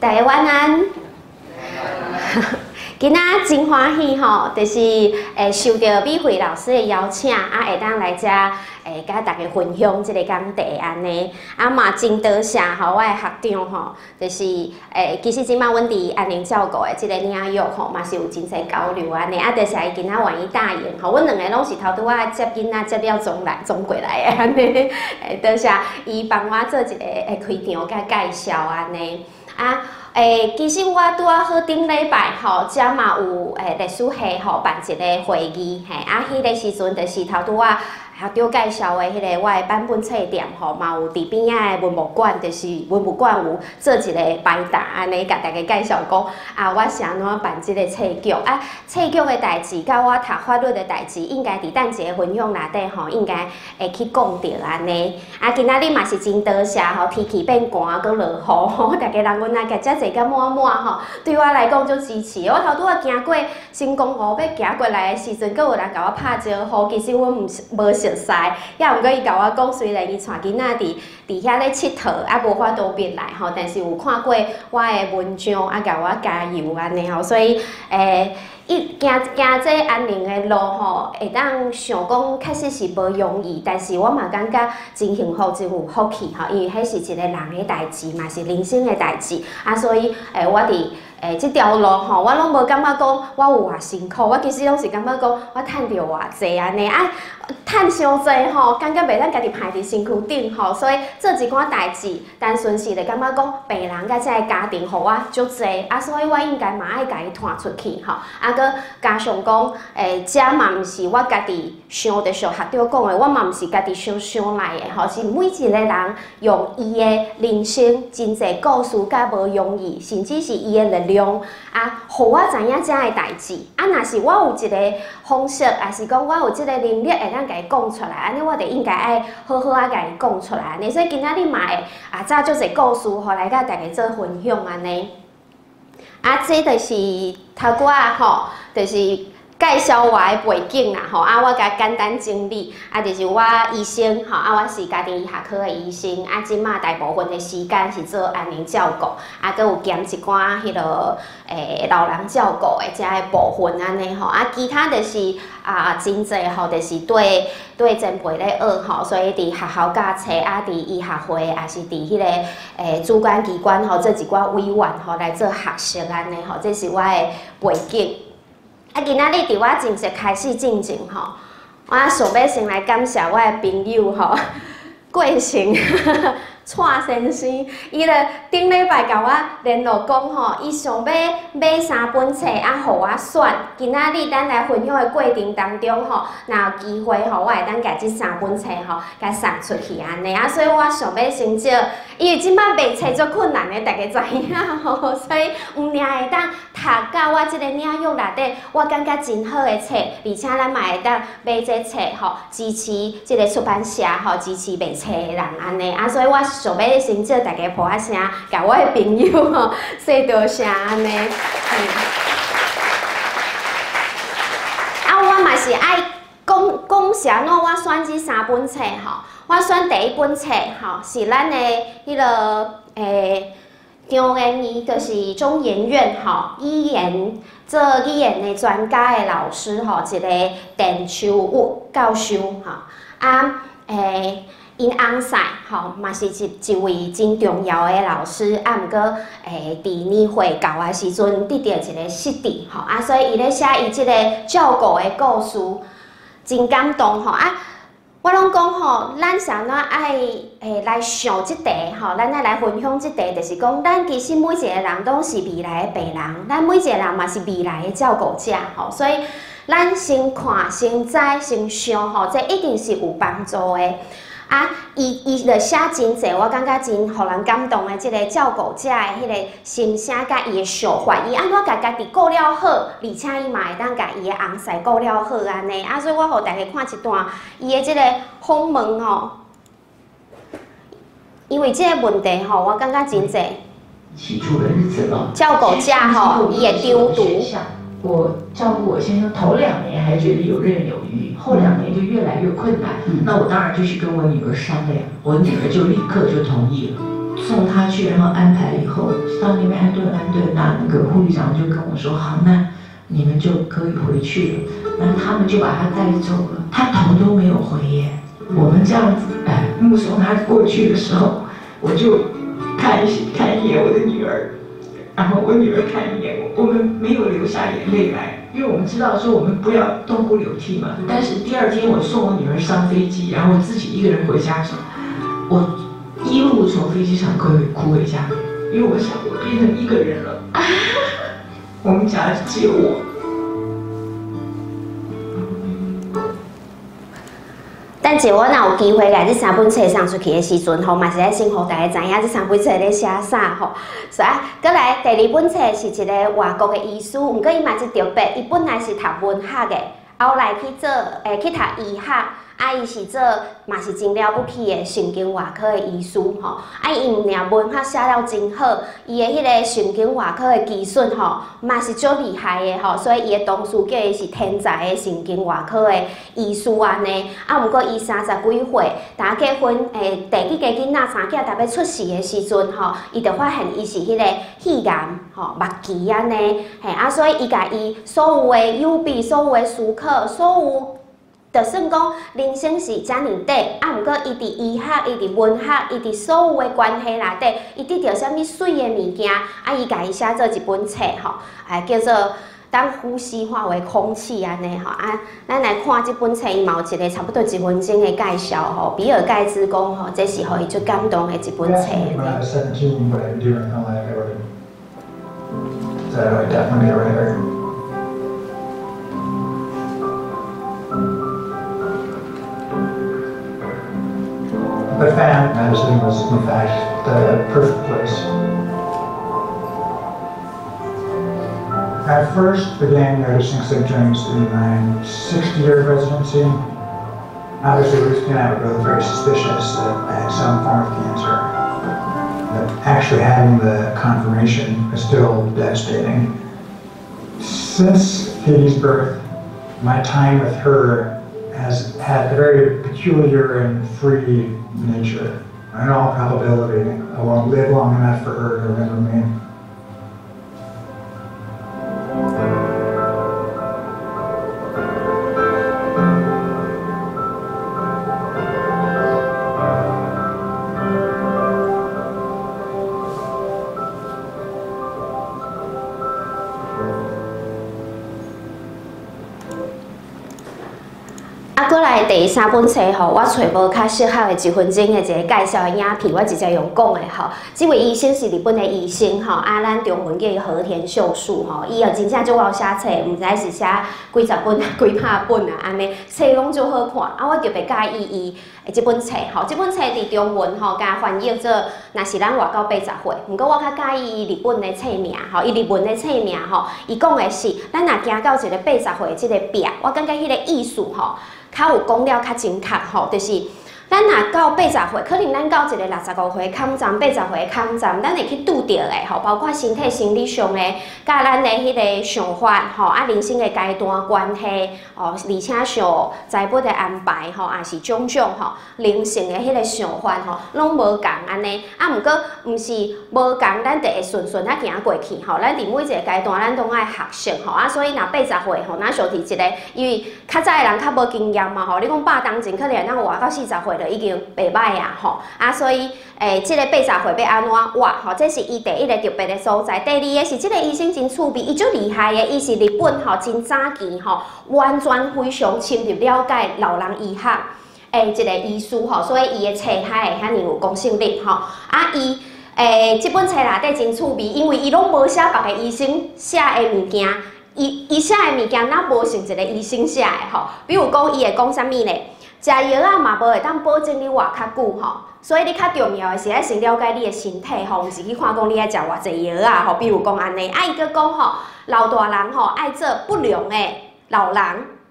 大家晚安。今仔真歡喜吼，就是會受著美惠老師的邀請，啊，會當來遮會佮大家分享這个講題按呢。啊嘛真多謝吼，我的學長吼，就是其實這擺阮佇安寧照顧的這个領域吼，嘛是有真濟交流按呢。啊，就是伊今仔願意答應吼，阮兩个攏是頭拄仔接囡仔接了總來總過來的按呢。會多謝伊幫我做一个開場佮介紹按呢。啊，其實我拄仔好頂禮拜吼，遮嘛有歷史系吼辦一个會議，嘿，啊，彼个時陣就是頭拄仔學長介紹的彼个我的版本冊店吼，嘛有佇邊仔的文物館，就是文物館有做一个擺檔，按呢共大家介紹講啊，我是按怎辦這个冊局啊，冊局的代誌，佮我讀法律的代誌，應該佇等一个分享內底吼，應該會去講著按呢。啊，今仔日嘛是真多謝吼，天氣變寒，閣落雨吼，逐家人阮來共遮坐甲滿滿吼，對我來講足支持。我頭拄仔行過新公湖欲行過來的時陣，閣有人共我拍招呼，其實阮毋是無熟似，也毋過伊共我講，雖然伊帶囡仔佇遐咧𨑨迌，啊無法度入來吼，但是有看過我的文章，啊共我加油按呢吼，所以伊行行這安寧的路吼，會當想講確實是無容易，但是我嘛感覺真幸福，真有福氣吼，因為彼是一個人的代誌，嘛是人生的代誌，啊，所以我佇這條路吼，我攏無感覺講我有偌辛苦，我其實攏是感覺講我趁著偌濟按呢啊，趁傷濟吼，感覺袂當家己歹佇身軀頂吼，所以做一寡代誌，單純是就感覺講病人佮這个家庭予我足濟，啊，所以我應該嘛愛共伊傳出去吼，啊，閣加上講，這嘛毋是我家己想著像學長講的，我嘛毋是家己想想來的吼，是每一个人用伊的人生真濟故事佮無容易，甚至是伊的力量啊，予我知影這个代誌。啊，若是我有一个方式，抑是講我有這个能力會當共伊講出來，按呢我就應該愛好好仔共伊講出來。按呢，所以今仔日嘛會啊，早足濟故事吼來佮大家做分享按呢。啊，這就是頭拄仔吼，就是介紹我的背景啦吼，啊，我共簡單整理，啊，就是我醫生吼，啊，我是家庭醫學科的醫生，啊，這馬大部分的時間是做安寧照顧，啊，閣有兼一寡彼落老人照顧的這个部分按呢吼，啊，其他就是啊，真濟吼，就是綴綴前輩咧學吼，所以佇學校教冊啊，佇醫學會，也是佇彼个主管機關吼，做一寡委員吼來做學習按呢吼，這是我的背景。啊，今仔日佇我正式開始進前吼，我想欲先來感謝我的朋友吼，郭成蔡先生，伊就頂禮拜共我聯絡講吼，伊想欲買三本冊啊，予我選。今仔日咱來分享的過程當中吼，若有機會吼，我會當共這三本冊吼，共送出去按呢。啊，所以我想欲先借，因為這擺賣冊足困難的，大家知影吼，所以毋爾會當讀到我這个領域內底，我感覺真好的冊，而且咱嘛會當買這冊吼，支持這个出版社吼，支持賣冊的人按呢。啊，所以我想欲先借大家拍聲，共我的朋友吼說多謝按呢。啊，我嘛是愛講講是按怎我選這三本冊吼，我選第一本冊吼是咱的彼个中研院，就是中研院吼語言做語言的專家的老師吼，一个陳秋玉教授吼，啊𪜶翁婿吼嘛是一位真重要的老師，啊，毋過佇年歲到的時陣得著一个失智吼，啊，所以伊咧寫伊這个照顧的故事，真感動吼啊！我攏講吼，咱是按怎愛來想這題吼，咱愛來分享這題，就是講咱其實每一个人攏是未來的病人，咱每一個人嘛是未來的照顧者吼，所以咱先看、先知、先想吼，這一定是有幫助的。啊，伊就寫真濟，我感覺真予人感動的，這个照顧者的彼个心聲佮伊的想法，伊按怎共家己顧了好，而且伊嘛會當共伊的翁婿顧了好按呢。啊，所以我予大家看一段伊的這个訪問吼，因為這个問題吼，我感覺真濟。照顧者吼，伊會丟毒。我照顧我先生頭2年還覺得游刃有餘，後2年就越來越困難。那我當然就去跟我女兒商量，我女兒就立刻就同意了。送他去，然後安排了以後，到那邊安頓安頓，那個護理長就跟我說：好，那你們就可以回去了。那他們就把他帶走了，他頭都沒有回耶。我們這樣子，哎，目送他過去的時候，我就看一眼我的女兒，然後我女兒看一眼我，我們沒有流下眼淚來，因為我們知道說我們不要痛哭流涕嘛。但是第二天我送我女兒上飛機，然後我自己一個人回家的時候，我一路從飛機上哭哭回家，因為我想我變成一個人了，我們家只有我。等下我若有機會共這三本冊送出去的時陣吼，嘛是愛先予大家知影這三本冊咧寫啥吼。所以啊，閣來第二本冊是一個外國的醫師，毋過伊嘛真特別，伊本來是讀文學的，後來去做去讀醫學。啊，伊是做嘛是真了不起的神經外科的醫師吼。啊，伊毋爾文學寫了真好，伊的彼個神經外科的技術吼，嘛是足厲害的吼。所以伊的同事叫伊是天才的神經外科的醫師按呢。啊，毋過伊30幾歲，當結婚第幾個囡仔查囝逐欲出世的時陣吼，伊就發現伊是彼個肺癌吼，末期按呢。嘿，啊，所以伊共伊所有的友筆、所有的思考、所有。就算講人生是遮爾短，啊，毋過伊佇醫學、伊佇文學、伊佇所有的關係內底，伊得著啥物媠的物件，啊，伊共伊寫做一本冊吼，啊，叫做《當呼吸化為空氣》按呢吼，啊，咱來看這本冊，伊嘛有一個差不多一分鐘的介紹吼。比爾蓋茨講吼，這是予伊足感動的一本冊。 When I was 17, what I'd be doing with my life, I would said I would definitely be a writer. But found medicine was, in fact, the perfect place. I first began noticing symptoms in my sixth year of residency. Obviously, Ruth and I were both very suspicious that I had some form of cancer. But actually having the confirmation was still devastating. Since Katie's birth, my time with her has had a very peculiar and free nature. In all probability, I won't live long enough for her to remember me. 閣來第三本冊吼，我揣無較適合的一分鐘的一個介紹的影片，我直接用講的吼。這位醫生是日本的醫生吼，啊，咱中文叫伊和田秀樹吼，伊也真正足𠢕寫冊，毋知是寫幾十本、幾百本啊，按呢冊攏足好看。啊，我特別佮意伊的這本冊吼，這本冊佇中文吼，共翻譯做若是咱活到80歲，毋過我較佮意伊日本的冊名吼，伊日文的冊名吼，伊講的是咱若行到一個八十歲這個壁，我感覺彼個意思吼，較有講了較精確吼，就是咱若到八十歲，可能咱到一個65歲坎站、80歲坎站，咱會去拄著的吼，包括身體、生理上的，佮咱的彼個想法吼，啊，人生的階段關係吼，而且像財務的安排吼，也是種種吼，靈性的彼個想法吼，攏無仝按呢。啊，毋過毋是無仝，咱就會順順仔行過去吼。咱佇每一個階段，咱攏愛學習吼。啊，所以若八十歲吼，若像佇一個，因為較早的人較無經驗嘛吼。你講百冬前可能會當活到40歲就已經袂䆀啊吼。啊，所以這個八十歲欲按怎活吼？這是伊第一個特別的所在。第二个是這個醫生真趣味，伊足厲害的，伊是日本吼真早期吼，完全非常深入了解老人醫學的一個醫師吼，所以伊的冊才會遐爾有公信力吼。啊，伊這本冊內底真趣味，因為伊攏無寫別個醫生寫的物件，伊寫的物件若無像一個醫生寫的吼。比如講，伊會講啥物咧？食藥仔嘛無會當保證你活較久吼，所以你較重要的是愛先了解你的身體吼，毋是去看講你愛食偌濟藥仔吼。比如講按呢，啊伊閣講吼，老大人吼愛做不良的老人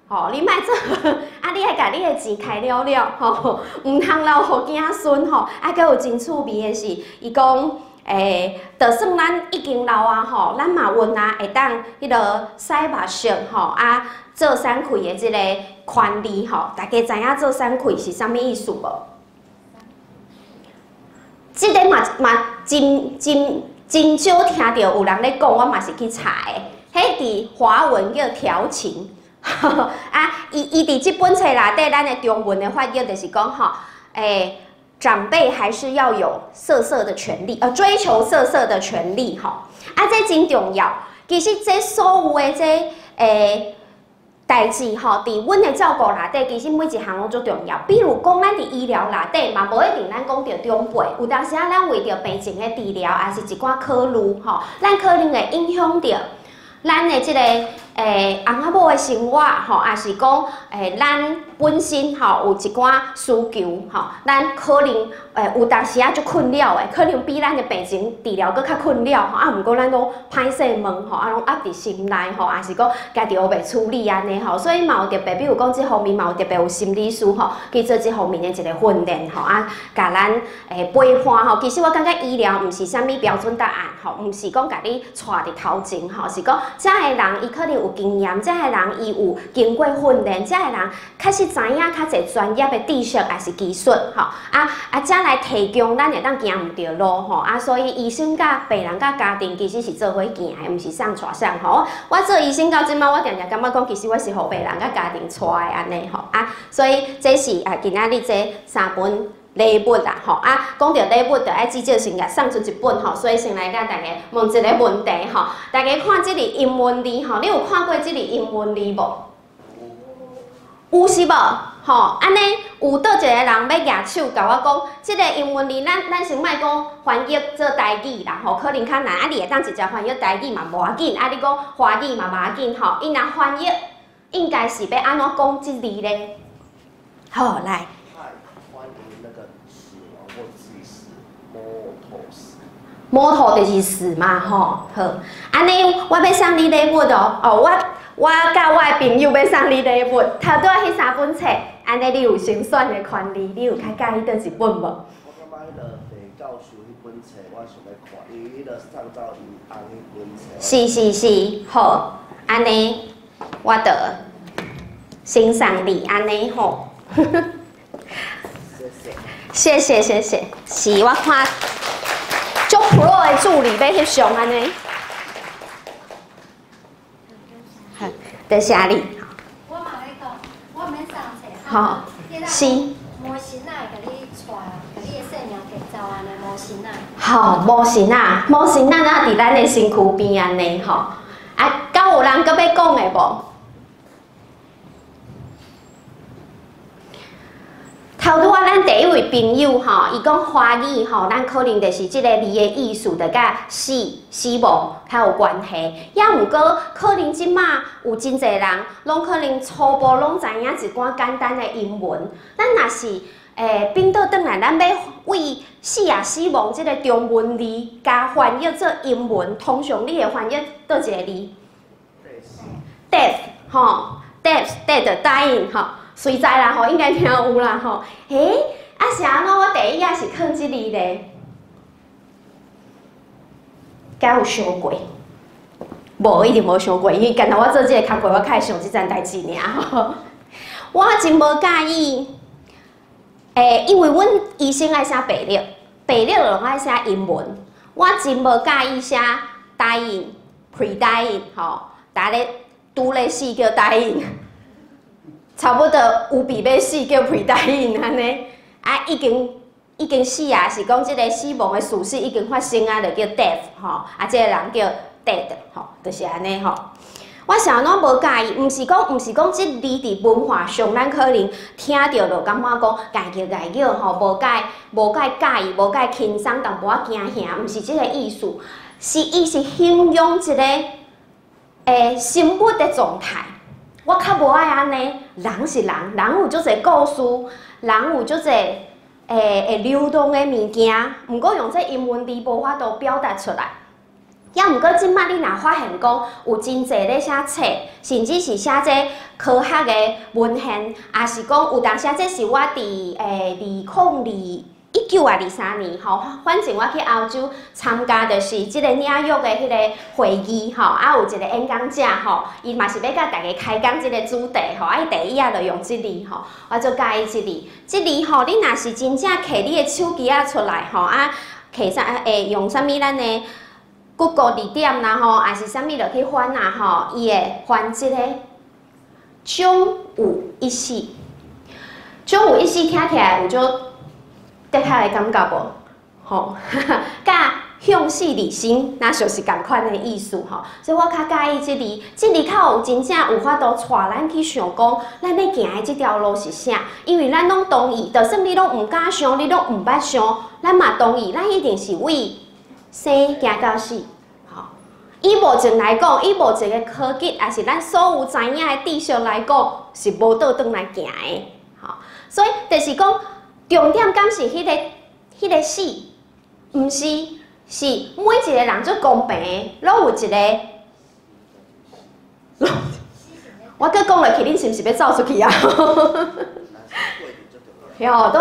吼，你莫做，啊你愛共你的錢開了了吼，毋通留予子孫吼。啊，閣有真趣味的是，伊講。就算咱已經老啊吼，咱嘛有啊會當彼落洗目色吼，啊做產氣的這个權利吼，大家知影做產氣是啥物意思無？這个嘛嘛真真真少聽著有人咧講，我嘛是去查的。彼佇華文叫調情，啊，伊伊佇這本冊內底，咱的中文的翻譯就是講吼，長輩還是要有色色的權利，追求色色的權利，吼，啊，這真重要。其實這所有的這代誌吼，佇阮的照顧內底，其實每一項攏足重要。比如講，咱佇醫療內底嘛，無一定咱講著長輩，有當時仔咱為著病情的治療，抑是一寡考慮吼，咱可能會影響著咱的這个翁仔某的生活吼，抑是講咱本身吼有一寡需求吼，咱可能有當時仔足困擾的，可能比咱的病情治療閣較困擾吼。啊，毋過咱攏歹勢問吼，啊，攏壓佇心內吼，抑是講家己烏白處理按呢吼，所以嘛有特別，比如講這方面嘛有特別有心理師吼，去做這方面的一个訓練吼，啊，共咱陪伴吼。其實我感覺醫療毋是啥物標準答案吼，毋是講共你帶佇頭前吼，是講遮的人伊可能有經驗，遮的人伊有經過訓練，遮的人確實知影較濟專業的知識抑是技術吼，啊啊，才來提供咱會當行毋著路吼，啊，所以醫生佮病人佮家庭其實是做伙行的，毋是誰帶誰吼。我做醫生到這擺，我定定感覺講，其實我是予病人佮家庭帶的按呢吼，啊，所以這是啊今仔日這三本禮物啦吼，啊，講著禮物，就愛至少先共送出一本吼，所以先來共大家問一个問題吼，大家看這个英文字吼，你有看過這个英文字無？有是無？吼，按呢有佗一个人欲舉手共我講，這个英文字，咱咱先莫講翻譯做台語啦，吼，可能較難。啊，你會當直接翻譯台語嘛無要緊，啊，你講華語嘛無要緊吼。伊若翻譯，應該是欲按怎講這字咧？好，來。歡迎那個死亡或致死，mortal 死。 mortal 就是死嘛，吼，好。按呢，我欲送你禮物哦，哦，我我佮我的朋友欲送你禮物，頭拄仔彼三本冊，按呢你有先選的權利，你有較佮意佗一本無？我感覺彼个鄭教授彼本冊，我想欲看，伊彼个送走伊翁彼本冊。是是是，好，按呢我就先送你按呢吼。謝謝。謝謝謝謝，是我看足 pro 的助理欲翕相按呢。好，多謝你。我嘛咧講，我免送冊。好，是。魔神仔會共你帶，共你的性命提走按呢魔神仔。好，魔神仔，魔神仔若佇咱的身軀邊按呢吼。啊，敢有人閣欲講的無？頭拄仔咱第一位朋友吼，伊講華語吼，咱可能就是這個字的意思，就佮死死亡較有關係。抑毋過可能這馬有真濟人，攏可能初步攏知影一寡簡單的英文。咱若是變倒轉來，咱欲為死啊死亡這个中文字共翻譯做英文，通常你會翻譯佗一个字？Death，吼，death，dead，dying，吼。隨在啦吼，應該聽有啦吼。欸，啊是按怎？我第一也是囥這字咧，敢有想過？無，一定無想過，因為干焦我做這个工課，我較會想這層代誌爾吼。我真無佮意，因為阮醫生愛寫病歷，病歷攏愛寫英文，我真無佮意寫 dying、pre-dying 吼，逐咧拄咧死叫 dying。差不多有病欲死叫 pre-dying 按呢，啊已經已經死啊，是講這个死亡的事實已經發生啊，就叫 death 吼，啊這个人叫 dead 吼，就是按呢吼。我是按怎無佮意，毋是講這字佇文化上，咱可能聽著就感覺講礙叫礙叫吼，無介無介佮意，無介輕鬆，淡薄仔驚嚇，毋是這个意思，是伊是形容一个生物的狀態。我較無愛按呢，人是人，人有足濟故事，人有足濟會流動的物件，毋過用這英文字無法度表達出來。抑毋過這擺你若發現講有真濟咧寫冊，甚至是寫這科學的文獻，抑是講有當時這是我佇1923年吼，反正我去歐洲參加就是這個領域的彼個會議吼，啊有一個演講者吼，伊嘛是欲共大家開講這個主題吼，啊伊第一仔就用這字吼，我就佮意這字，這字吼，你若是真正摕你的手機仔出來吼，啊摕啥會用啥物咱的 Google 字典啦吼，抑是啥物落去翻啊吼，伊會翻這個終有一死，終有一死聽起來有足哲學的感覺無？吼，佮向死而生，若就是仝款的意思吼。所以我較佮意這字，這字較有真正有法度帶咱去想講，咱咧行的這條路是啥？因為咱攏同意，就算你攏毋敢想，你攏毋捌想，咱嘛同意，咱一定是為生行到死。吼，以目前來講，以目前的科技，抑是咱所有知影的知識來講，是無倒轉來行的。吼，所以就是講，重點敢是彼個死，毋是，是每一個人足公平的，攏有一個。我閣講落去，恁是毋是欲走出去啊？吼，都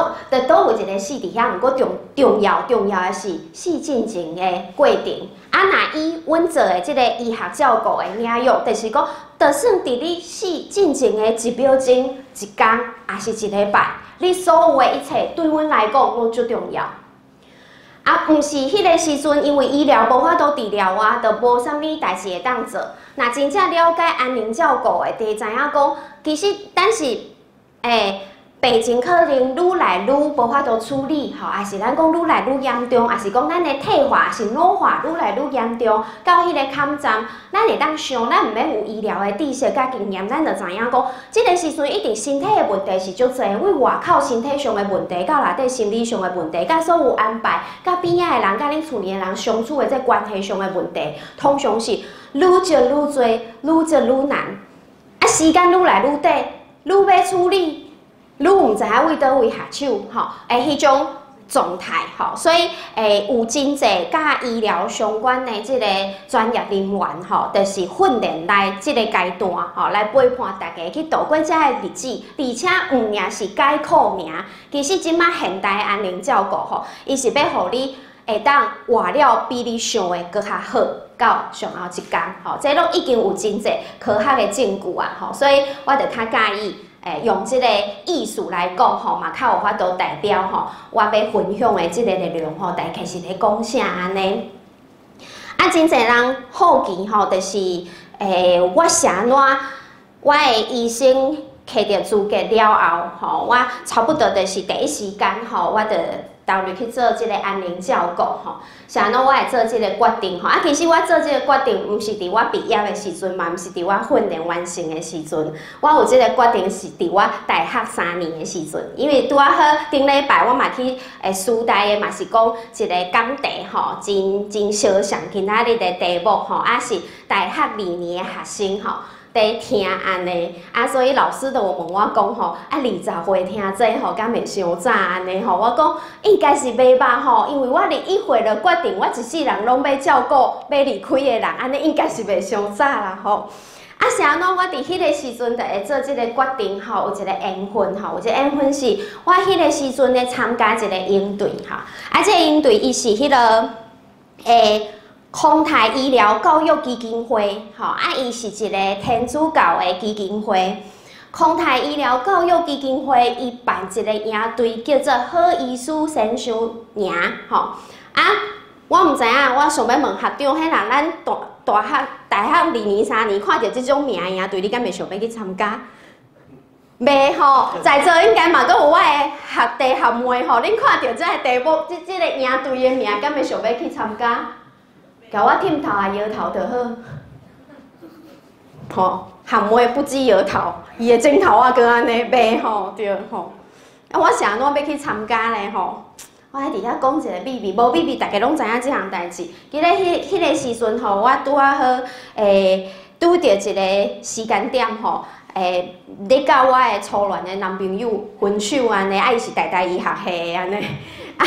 有一個死佇遐，毋過重要的是死進前的過程。啊，若以阮做的這個醫學照顧的領域，就是講，就算佇你死進前的一秒鐘、一工，抑是一禮拜，你所有的一切對阮來講攏足重要。啊，毋是彼個時陣，因為醫療無法度治療啊，就無啥物代誌會當做。若真正了解安寧照顧的，就會知影講，其實咱是病情可能愈來愈無法度處理，吼，抑是咱講愈來愈嚴重，抑是講咱的退化是老化愈來愈嚴重，到彼個坎站，咱會當想，咱毋免有醫療的知識佮經驗，咱就知影講，這個時陣一定身體的問題是足濟，為外口身體上的問題，到內底心理上的問題，佮所有安排，佮邊仔的人、佮恁厝裡的人相處的這關係上的問題，通常是愈積愈濟，愈積愈難，啊，時間愈來愈短，愈欲處理，愈毋知影為佗位下手，吼，彼種狀態，吼，所以有真濟佮醫療相關的這個專業人員，吼，就是訓練來這個階段，吼，來陪伴大家去度過這个日子，而且毋爾是解苦爾。其實這馬現代安寧照顧，吼，伊是欲予你會當活了比你想的閣較好，到上後一工，吼，這攏已經有真濟科學的證據啊，吼，所以我就較佮意用這個意思來講吼，嘛較有法度代表吼，我欲分享的這個內容吼，大概是咧講啥按呢？啊，真濟人好奇吼，就是我是按怎，我的醫生摕著資格了後吼，我差不多就是第一時間吼，我就投入去做這個安寧照顧吼。是按怎我會做這個決定吼？啊，其實我做這個決定，毋是佇我畢業的時陣，嘛毋是佇我訓練完成的時陣。我有這個決定是佇我大學3年的時陣，因為拄仔好頂禮拜我嘛去師大的嘛是講一個講題吼，真真相像今仔日的題目吼，啊是大學2年的學生吼，佇聽按呢，啊，所以老師就有問我講吼，啊，20歲聽這吼，敢會傷早按呢吼？我講應該是袂吧吼，因為我21歲就決定，我一世人攏欲照顧欲離開的人，按呢應該是袂傷早啦吼。啊，是按怎我佇彼個時陣就會做這個決定吼，有一個緣分吼，有一個緣分是我彼個時陣咧參加一個營隊吼，啊，這個營隊伊是彼個康泰醫療教育基金會，吼，啊，伊是一個天主教的基金會。康泰醫療教育基金會伊辦一個營隊，叫做好醫師先修營，吼。啊，我毋知影，我想欲問學長，彼人咱大學2年3年看著這種名營隊，你敢會想欲去參加？袂吼，在座應該嘛閣有我的學弟學妹吼，恁看著這個題目，這個營隊的名，敢會想欲去參加？共我忝頭啊搖頭就好，吼，學妹不知搖頭，伊的枕頭啊，閣按呢袂吼對吼。啊，我是按怎欲去參加咧吼？我佇遐講一個秘密，無秘密，大家攏知影這項代誌。記得彼個時陣吼，我拄仔好拄著一個時間點吼，咧佮我的初戀的男朋友分手按呢，啊，伊是台大醫學系的按呢，啊，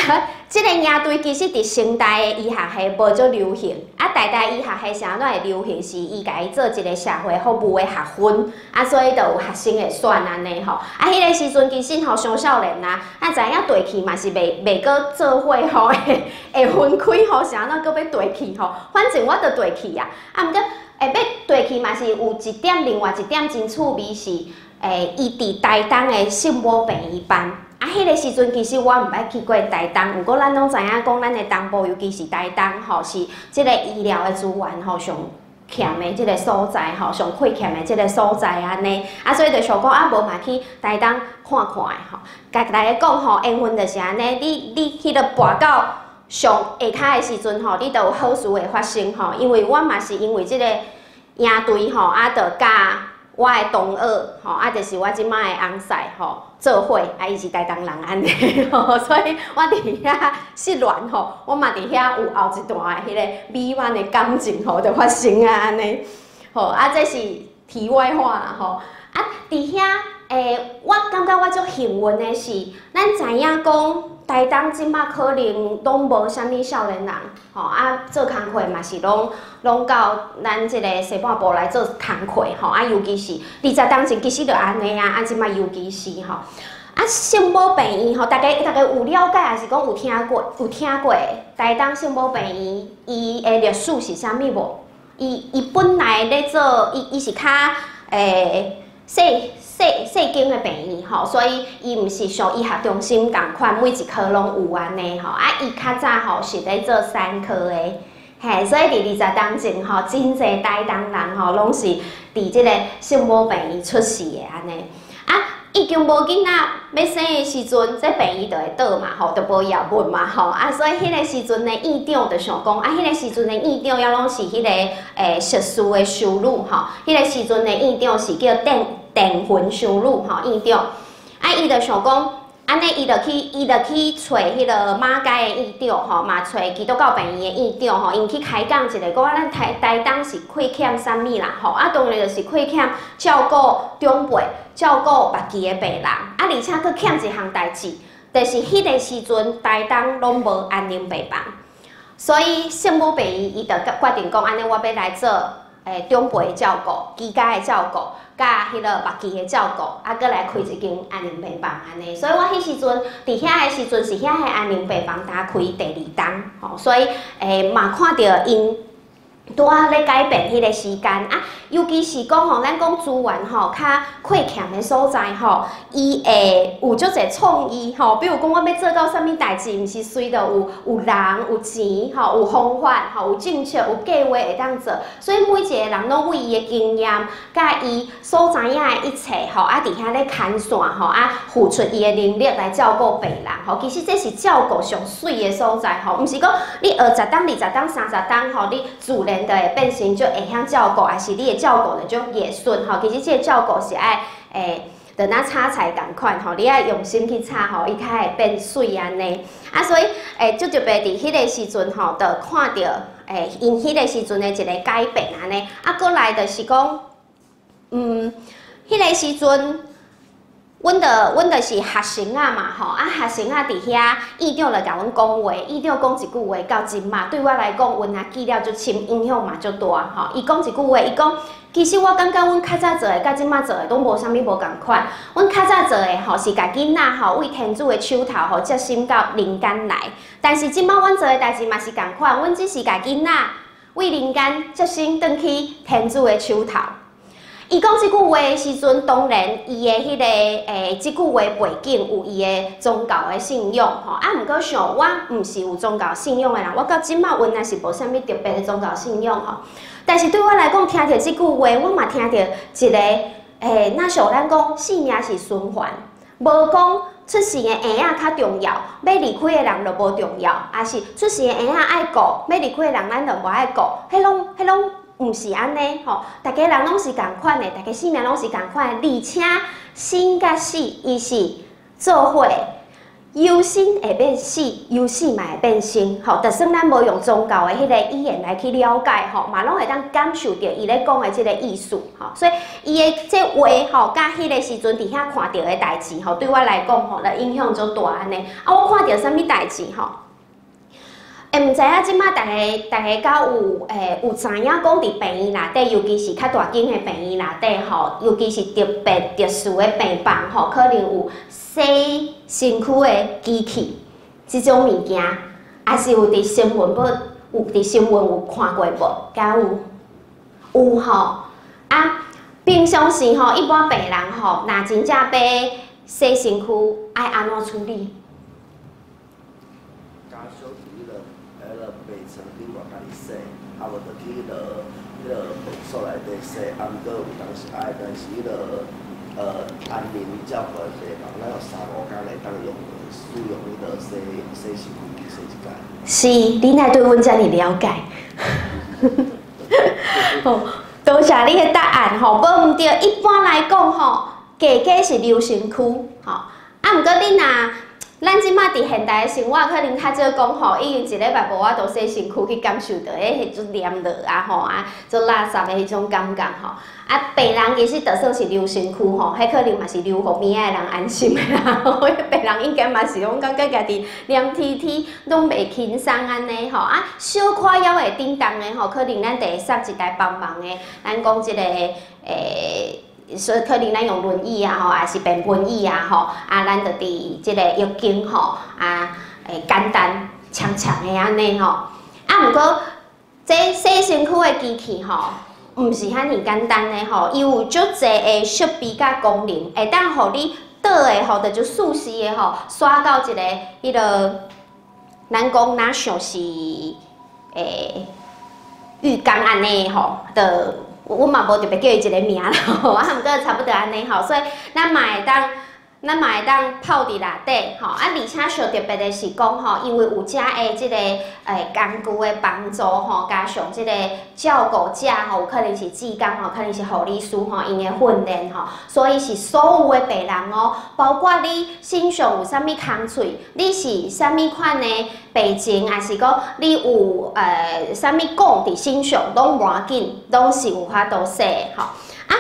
這个營隊其實佇成大的醫學系無足流行，啊，台大醫學系是按怎會流行？是伊共伊做一个社會服務的學分，啊，所以就有學生會選按呢吼。啊，彼个時陣其實吼傷少年啊，啊，知影地氣嘛是袂袂閣做伙吼，會會分開吼，是按怎閣欲地去吼？反正我就地去啊，啊，毋過會欲地去嘛是有一點，另外一點真趣味是，伊佇台東的聖母病院辦。啊，彼个時陣其實我毋捌去過台東，毋過咱攏知影講，咱的東部尤其是台東吼，是這个醫療的資源吼上欠的這個所在吼，上虧欠的這個所在按呢。啊，所以就想講啊，無嘛去台東看看的吼。共大家講吼，緣分就是按呢，你彼个跋到上下跤的時陣吼，你就有好事會發生吼。因為我嘛是因為這個營隊吼，啊，就佮我的同學吼，啊，就是我這擺的翁婿吼，做伙，啊，伊是台東人按呢，吼，所以我佇遐失戀吼，我嘛佇遐有後一段的彼个美滿的感情吼，就發生啊按呢，吼，啊，這是題外話啦吼，啊，佇遐我感覺我足幸運的是，咱知影講台東這擺可能攏無啥物少年人，吼啊，做工課嘛是攏攏到咱這个西半部來做工課，吼啊，尤其是二十冬前其實就按呢啊，啊，這擺尤其是吼，啊，聖母病院吼，大家大家有了解，抑是講有聽過？有聽過台東聖母病院伊的歷史是啥物無？伊伊本來咧做，伊伊是較細細細間的病院吼，所以伊毋是像醫學中心仝款，每一科攏有按呢吼。啊，伊較早吼是咧做產科的，嘿，所以佇二十冬前吼，真濟台東人吼攏是佇這个聖母病院出世的按呢。啊，已經無囡仔欲生的時陣，這病院就會倒嘛吼，就無藥物嘛吼。啊，所以彼个時陣的院長就想講，啊，彼个時陣的院長猶攏是彼个碩士的修女吼，彼个時陣的院長是叫鄧鄧雲修女吼院長。啊，伊就想講，按呢伊就去，伊就去揣彼个馬偕的院長吼，嘛揣基督教病院的院長吼，𪜶去開講一下，講啊，咱台台東是虧欠啥物啦吼？啊，當然就是虧欠照顧長輩、照顧末期的病人，啊，而且閣欠一項代誌，就是彼个時陣台東攏無安寧病房，所以聖母病院伊就決定講，按呢我欲來做長輩的照顧、居家的照顧，佮彼个末期的照顧，啊，閣來開一間安寧病房按呢。所以我彼時陣佇遐的時陣是遐個安寧病房剛開第二冬，吼，所以嘛看著𪜶拄仔咧改變彼个時間啊，尤其是講吼，咱講資源吼較虧欠的所在吼，伊會有足濟創意吼，比如講我欲做到啥物代誌，毋是隨著有有人、有錢吼、有方法吼、有政策、有計劃會當做，所以每一個人攏為伊的經驗，佮伊所知影的一切吼，啊佇遐咧牽線吼，啊付出伊的能力來照顧病人吼。其實這是照顧上媠的所在吼，毋是講你學十冬、二十冬、三十冬吼，你自然就會變成足會曉照顧，抑是你的照顧就足藝術吼。其實這個照顧是愛就若炒菜仝款吼，你愛用心去炒吼，伊較會變媠按呢。啊，所以足特別佇彼个時陣吼，就看著𪜶彼个時陣的一個改變按呢。啊，閣來就是講，彼个時陣，阮就是學生仔嘛吼，啊學生仔佇遐，院長就共阮講話，院長講一句話到這馬，對我來講，阮也記了足深，影響嘛足大吼。伊講一句話，伊講，其實我感覺阮較早做的，佮這馬做的攏無啥物無仝款。阮較早做的吼，是共囡仔吼為天主的手頭吼接心到人間來，但是這馬阮做的代誌嘛是仝款，阮只是共囡仔為人間接心轉去天主的手頭。伊講這句話的時陣，當然伊的彼个這句話背景有伊的宗教的信仰吼。啊，毋過像我毋是有宗教信仰的人，我到這馬原來是無啥物特別的宗教信仰吼。但是對我來講，聽著這句話，我嘛聽著一个若像咱講，生命是循環，無講出世的嬰仔較重要，欲離開的人就無重要，抑是出世的嬰仔愛顧，欲離開的人咱就無愛顧，彼攏毋是按呢吼，逐家人攏是仝款的，逐家生命攏是仝款的，而且生佮死，伊是做伙。由生會變死，由死嘛會變生，吼。就算咱無用宗教的彼個語言來去了解，吼，嘛攏會當感受著伊咧講的這個意思，吼。所以伊的這話，吼，佮彼個時陣佇遐看著的代誌，吼，對我來講，吼，就影響足大按呢。啊，我看著啥物代誌，吼？毋知影這馬逐家逐家敢有有知影講佇病院內底，尤其是較大間的病院內底，吼，尤其是特別特殊的病房，吼，可能有洗身軀的機器這種物件，抑是有佇新聞報有佇新聞有看過無？敢有？有吼。啊，平常時吼，一般病人吼，若真正欲洗身軀，愛按怎處理？家屬佇彼個病床頂懸家己洗，啊無就去彼個廁所內底洗，啊毋過有當時愛，但是彼個安寧照顧的病房，咱有三五工會當用使用彼個洗洗身軀機洗一擺。是，你哪對阮遮爾了解？好，多謝你的答案吼，無毋對。一般來講吼，家家是留身軀吼，啊毋過你若咱這馬佇現代的生活，可能較少講吼，已經一禮拜無法度洗身軀去感受著，彼足黏落啊吼啊，足垃圾的彼種感覺吼。啊，病人其實就算是留身軀吼，彼可能嘛是留予邊仔的人安心的啦。彼病人應該嘛是攏感覺家己黏貼貼，攏袂輕鬆按呢吼。啊，小可猶會振動的吼，可能咱就會送一台幫忙的，咱講這個所以可能咱用輪椅啊吼，還是便輪椅啊吼，啊，咱就佇這個浴間吼，啊，會簡單長長的按呢吼。啊，毋過這洗身軀的機器吼，毋是遐爾簡單的吼，伊有足濟的設備佮功能，會當予你倒的吼，就舒適的吼，刷到一個彼個，咱講若像是浴缸按呢吼，就。阮嘛無特別叫伊一個名啦，吼，啊，毋過差不多按呢吼，所以咱嘛會當，咱嘛會當泡佇內底吼，啊，而且上特別的是講吼，因為有遮的這個工具的幫助吼，加上這個照顧者吼，有可能是志工吼，可能是護理師吼，𪜶的訓練吼，所以是所有的病人哦，包括你身上有啥物空喙，你是啥物款的病情，抑是講你有啥物講佇身上，攏無要緊，攏是有法度洗的吼。啊，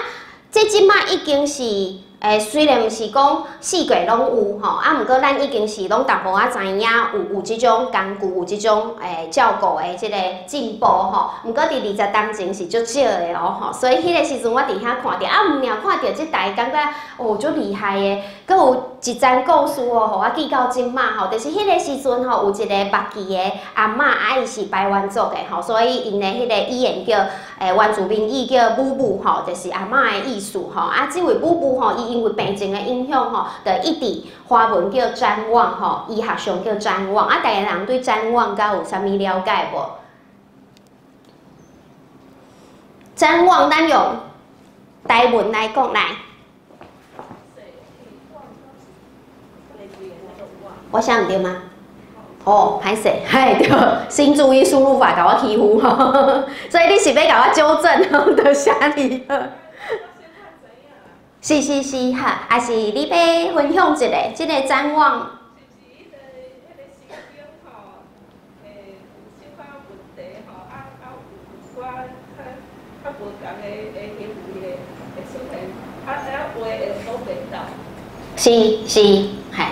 這這馬已經是。雖然毋是講四界攏有吼，啊，毋過咱已經是攏淡薄仔知影有這種工具，有這種照顧的這個進步吼。毋過佇20當前是足少的哦吼，所以彼個時陣我佇遐看著，啊，毋爾看著這台，感覺哦足厲害的。閣有一層故事哦，予我記到這馬吼，就是彼個時陣吼，有一個目記的阿嬤，啊，伊是排灣族的吼，所以𪜶的彼個語言叫原住民語叫母母吼，就是阿嬤的意思吼。啊，這位母母吼，伊因為病情的影響吼，就一直華文叫譫妄吼，醫學上叫譫妄。啊，逐个人對譫妄敢有啥物了解無？譫妄，咱用台文來講來。我寫毋對嗎？哦，歹勢，嘿對，新注音輸入法共我欺負吼，所以你是欲共我糾正，就寫你。是是是哈，還是你欲分享一下這個譫妄？是是，嘿，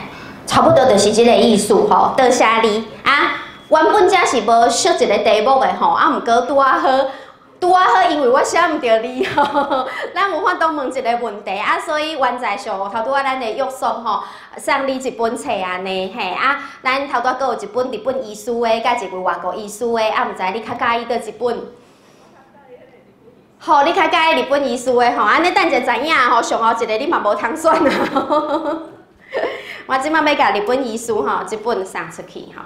差不多就是這個意思吼。多謝你啊，原本這是無設一個題目的吼，啊，毋過拄仔好。拄仔好，因為我寫毋著字吼，咱有法度問一個問題啊，所以原在上頭拄仔咱的約束吼，送你一本冊按呢嘿啊，咱頭拄仔閣有一本日本醫師的，佮一位外國醫師的，啊，毋知你較佮意佗一本？吼，你較佮意日本醫師的吼，按呢等一下知影吼，上後一個你嘛無通選啊。我這擺欲共日本醫師吼，這本送出去吼。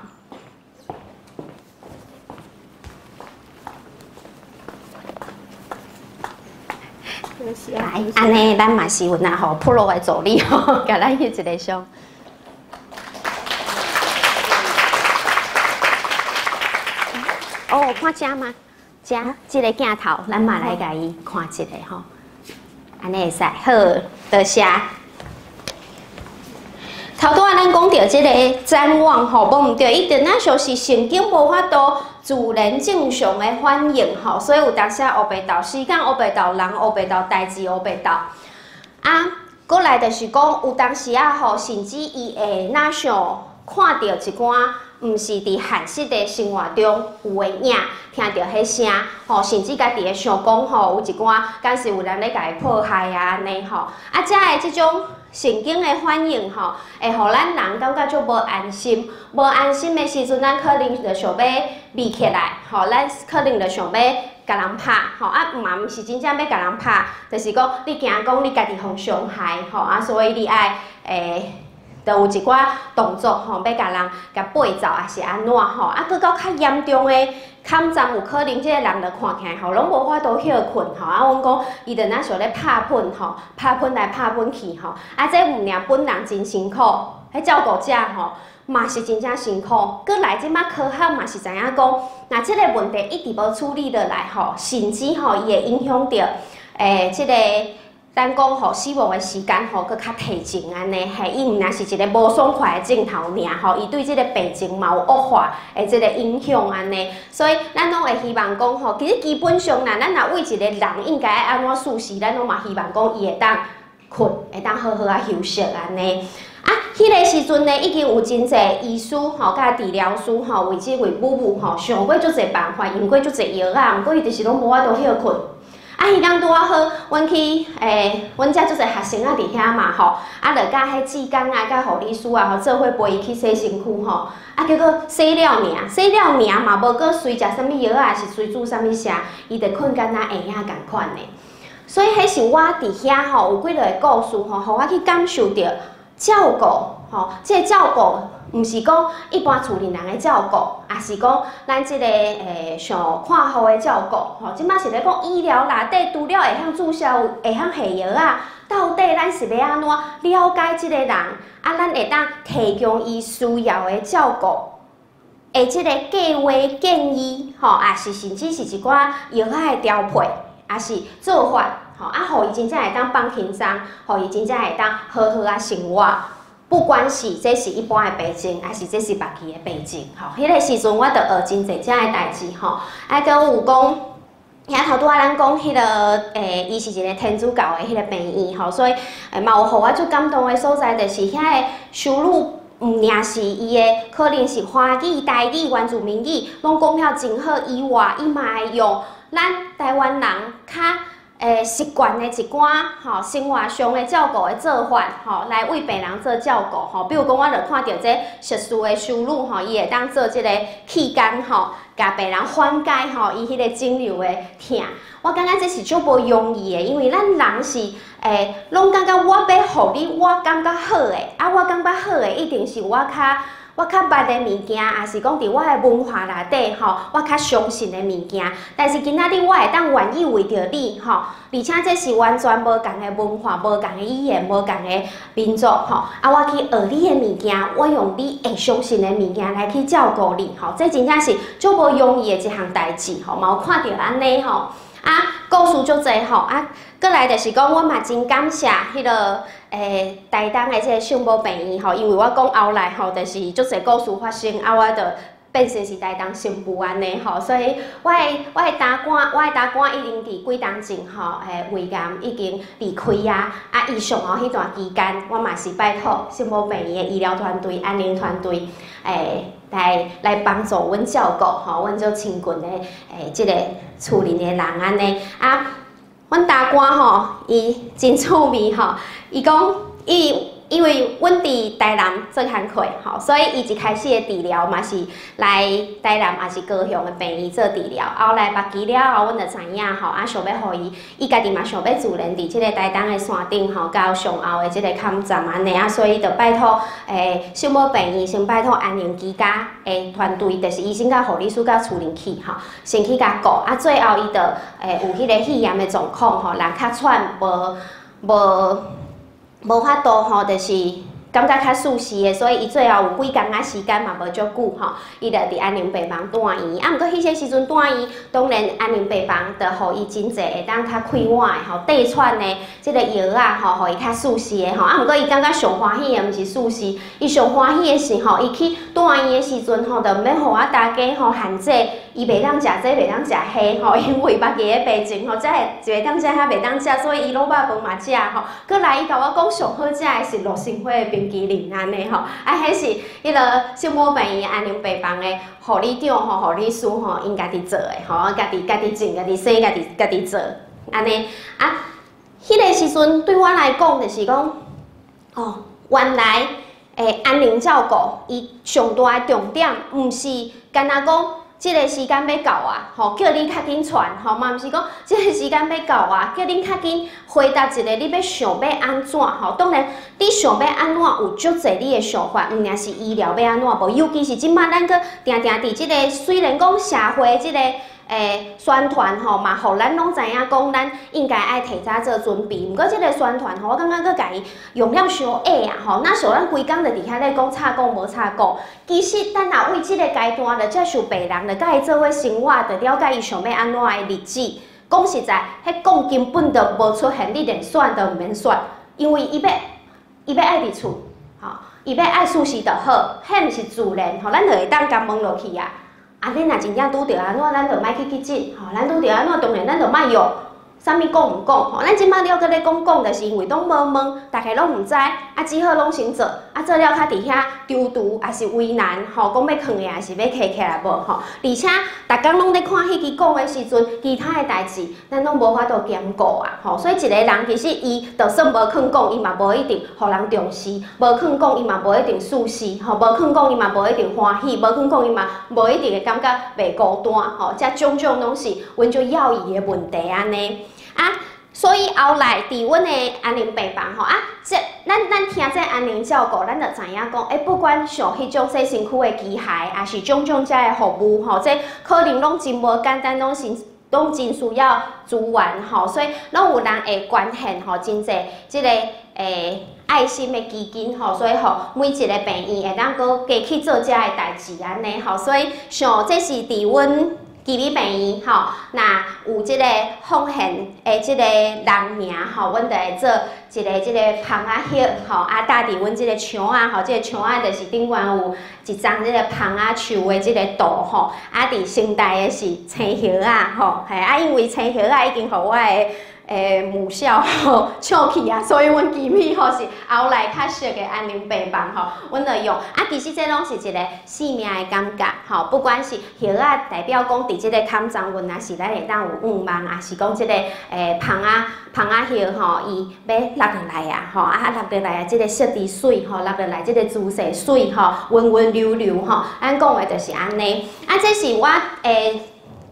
來，按呢，咱嘛是有若予 Pro 的助理吼，共咱翕一个相。哦，看這嗎？這這个鏡頭，咱嘛來共伊看一下吼。按呢會使，好，多謝。頭拄仔咱講著這个譫妄吼，無毋對，伊就若像是神經無法度自然正常的反應吼，所以有當時烏白鬥，時間烏白鬥，人烏白鬥，代誌烏白鬥。啊，閣來就是講，有當時仔吼，甚至伊會若像看著一寡毋是佇現實的生活中有的影，聽著彼聲吼，甚至家己會想講吼，有一寡敢是有人咧共伊迫害啊按呢吼，啊，遮的這種神經的反應吼，會予咱人感覺足無安心，無安心的時陣，咱可能就想欲避起來，吼，咱可能就想欲共人拍，吼，啊，嘛毋是真正欲共人拍，就是講你驚講你家己予傷害，吼，啊，所以你愛就有一寡動作吼，欲共人共背走，抑是按怎吼，啊，閣到較嚴重的坎站，有可能這个人就看起來吼，攏無法度歇睏吼，啊，阮講伊就若像咧拍噴吼，拍噴來拍噴去吼，啊，這毋爾本人真辛苦，彼照顧者吼嘛是真正辛苦，閣來這馬科學嘛是知影講，若這个問題一直無處理落來吼，甚至吼伊會影響著這个。咱講吼，死亡的時間吼，閣較提前按呢，嘿，伊毋爾是一个無爽快的症頭爾吼，伊對這个病情嘛有惡化的這个影響按呢，所以咱攏會希望講吼，其實基本上啦，咱若為一個人應該愛按怎處事，咱攏嘛希望講伊會當睏，會當好好仔休息按呢。啊，彼个時陣呢，已經有真濟醫師吼，佮治療師吼，為這位母母吼，想過足濟辦法，用過足濟藥仔，毋過伊就是攏無法度歇睏。啊，彼工拄仔好，阮去阮遮足濟學生仔佇遐嘛吼，啊，就佮彼志工啊、佮護理師啊吼，做伙陪伊去洗身軀吼。啊，結果洗了爾，洗了爾嘛，無閣隨食啥物藥仔，是隨注啥物啥，伊就睏敢若嬰仔仝款的。所以彼是我佇遐吼，有幾落个故事吼，予我去感受著照顧吼，這个照顧毋是講一般厝裡人的照顧，抑是講咱這个上看護的照顧吼。這馬是咧講醫療內底，除了會曉注射、會曉下藥仔，到底咱是欲按怎了解這个人？啊，咱會當提供伊需要的照顧的這个計劃建議吼，抑是甚至是一寡藥仔的調配，抑是做法吼，啊，予伊真正會當放輕鬆，予伊真正會當好好仔生活。不管是這是一般的病症，抑是這是目奇的病症，吼，彼个時陣我就學真濟遮的代誌，吼。啊，閣有講，遐頭拄仔咱講彼个，伊是一个天主教的彼个病院，吼，所以嘛有予我足感動的所在，就是遐个修女毋爾是伊的，可能是華語、台語、原住民語，攏講了真好以外，伊嘛會用咱台灣人較習慣的一寡吼生活上的照顧的做法吼，來為病人做照顧吼。比如講，我就看著這碩士的修女吼，伊會當做這个氣功吼，共病人緩解吼伊彼个腫瘤的疼。我感覺這是足無容易的，因為咱人是攏感覺我欲予你，我感覺好的，啊，我感覺好的一定是我較捌的物件，抑是講佇我的文化內底吼，我較相信的物件。但是今仔日我會當願意為著你吼，而且這是完全無仝的文化、無仝的語言、無仝的民族吼。啊，我去學你的物件，我用你會相信的物件來去照顧你吼，這真正是足無容易的一項代誌吼。嘛有看著按呢吼，啊，故事足濟吼，啊，閣來就是講，我嘛真感謝彼个台東的這个聖母病院吼，因為我講後來吼，就是足濟故事發生，啊，我就變成是台東神父按呢吼，所以我的大官已經佇幾冬前吼，胃癌已經離開啊，啊，伊上後彼段期間，我嘛是拜託聖母病院的醫療團隊、安寧團隊，來幫助阮照顧吼，阮足親近的這个厝裡的人按呢，啊。阮大官吼，伊真趣味吼，伊講伊因為阮佇台南做工課吼，所以伊一開始的治療嘛是來台南，抑是高雄的病院做治療。後來目奇了後，阮就知影吼，啊想欲予伊，伊家己嘛想欲自然佇這个台東的山頂吼，到上後的這个坎站按呢啊，所以就拜託聖母病院，先拜託安寧之家的團隊，就是醫生佮護理師佮厝裡去吼，先去共顧，啊最後伊就有彼个肺炎的狀況吼，人較喘，無法度吼，就是感覺較舒適的，所以伊最後有幾工仔時間嘛無足久吼，伊就佇安寧病房住院。啊，毋過彼個時陣住院，當然安寧病房就予伊真濟會當較快活的吼，短喘的這個藥仔吼，予伊較舒適的吼。啊，毋過伊感覺上歡喜的毋是舒適，伊上歡喜的是吼，伊去住院的時陣吼，就毋免予我大家吼限制，伊袂當食這，袂當食彼吼，因為捌伊的病情吼，才會一袂當食，彼袂當食，所以伊滷肉飯嘛食吼。閣來伊共我講上好食的是洛神花的冰淇淋按呢吼，啊，彼是彼个聖母病院安寧病房的護理長吼、護理師吼，𪜶家己做的吼，家己家己種、家己生、家己家己做，按呢啊，彼个時陣對我來講就是講，哦，原來安寧照顧伊上大的重點，毋是干焦講這个時間欲到啊，吼，叫你較緊傳，吼，嘛毋是講這个時間欲到啊，叫恁較緊回答一个你欲想欲按怎，吼。當然，你想欲按怎有足濟你的想法，毋爾是醫療欲按怎無，尤其是這擺咱閣定定佇這个，雖然講社會這个宣傳吼嘛，予咱攏知影講，咱應該愛提早做準備。毋過這个宣傳吼，我感覺閣共伊用了傷晚啊吼，若像咱規工就佇遐咧講插講無插講，其實咱若為這个階段就接受病人，就佮伊做伙生活，就了解伊想欲按怎的日子。講實在，彼講根本就無出現，你連選都毋免選，因為伊欲愛佇厝，吼，伊欲愛舒適就好，彼毋是自然吼，咱就會當共問落去啊。啊，恁若真正拄著按怎，咱就莫去急診，吼，咱拄著按怎，當然咱就莫用，啥物講毋講，吼，咱這擺了閣咧講講，就是因為攏無問，逐家攏毋知，啊，只好攏先做，啊，做了較佇遐躊躇，抑是為難，吼，講欲囥的，抑是欲提起來無，吼，而且逐工攏咧看彼支講的時陣，其他的代誌咱攏無法度兼顧啊，吼，所以一个人其實伊就算無肯講，伊嘛無一定予人重視，無肯講伊嘛無一定舒適，吼，無肯講伊嘛無一定歡喜，無肯講伊嘛無一定會感覺袂孤單，吼，這種種攏是阮足要意的問題按呢。啊，所以後來佇阮的安寧病房吼，啊，這咱聽這安寧照顧，咱就知影講，欸，不管像彼種洗身軀的機械，抑是種種遮的服務吼，這可能攏真無簡單，攏真需要資源吼，所以攏有人會捐獻吼，真濟這个愛心的基金吼，所以予每一个病院會當閣加去做遮的代誌按呢吼，所以像這是佇阮奇美病院吼，若有這个奉獻的這个人名吼，阮就會做一个這個蜂仔葉吼，啊搭佇阮這个牆仔吼，這个牆仔就是頂懸有一張這個蜂仔樹的這个圖吼，啊佇成大的是青葉仔吼，嘿啊因為青葉仔已經予我的母校吼搶去啊，所以阮奇美吼是後來較熟的安寧病房吼，阮就用啊，其實這攏是一個生命的感覺吼，不管是葉仔代表講佇這個坎站，阮若是咱會當有願望，抑是講這個蜂仔葉吼，伊欲落落來啊吼，啊落落來啊，這個色佇媠吼，落落來這個姿勢媠吼，溫溫柔柔吼，咱講的就是按呢。啊，這是我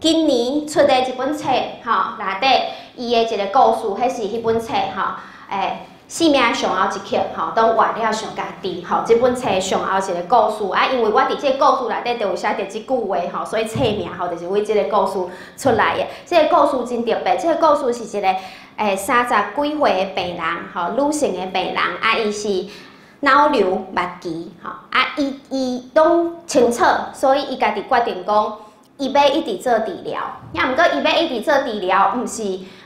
今年出的一本冊吼，內底伊的一个故事，彼是彼本冊吼，生命上後一刻吼，當活了上家己吼，這本冊上後一個故事啊，因為我佇這個故事內底就有寫著這句話吼，所以冊名吼就是為這个故事出來的。這个故事真特別，這个故事是一个30幾歲的病人吼，女性的病人啊，伊是腦瘤末期吼，啊，伊攏清楚，所以伊家己決定講，伊欲一直做治療，也毋過伊欲一直做治療，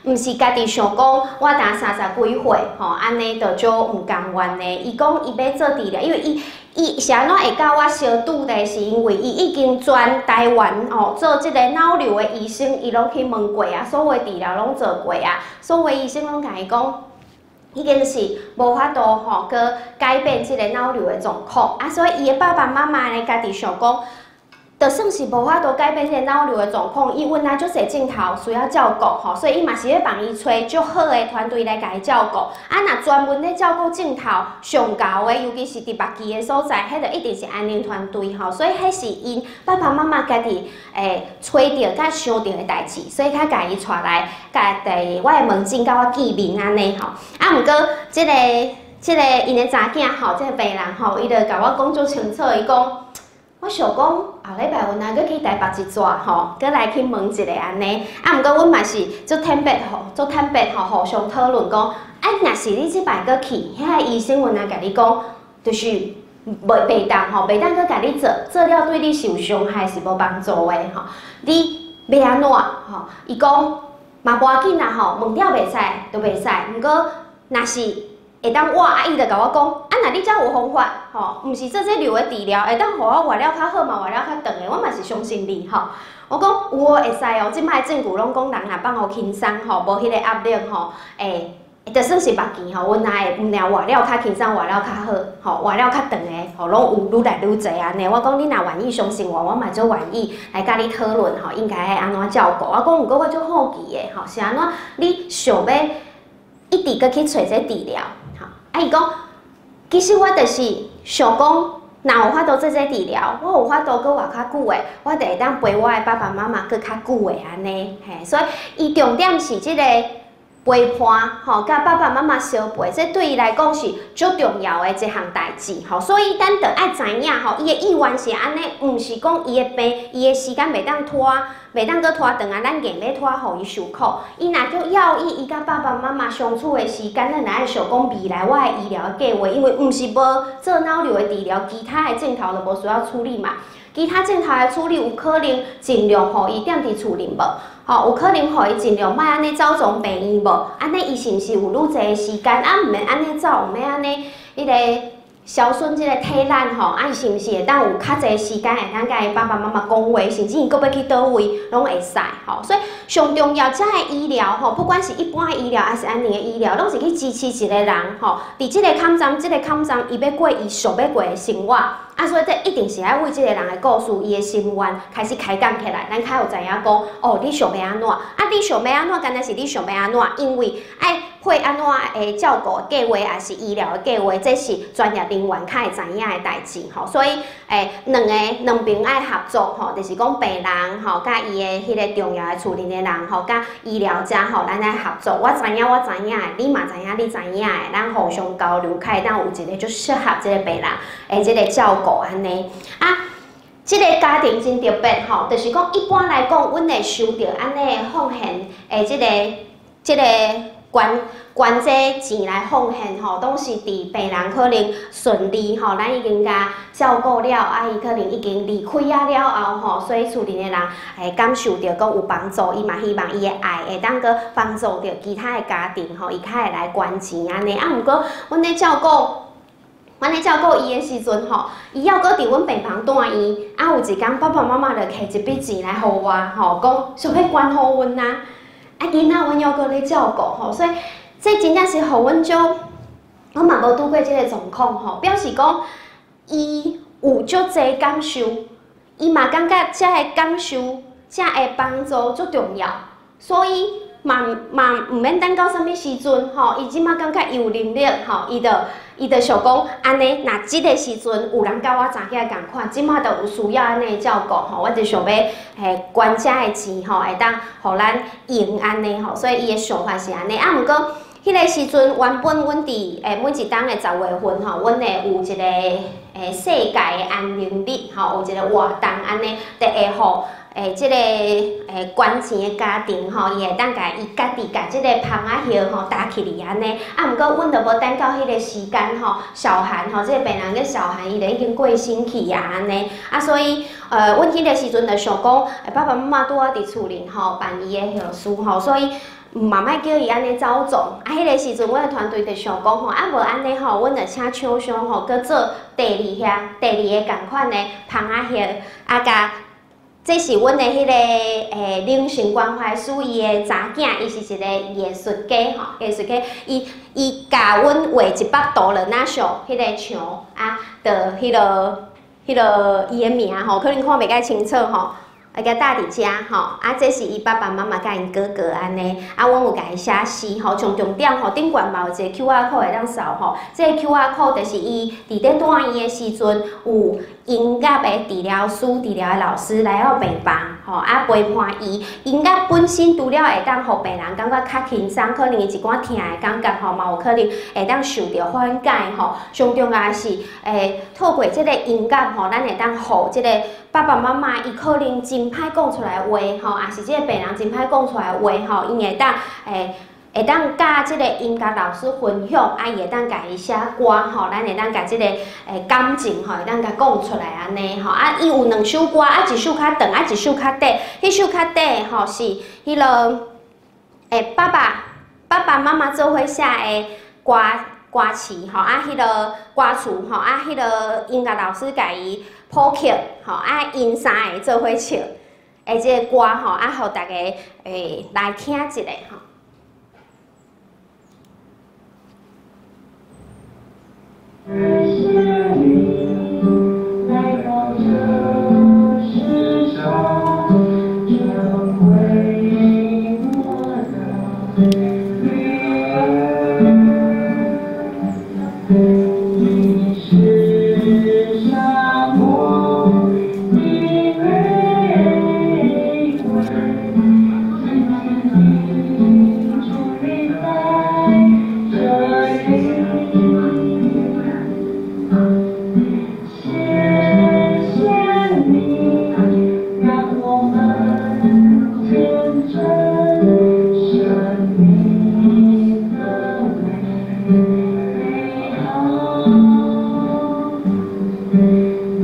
毋是家己想講，我焦30幾歲吼，按呢就足毋甘願的。伊講伊欲做治療，因為伊是按怎會佮我相拄咧？是因為伊已經全台灣吼做這个腦瘤的醫生，伊攏去問過啊，所有治療攏做過啊，所有醫生攏共伊講，已經是無法度吼，閣改變這个腦瘤的狀況啊，所以伊的爸爸媽媽呢，家己想講，就算是無法度改變這个腦瘤的狀況，伊阮也足濟鏡頭需要照顧吼，所以伊嘛是欲幫伊揣足好的團隊來共伊照顧。啊，若專門咧照顧症頭上𠢕的，尤其是佇末期的所在，彼就一定是安寧團隊吼。所以彼是𪜶爸爸媽媽家己揣著佮想著的代誌，所以較共伊帶來，共佇我的門診佮我見面按呢吼。啊，毋過這个𪜶的查囝吼，這个病人吼，伊就共我講足清楚，伊講，我想講後禮拜阮若閣去台北一逝吼，閣來去問一下按呢。啊，毋過阮嘛是足坦白吼，足坦白吼，互相討論講，啊，若是你這擺閣去，遐个醫生阮若共你講，就是袂當吼，袂當閣共你做，做了對你是有傷害，是無幫助的吼。你欲按怎吼？伊講嘛無要緊啦吼，問了袂使就袂使，毋過若是會當活，啊伊就共我講，啊若你遮有方法吼，毋是做這瘤的治療，會當予我活了較好嘛，活了較長的，我嘛是相信你吼。我講有哦，會使哦，這擺證據攏講人若放予輕鬆吼，無彼个壓力吼，會就算是目鏡吼，阮也會毋爾活了較輕鬆，活了較好，吼，活了較長的，吼，攏有愈來愈濟按呢。我講你若願意相信我，我嘛足願意來佮你討論吼，應該愛按怎照顧。我講毋過我足好奇的吼，是按怎你想欲一直閣去揣這治療？吼，啊伊講，其實我就是想講，若有法度做這治療，我有法度閣活較久的，我就會當陪我的爸爸媽媽閣較久的按呢。嘿，所以伊重點是這個陪伴，吼，佮爸爸媽媽相陪，這對伊來講是足重要的一項代誌，吼。所以咱著愛知影，吼，伊的意願是按呢，毋是講伊的病，伊的時間袂當拖，袂當閣拖長啊，咱硬欲拖，予伊受苦。伊若足要伊，伊佮爸爸媽媽相處的時間，咱若愛想講未來我的醫療計劃，因為毋是無做腦瘤的治療，其他的症頭就無需要處理嘛。其他症頭的處理有可能盡量予伊踮佇厝裡無？吼，有可能予伊盡量莫按呢走傱病院無？按呢伊是毋是有愈濟的時間？啊，毋免按呢走，毋免按呢彼个消損這個體力吼，啊，伊是毋是會當有較濟時間會當佮伊爸爸媽媽講話，甚至伊閣欲去佗位，攏會使吼。所以上重要，遮的醫療吼，不管是一般的醫療，抑是安寧的醫療，攏是去支持一個人吼，佇這個坎站，這個坎站，伊欲過伊想欲過的生活。啊，所以這一定是愛為這個人的故事，伊的心願開始開講起來，咱較有知影講，哦，你想欲按怎？啊，你想欲按怎？敢若是你想欲按怎？因為愛配按怎的照顧計劃，抑是醫療的計劃，這是專業人員較會知影的代誌吼。所以，兩個兩邊愛合作吼，就是講病人吼，佮伊的彼個重要的厝裡的人吼，佮醫療者吼，咱愛合作。我知影，我知影的，你嘛知影，你知影的，咱互相交流，較會當有一個足適合這個病人的這個照顧按呢。啊，這個家庭真特別吼，就是講一般來講，阮會收著按呢奉獻的這個捐捐這錢來奉獻吼，攏是佇病人可能順利吼，咱已經共照顧了，啊，伊可能已經離開啊了後吼，所以厝裡的人會感受著講有幫助，伊嘛希望伊的愛會當閣幫助著其他的家庭吼，伊較會來捐錢按呢。啊，毋過阮咧照顧。阮咧照顧伊的時陣吼，伊猶閣佇阮病房住院，啊，有一工爸爸媽媽就摕一筆錢來予我，吼，講想欲捐予阮啊。啊，囡仔阮猶閣咧照顧吼，所以這真正是予阮足，我嘛無拄過這個狀況吼，表示講伊有足濟感受，伊嘛感覺遮的感受、遮的幫助足重要，所以嘛嘛毋免等到啥物時陣吼，伊這馬感覺伊有能力吼，伊就想講按呢，若這個時陣有人佮我早起來仝款，這馬就有需要按呢照顧吼，我就想欲嘿捐遮的錢吼，會當予咱用按呢吼，所以伊的想法是按呢。啊，毋過彼個時陣原本阮佇每一冬的10月份吼，阮會有一個世界的安寧日吼，有一個活動按呢，就會予這個捐錢的家庭吼，伊會當共伊家己共這個蜂仔葉吼打起來按呢。啊，毋過阮就無等到彼個時間吼，小韓吼，這個病人叫小韓，伊就已經過身去啊按呢。啊，所以阮彼個時陣就想講，爸爸媽媽拄仔佇厝裡吼辦伊的後事吼，所以嘛莫叫伊按呢走傱。啊，彼個時陣，阮的團隊就想講吼，啊無按呢吼，阮就請廠商吼，閣做第二遐第二个仝款的蜂仔葉，啊，共這是阮的彼個靈性關懷師伊的查囝，伊是一個藝術家吼，藝術家，伊共阮畫一幅圖了，那上彼個牆啊，就彼個伊的名吼，可能看袂介清楚吼。啊，共搭佇遮吼，啊，這是伊爸爸媽媽佮𪜶哥哥按呢，啊，阮有共伊寫詩吼，上重點吼，頂懸嘛有一個 QR code 會當掃吼，這個 QR code 就是伊佇咧住院的時陣有音樂的治療師、治療的老師來到病房吼，啊陪伴伊。音樂本身除了會當予病人感覺較輕鬆，可能伊一寡疼的感覺吼，嘛有可能會當受著緩解吼。上重要的是，透過這個音樂吼，咱會當予這個爸爸媽媽伊可能真歹講出來的話吼，抑是這個病人真歹講出來的話吼，伊會當會當佮這个音樂老師分享，啊，伊會當共伊寫歌吼，咱會當共這个感情吼，會當共講出來按呢吼。啊，伊有兩首歌，啊，一首較長，啊，一首較短。彼首較短的吼是彼落爸爸媽媽做伙寫的歌歌詞吼，啊，彼落歌詞吼，啊，彼落音樂老師共伊譜曲吼，啊，𪜶三个做伙唱的這个歌吼，啊，予大家來聽一下吼。謝謝你來到這世上，成為我的女兒。你是沙漠的玫瑰，靜靜地佇立在這裡。謝謝你讓我們見證生命的美好。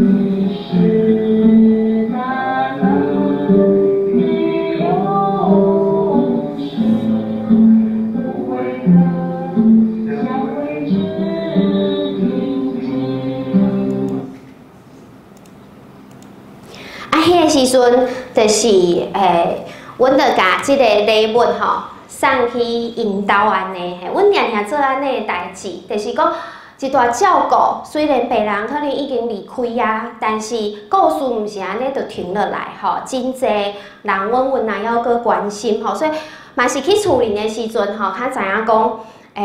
你是大能的勇士，無畏地向未知挺進。啊，彼个時陣就是，阮就共這个禮物吼送去𪜶兜按呢，嘿，阮定定做按呢的代誌，就是講一段照顧，雖然病人可能已經離開啊，但是故事毋是按呢就停落來吼，真濟人阮阮也猶閣關心吼，所以嘛是去厝裡的時陣吼，較知影講。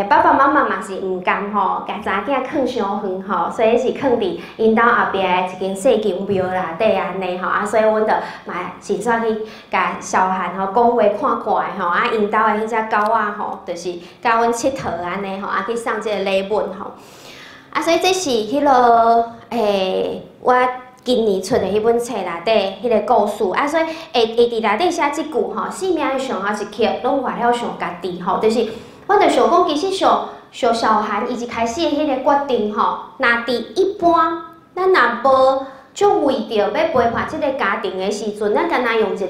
爸爸媽媽嘛是毋甘吼，共查囝囥傷遠吼，所以是囥佇𪜶兜後壁的一間細間廟內底按呢吼，啊，所以阮就嘛順紲去共小漢吼講話看看的吼，啊，𪜶兜的彼隻狗仔吼，就是佮阮𨑨迌按呢吼，啊，去送這個禮物吼，啊，所以這是彼落我今年出的彼本冊內底彼个故事，啊，所以會佇內底寫這句吼，生命的上後一刻，攏活了上家己吼，就是。我就想講，其實像像小韓伊一開始的彼个決定吼，若佇一般，咱若無足為著欲陪伴這个家庭的時陣，咱敢若用一個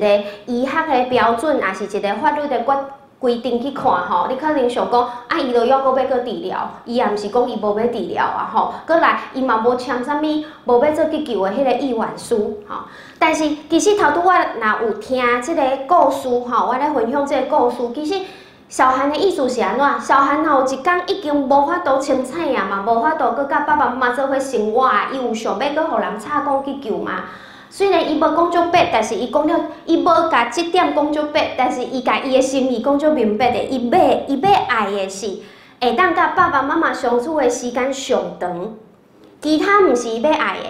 醫學的標準，抑是一個法律的決規定去看吼，你可能想講，啊，伊都猶閣欲閣治療，伊也毋是講伊無欲治療啊吼，閣來伊嘛無簽啥物，無欲做急救的彼個意願書吼。但是其實頭拄我若有聽這个故事吼，我咧分享這个故事，其實。小韓的意思是按怎？小韓若有一工已經無法度清醒啊嘛，無法度閣佮爸爸媽媽做伙生活啊，伊有想欲閣予人插管急救嗎？雖然伊無講足白，但是伊講了，伊無共這點講足白，但是伊共伊的心意講足明白的。伊欲愛的是會當佮爸爸媽媽相處的時間上長，其他毋是伊欲愛的。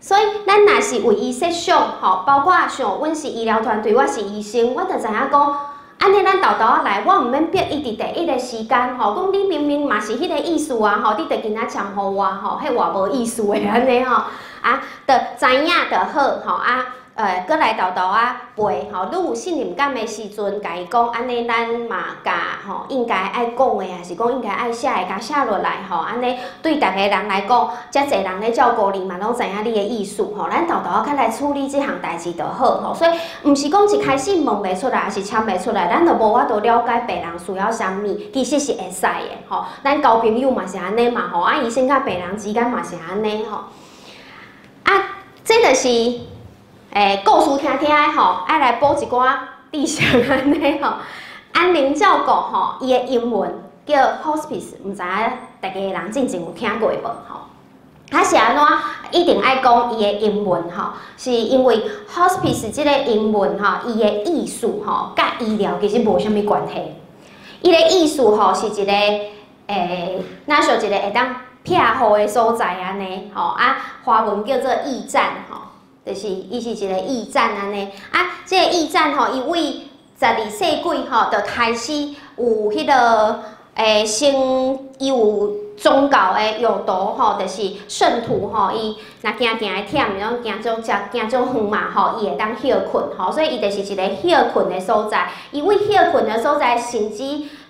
所以，咱若是為伊設想，吼，包括像阮是醫療團隊，我是醫生，我就知影講。按呢，咱沓沓仔來，我毋免逼伊佇第一个時間吼，講你明明嘛是彼个意思啊吼，你著今仔簽予我吼，彼偌無意思的按呢吼，啊，著知影就好吼啊。閣來沓沓仔陪吼，你有信任感的時陣，共伊講，按呢咱嘛共吼應該愛講的，抑是講應該愛寫的，共寫落來吼，按呢對逐个人來講，遮濟人咧照顧你嘛，攏知影你的意思吼。咱沓沓仔較來處理這項代誌就好吼。所以，毋是講一開始問袂出來，抑是簽袂出來，咱就無法度了解病人需要啥物，其實是會使的吼。咱交朋友嘛是按呢嘛吼，啊，醫生佮病人之間嘛是按呢吼。啊，這就是。故事聽聽的吼，愛來補一寡知識按呢吼。安寧照顧吼，伊的英文叫 hospice，毋知影逐家人進前有聽過無吼？啊是按怎一定愛講伊的英文吼？是因為 hospice 這個英文吼，伊的意思吼，佮醫療其實無啥物關係。伊的意思吼是一個若像一個會當避雨的所在按呢吼，啊，華文叫做驛站吼。就是伊是一個驛站按呢，啊，這個驛站吼，伊為12世紀吼，就開始有彼个先伊有宗教的用途吼，就是聖徒吼，伊若行行會忝，攏行足食行足遠嘛吼，伊會當歇睏吼，所以伊就是一個歇睏的所在。伊為歇睏的所在，甚至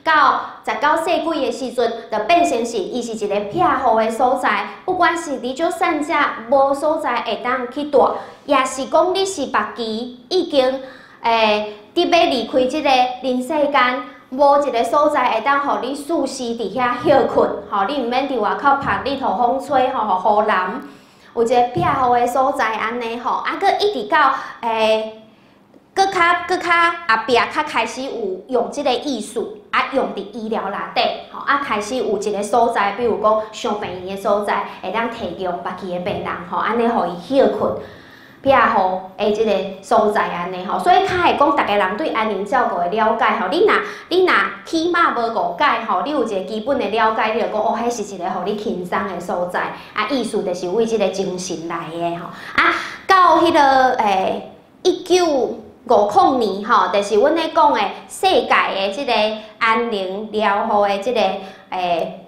到19世紀的時陣，就變成是伊是一个避雨的所在。不管是離少散者無所在會當去蹛，抑是講你是末期已經佇欲離開這个人世間，無一个所在會當予你舒適佇遐歇睏，吼，你毋免佇外口曝日頭風吹，吼，予雨淋，有一個避雨的所在按呢吼，啊，閣一直到閣較後壁較開始有用這个意思，啊，用佇醫療內底，吼，啊，開始有一个所在，比如講傷病院的所在，會當提供末期的病人，吼，按呢予伊歇睏。避雨的這个所在按呢吼，所以較會講，逐个人對安寧照顧的了解吼，你若起碼無誤解吼，你有一個基本的了解，你就講哦，彼是一个予你輕鬆的所在，啊，意思就是為這个精神來的吼，啊，到彼个1950年吼，就是阮咧講的世界的這个安寧療護的這个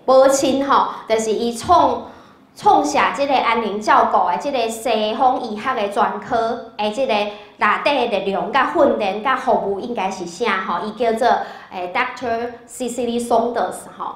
母親吼，就是伊創設這个安寧照顧的這个西方醫學的專科的這个內底的內容、佮訓練、佮服務應該是啥吼？伊叫做Dr. Cicely Saunders 吼，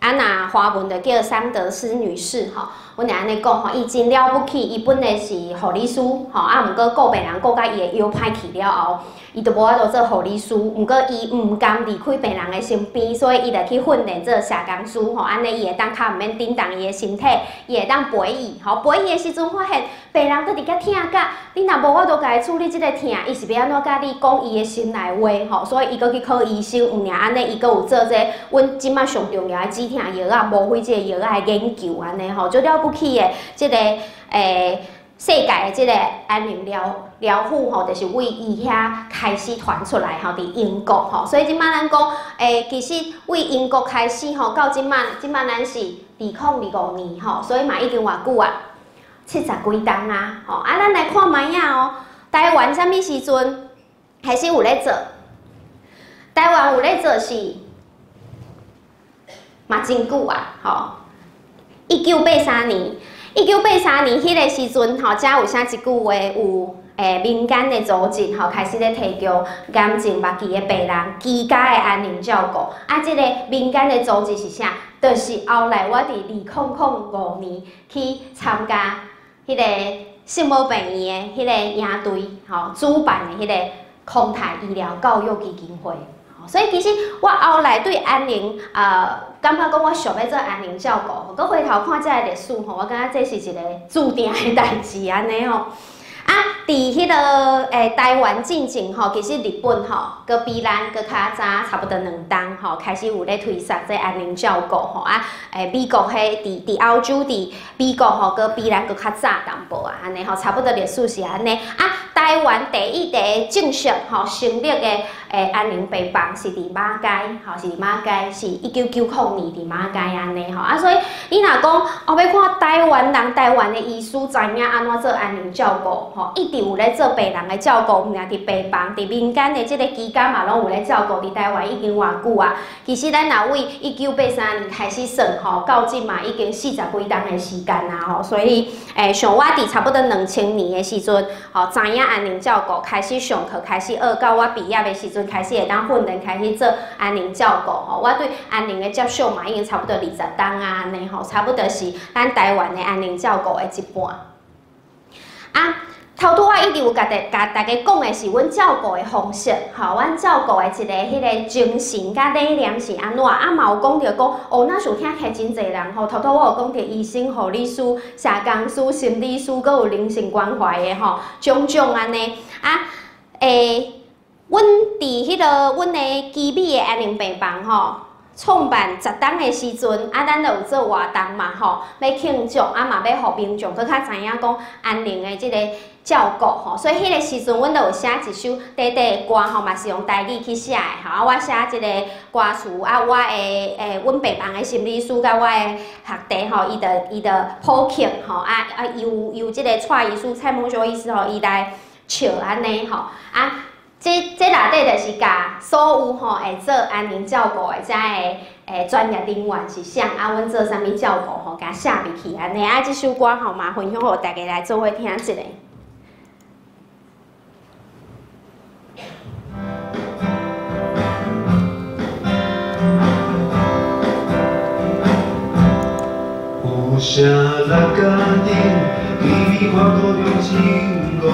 啊若華文就叫桑德斯女士吼。阮會按呢講吼，伊真了不起，伊本來是護理師吼，啊，毋過顧病人顧甲伊的腰歹去了後，伊就無法度做護理師。毋過伊毋甘離開病人的身邊，所以伊就去訓練做社工師吼，按呢伊會當較毋免振動伊的身體，伊會當陪伊吼。陪伊的時陣發現病人佇遐疼甲，你若無法度共伊處理這个疼，伊是欲按怎共你講伊的心內話吼？所以伊閣去考醫生，毋爾按呢，伊閣有做這个阮這擺上重要的止疼藥仔、嗎啡這个藥仔的研究按呢吼，足了不起的這个世界的這个安寧療護吼，就是為伊遐開始傳出來吼，佇英國吼，所以這擺咱講，其實為英國開始吼，到這擺，這擺咱是2025年吼，所以嘛已經偌久啊，70幾冬啊，吼，啊，咱來看覓仔哦，台灣啥物時陣開始有咧做？台灣有咧做是嘛真久啊，吼，1983年。1983年彼个時陣吼，才有寫一句話，有民間的組織吼，開始咧提供癌症末期的病人居家的安寧照顧。啊，這個民間的組織是啥？就是後來我佇2005年去參加彼个聖母病院的彼個營隊吼，主辦的彼個康泰醫療教育基金會。所以其實我後來對安寧，感覺講我想欲做安寧照顧，閣回頭看這个歷史吼，我感覺這是一個注定的代誌按呢吼。啊，佇彼个台灣進前吼，其實日本吼，閣比咱閣較早差不多2冬吼，開始有咧推捒這安寧照顧吼。啊，美國彼佇歐洲佇美國吼，閣比咱閣較早淡薄啊，按呢吼，差不多歷史是按呢。啊，台灣第一個正式吼成立的安寧病房是佇馬偕，吼是佇馬偕，是1990年佇馬偕按呢吼。啊，所以你若講哦，欲看台灣人、台灣的醫師知影按怎做安寧照顧吼，一直有咧做病人的照顧，毋爾佇病房、佇民間的這个居家嘛，攏有咧照顧。佇台灣已經偌久啊。其實咱若為1983年開始算吼，到這嘛已經40幾冬的時間啊吼。所以像我佇差不多2000年的時陣，吼知影安寧照顧，開始上課，開始學，到我畢業的時陣開始會當訓練，開始做安寧照顧吼。我對安寧的接觸嘛，已經差不多20冬啊，按呢吼，差不多是咱台灣的安寧照顧的一半。啊，頭拄仔一直有共大家講的是阮照顧的方式，吼，阮照顧的一个彼个精神佮理念是按怎？啊，嘛有講著講，哦，若想聽起來真濟人吼，頭拄我有講著醫生、護理師、社工師、心理師，閣有靈性關懷的吼，種種按呢。啊，阮佇彼个阮的奇美的安寧病房吼，創辦10冬的時陣，啊，咱就有做活動嘛，吼，欲慶祝，啊嘛欲予民眾閣較知影講安寧的這個照顧吼，所以彼個時陣，阮就有寫一首短短的歌吼，嘛是用台語去寫的吼。啊，我寫這个歌詞，啊，我的阮病房的心理師佮我的學弟吼，伊就譜曲吼，啊啊由這个蔡醫師蔡孟修醫師吼，伊來唱按呢吼，啊。這內底就是共所有吼會做安寧照顧的遮个專業人員是啥，啊，阮做啥物照顧吼，共寫入去按呢。啊，這首歌吼嘛，分享予大家來做伙聽一下。城六甲顶，美美看孤长情50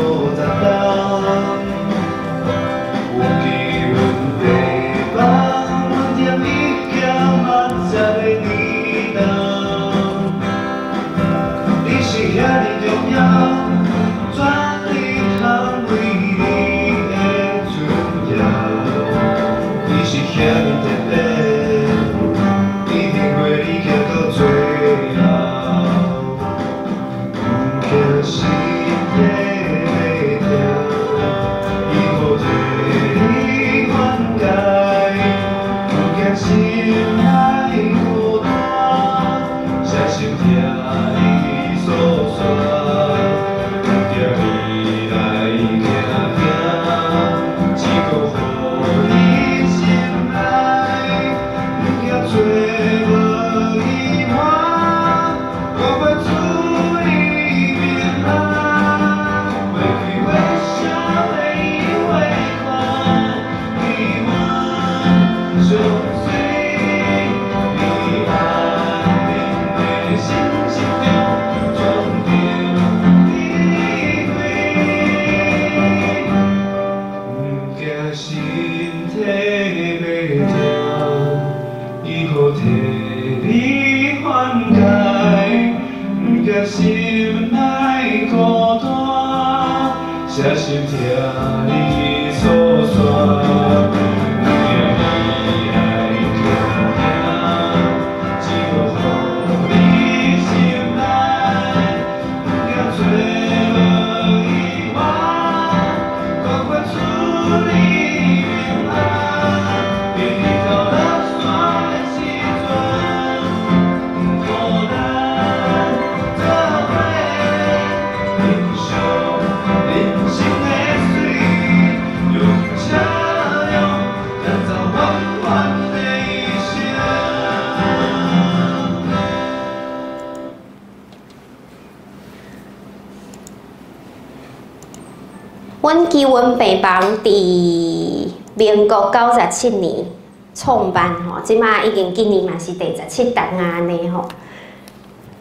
冬。有记阮爸爸，阮踮伊咸嘛才欲离动。你是遐尔重要，全力捍卫你的尊严。你是遐尔特别，一定陪你行到最后。毋惊身体欲痛，伊予替你缓解。毋惊心内孤单，写心听你诉说。毋惊未来惊惊，只顾予你心爱。毋惊找无依偎，我会祝你平安。花开花谢花花看，你阮相随，你安宁的心心中装着玫瑰。毋惊身体欲痛，伊予替你缓解。毋惊心内孤单，写心听你诉说。毋惊未来惊惊，只顾予你心爱。毋惊找无依偎，赶快祝你平安。日头落山的时阵，予咱做伙欣赏人生的水，用车辆弹奏缓缓的一生。阮基文病房伫民國97年創辦吼，這馬已經今年嘛是第17冬啊按呢吼，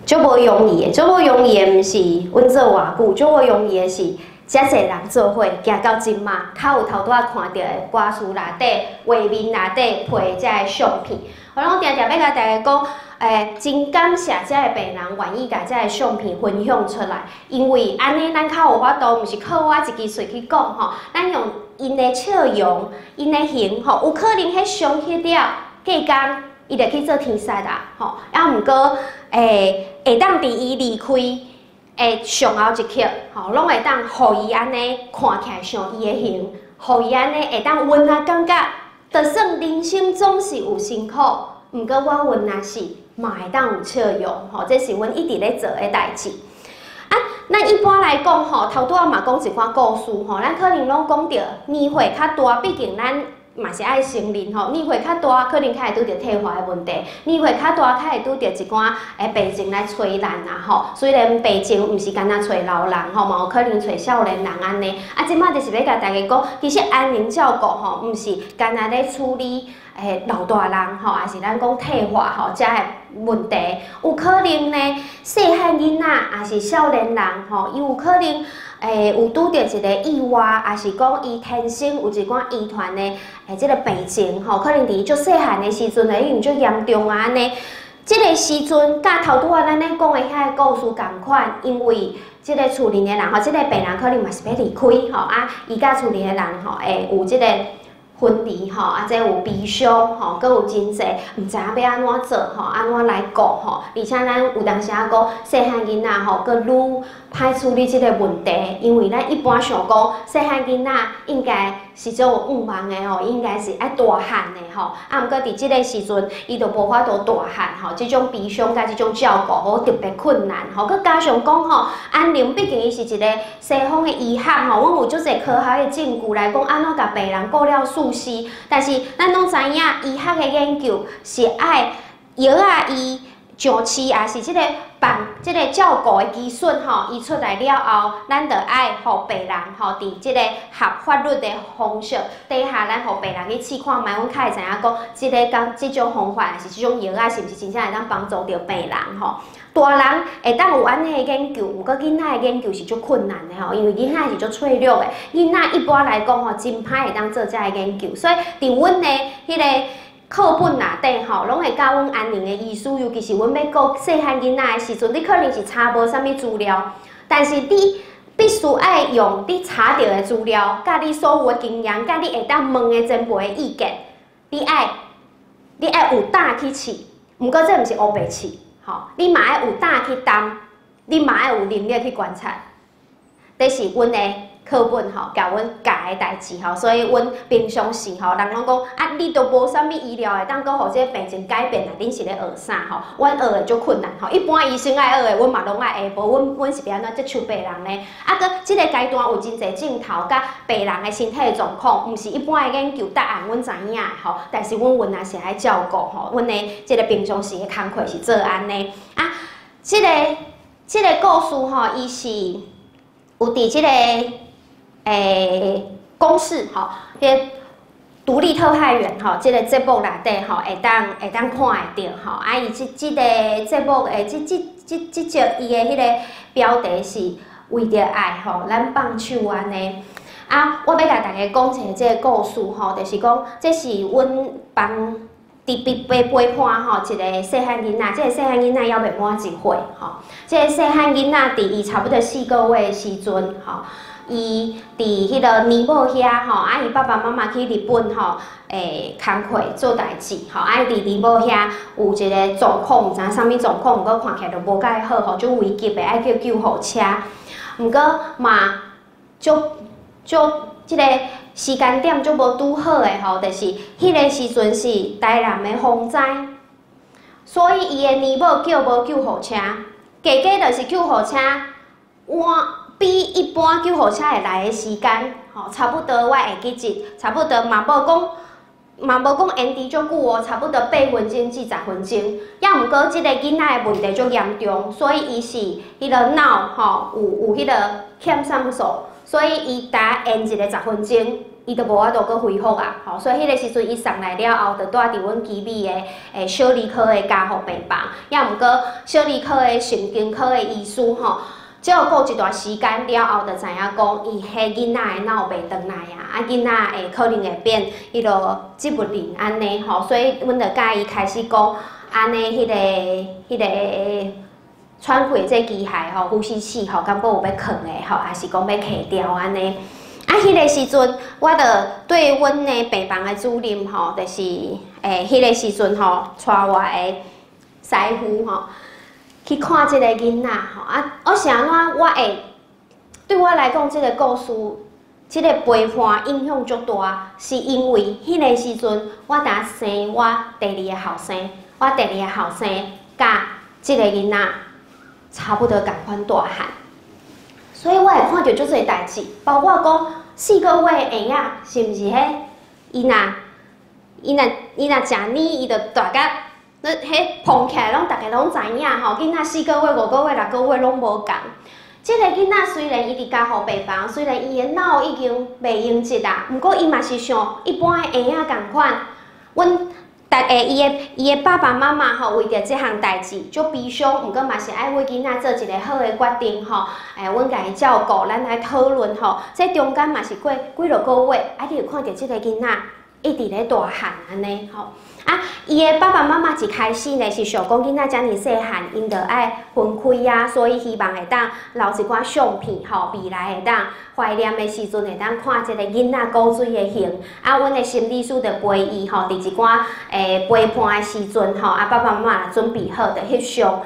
足無容易的，足無容易的，毋是阮做偌久，足無容易的是遮濟人做伙行到這馬，較有頭拄仔看著的歌詞內底、畫面內底配這个相片。我攏定定欲共大家講，真感謝這个病人願意共這个相片分享出來，因為按呢咱較有法度，毋是靠我一支喙去講吼，咱用𪜶的笑容、𪜶的形吼，有可能彼傷彼了，隔工伊就去做天使啦，吼。啊，毋過會當佇伊離開的上後一刻，吼，攏會當予伊按呢看起來像伊的形，予伊按呢會當溫啊感覺，就算人生總是有辛苦，毋過我阮若是嘛會當有笑容，吼，這是阮一直咧做的代誌。啊，咱一般來講吼，頭拄仔嘛講一寡故事吼，咱可能攏講著年歲較大，畢竟咱嘛是愛承認吼，年歲較大可能較會拄著退化的問題，年歲較大較會拄著一寡病症來催咱啊吼。雖然病症毋是干焦揣老人吼，嘛有可能揣少年人按呢。啊，這馬就是欲共大家講，其實安寧照顧吼，毋是干焦咧處理老大人吼，抑是咱講退化吼，遮的問題，有可能呢，細漢囡仔，抑是少年人吼，伊有可能有拄著一個意外，抑是講伊天生有一寡遺傳的這個病症吼，可能佇伊足細漢的時陣就已經足嚴重啊按呢。這個時陣，佮頭拄仔咱咧講的遐个故事仝款，因為這個厝裡的人吼，這個病人可能嘛是欲離開吼，啊，伊佮厝裡的人吼，會有這個分離吼，啊，這有悲傷吼，閣有真濟毋知影欲按怎做吼，按怎來顧吼，而且咱有當時仔講細漢囡仔吼，閣愈歹處理這個問題，因為咱一般想講細漢囡仔應該是足有願望的吼，應該是愛大漢的吼，啊，毋過佇這個時陣，伊就無法度大漢吼，這種悲傷佮這種照顧吼特別困難吼，閣加上講吼，安寧畢竟伊是一個西方的醫學吼，阮有足濟科學的證據來講，按怎共病人顧了舒適，但是咱攏知影，醫學的研究是愛藥仔伊上市，抑是這個幫這个照顧的技術吼，伊出來了後，咱就愛予病人吼，佇這個合法律的方式底下，咱予病人去試看覓，阮較會知影講，這个講這種方法，還是這種藥仔，是毋是真正會當幫助著病人吼？大人會當有按呢的研究，毋過囡仔的研究是足困難的吼，因為囡仔是足脆弱的。囡仔一般來講吼，真歹會當做這个研究，所以佇阮的彼个課本內底吼，攏會教阮安寧的醫師，尤其是阮欲顧細漢囡仔的時陣，你可能是查無啥物資料，但是你必須愛用你查著的資料，佮你所有的經驗，佮你會當問的前輩的意見，你愛有膽去試，毋過這毋是烏白試，吼，你嘛愛有膽去擔，你嘛愛有能力去觀察，這是阮的課本吼，共阮教的代誌吼，所以阮平常時吼，人攏講啊，你都無啥物醫療會當閣予這個病情改變啊，恁是咧學啥吼？阮學的足困難吼，一般醫生愛學的，阮嘛攏愛學，無阮阮是欲按怎接觸病人呢？啊，閣這个階段有真濟鏡頭佮病人的身體狀況，毋是一般的研究答案，阮知影的吼，但是阮原來是愛照顧吼，阮的這个平常時的工課是做按呢。啊，這个故事吼，伊是有佇這个公視吼，彼个獨立特派員吼，這个節目內底吼，會當看會著吼。啊，伊這个節目的這這集伊的彼个標題是為著愛吼，咱放手按呢。啊，我欲共大家講一个這个故事吼，就是講這是阮幫佇陪陪伴吼一個細漢囡仔，這個細漢囡仔猶未滿一歲吼。這個細漢囡仔佇伊差不多4個月的時陣吼，伊佇彼个奶母遐吼，啊，伊爸爸媽媽去日本吼，工課做代誌吼，啊，伊佇奶母遐有一個狀況，毋知影啥物狀況，毋過看起來就無蓋好吼，足危急的，愛叫救護車。毋過嘛，足足這个時間點足無拄好的吼，就是彼个時陣是台南的風災，所以伊的奶母叫無救護車，加加就是救護車晚比一般救護車會來的時間，吼，差不多我會記得，差不多嘛無講延遲足久哦，差不多8分鐘至10分鐘。抑毋過這个囡仔的問題足嚴重，所以伊是彼个腦吼有彼个欠酸素，所以伊焦延一个十分鐘，伊就無法度閣恢復啊，吼，所以彼个時陣伊送來了後，就蹛佇阮奇美的小兒科的加護病房。抑毋過小兒科的神經科的醫師吼，照顧一段時間了後，就知影講，伊彼囡仔的腦袂轉來啊，啊，囡仔會可能會變彼落植物人按呢吼，所以阮就佮伊開始講，按呢彼个喘氣這機械吼，呼吸器吼，敢閣有欲囥的吼，還是講欲拆掉按呢？啊，彼个時陣，我就對阮的病房的主任吼，就是彼个時陣吼，帶我的師傅吼，去看這个囡仔吼，啊，我是按怎？我會對我來講，這个故事，這个陪伴影響足大，是因為彼个時陣，我當生我第二个後生，我第二个後生佮這个囡仔差不多仝款大漢，所以我會看著足濟代誌，包括講4個月的嬰仔，是毋是彼？伊若食奶，伊就大甲。那彼膨起來，攏逐家攏知影吼。囡仔四個月、5個月、6個月攏無仝。這个囡仔雖然伊佇加護病房，雖然伊的腦已經袂用得啊，毋過伊嘛是像一般的嬰仔仝款。阮逐个伊的爸爸媽媽吼，為著這項代誌足悲傷，毋過嘛是愛為囡仔做一個好的決定吼。阮共伊照顧，咱來討論吼。這中間嘛是過幾落個月，啊，你有看著這個囡仔一直咧大漢按呢吼。啊，伊的爸爸媽媽一開始呢是想講囡仔遮爾細漢，𪜶著愛分開啊，所以希望會當留一寡相片吼，未來會當懷念的時陣會當看這个囡仔古錐的形。啊，阮的心理師就陪伊吼，佇一寡陪伴的時陣吼，啊，爸爸媽媽準備好就翕相。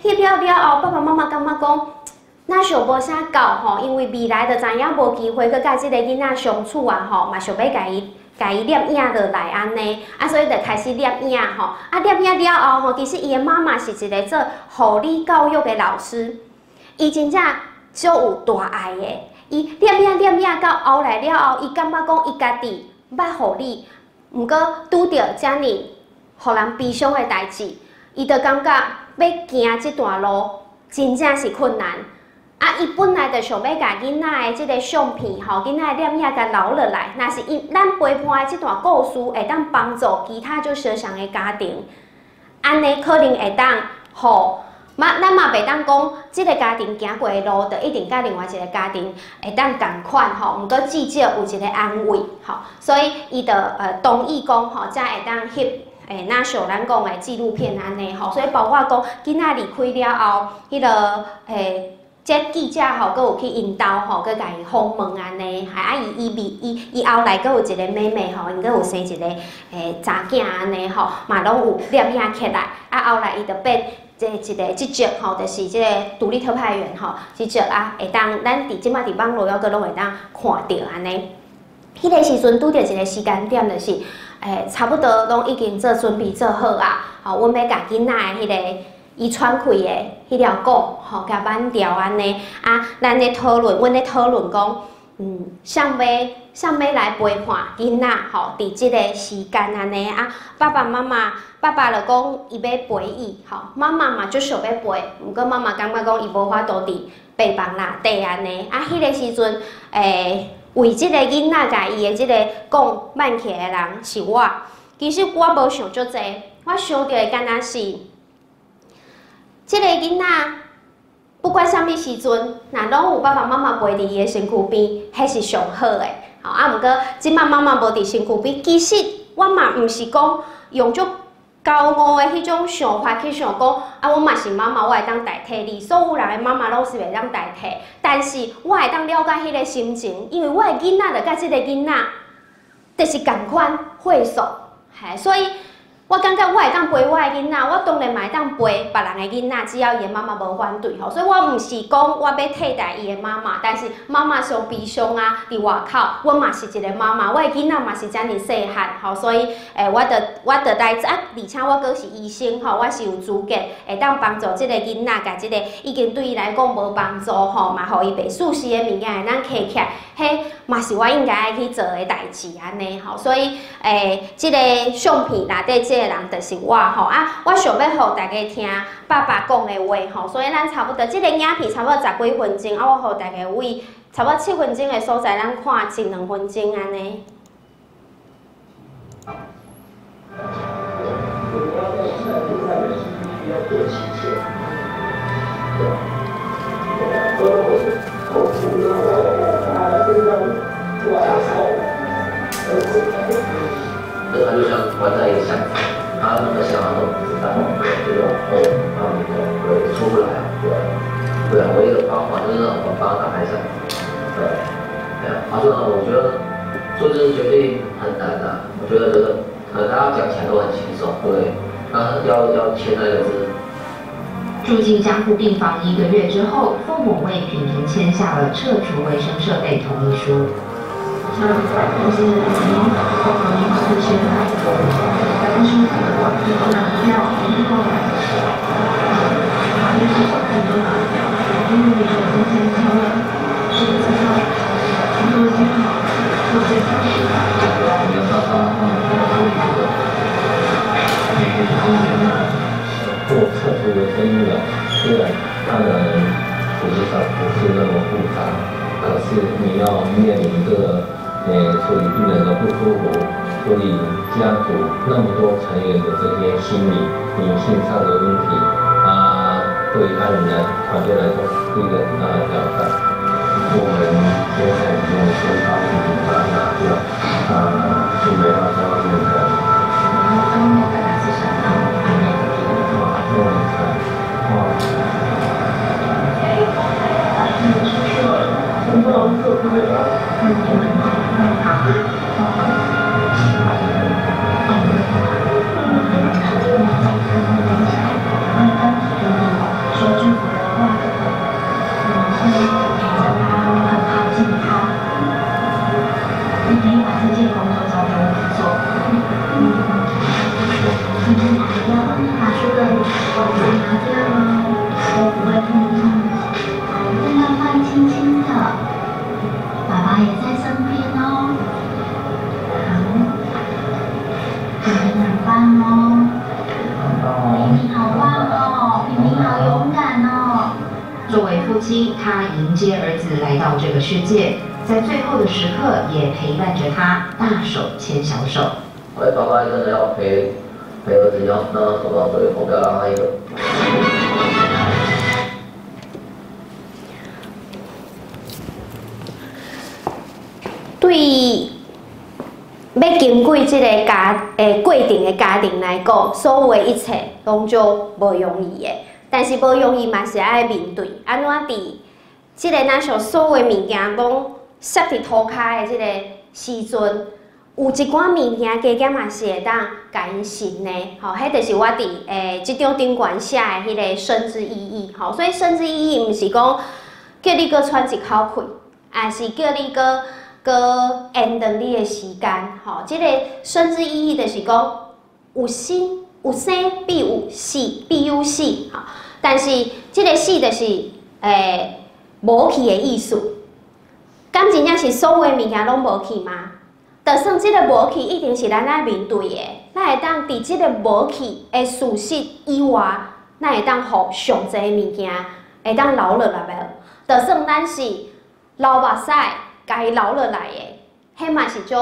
翕了了後，爸爸媽媽感覺講，若想無啥夠吼，因為未來就知影無機會閣佮這个囡仔相處啊吼，嘛想欲共伊攝影落來按呢，啊，所以就開始攝影吼，啊，攝影了後吼，其實伊的媽媽是一個做護理教育的老師，伊真正足有大愛的。伊攝影攝影到後來了後，伊感覺講伊家己捌護理，毋過拄著遮爾予人悲傷的代誌，伊就感覺欲行這段路真正是困難。啊，伊本來就想欲共囡仔的這个相片吼，囡仔的攝影共留落來。若是伊咱陪伴的這段故事會當幫助其他足相像的家庭，按呢可能會當予嘛，咱嘛袂當講，這个家庭行過的路，就一定佮另外一个家庭會當仝款吼。毋過至少有一个安慰吼，所以伊就同意講吼，才會當翕若像咱講的紀錄片按呢吼。所以包括講囡仔離開了後，彼个這記者吼，閣有去𪜶兜吼，閣共伊訪問按呢，還啊伊伊未伊伊後來閣有一个妹妹吼，𪜶閣有生一个查囝按呢吼，嘛攏有攝影起來。啊後來伊就變這一个職責吼，就是這个獨立特派員吼，職責啊，會當咱佇這擺佇網路猶閣攏會當看著按呢。彼个時陣拄著一个時間點，就是差不多攏已經做準備做好啊，吼，阮欲共囡仔的彼个伊喘氣的彼條管吼，共挽掉按呢。啊，咱咧討論，阮咧討論講，啥欲啥欲來陪伴囡仔吼，佇這个時間按呢啊，爸爸媽媽，爸爸就講伊欲陪伊，吼，媽媽嘛足想欲陪，毋過媽媽感覺講伊無法度佇病房內底按呢。啊，彼个時陣，為這个囡仔共伊的這个管挽起來的人是我。其實我無想足濟，我想著的敢若是，這个囡仔不管啥物時陣，若攏有爸爸媽媽陪佇伊的身軀邊，彼是上好的。吼啊，毋過這擺媽媽無佇身軀邊，其實我嘛毋是講用足高傲的彼種想法去想講，啊，我嘛是媽媽，我會當代替你。所有人的媽媽攏是袂當代替，但是我會當了解彼个心情，因為我的囡仔就佮這个囡仔，就是仝款歲數，嘿，所以我感覺我會當陪我的囡仔，我當然嘛會當陪別人的囡仔，只要伊的媽媽無反對吼。所以我毋是講我欲替代伊的媽媽，但是媽媽傷悲傷啊，佇外口，我嘛是一个媽媽，我的囡仔嘛是遮爾細漢吼，所以我就來啊，而且我閣是醫生吼，我是有資格會當幫助這个囡仔，共這个已經對伊來講無幫助吼，嘛予伊袂舒適的物件會當揢起來，彼嘛是我應該愛去做的代誌按呢吼。所以這个相片內底這個人就是我吼啊！我想欲予大家聽爸爸講的話吼，所以咱差不多這个影片差不多十幾分鐘啊，我予大家為差不多7分鐘的所在，咱看一兩分鐘按呢。他就像關在一個箱子，他那個想法都不知道，這種哦，他們對出不來，對，對啊，唯一的方法就是讓我們幫他打開箱子，對，對啊，他說我覺得做這個決定很難啊，我覺得這個可能大家講起來都很輕鬆，對，但是要簽那個字。住進加護病房一個月之後，父母為平平簽下了撤除維生設備同意書。做撤除維生醫療，雖然它的組織上不是那麼複雜，可是你要面臨這個，處理病人的不舒服，處理家族那麼多成員的這些心理、靈性上的問題，啊，對於他們的團隊來說是一個很大的挑戰。我們現在用先把病人把它拿掉，啊，準備好在外面的。好。她迎接兒子來到這個世界，在最後的時刻也陪伴着他，大手牽小手。所以爸爸真的要陪陪兒子，要讓他走到最後，不要讓他一個。對欲經過這个家過程的家庭來講，所有的一切攏足無容易的。但是無容易嘛是愛面對。按怎佇這个若像所有的物件攏摔佇塗跤的這个時陣，有一寡物件加減嘛是會當共𪜶信的，吼，彼就是我佇這張頂懸寫的彼个生之意義，吼。所以生之意義毋是講叫你閣喘一口氣，抑是叫你閣延長你的時間，吼。這个生之意義就是講有生有生必有死，必有死，吼。但是這个死就是無去的意思。敢真正是所有的物件攏無去嗎？就算這个無去，一定是咱愛面對的。咱會當佇這個無去的事實以外，咱會當予上濟的物件會當留落來無？就算咱是流目屎，共伊留落來的，彼嘛是足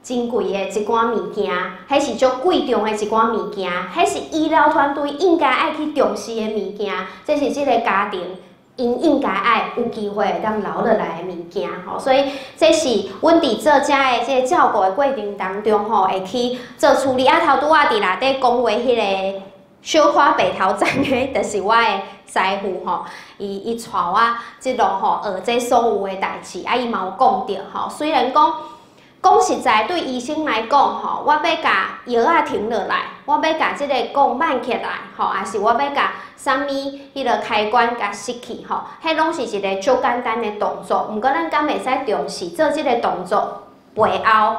珍貴的一寡物件，彼是足貴重的一寡物件，彼是醫療團隊應該愛去重視的物件，這是這个家庭𪜶應該愛有機會會當留落來的物件吼，所以這是阮佇做遮的這个照顧的過程當中吼，會去做處理。啊，頭拄仔佇內底講話彼个小可白頭鬃的，就是我的師傅吼，伊帶我這路吼學這所有的代誌，啊，伊嘛有講著吼。雖然講講實在，對醫生來講吼，我欲共藥仔停落來，我欲共這个摃慢起來吼，抑是我欲共啥物彼个開關共熄去吼，彼攏是一个足簡單的動作。毋過咱敢會使重視做這个動作背後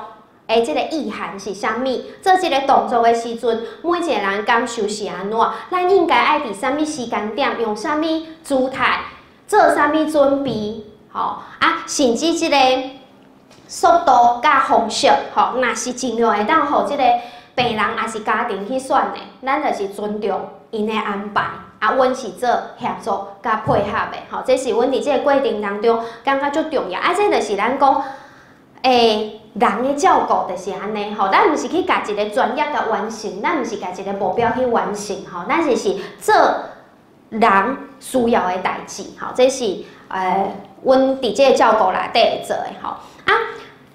的這个意涵是啥物？做這个動作的時陣，每一个人感受是按怎？咱應該愛佇啥物時間點，用啥物姿態，做啥物準備？吼啊，甚至這个速度佮方式，吼，若是盡量會當予這个病人抑是家庭去選的，咱就是尊重𪜶的安排，啊，阮是做協助佮配合的，吼，這是阮佇這个過程當中感覺足重要。啊，這就是咱講，人的照顧就是按呢，吼，咱毋是去共一个專業共完成，咱毋是共一个目標去完成，吼，咱就是做人需要的代誌，吼，這是阮佇這个照顧內底會做的，吼。啊，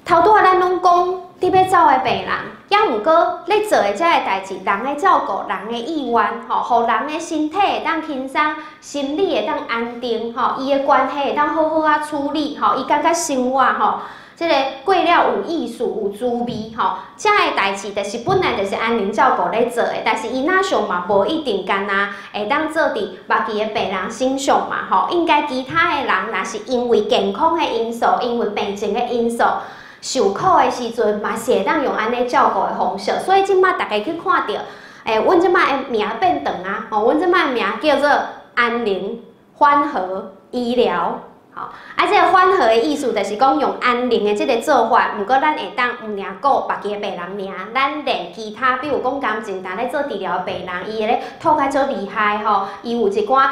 頭拄仔咱攏講，佇欲走的病人，抑毋過咧做的這个代誌，人的照顧，人的意願，吼，予人的身體會當輕鬆，心理會當安定，吼，伊的關係會當好好仔處理，吼，伊感覺生活吼，這个過了有意思、有滋味，吼，這个代誌就是本來就是安寧照顧咧做的，但是伊若像嘛無一定干焦會當做佇別其的病人身上嘛，吼，應該其他的人若是因為健康的因素、因為病情的因素受苦的時陣，嘛是會當用按呢照顧的方式。所以這擺大家去看著，阮這擺的名變長啊，吼，阮這擺的名叫做安寧緩和醫療。吼，啊，這个緩和的意思就是講用安寧的這个做法，毋過咱會當毋爾顧別个病人爾，咱連其他，比如講感情呾咧做治療的病人，伊會咧吐較足厲害吼，伊有一寡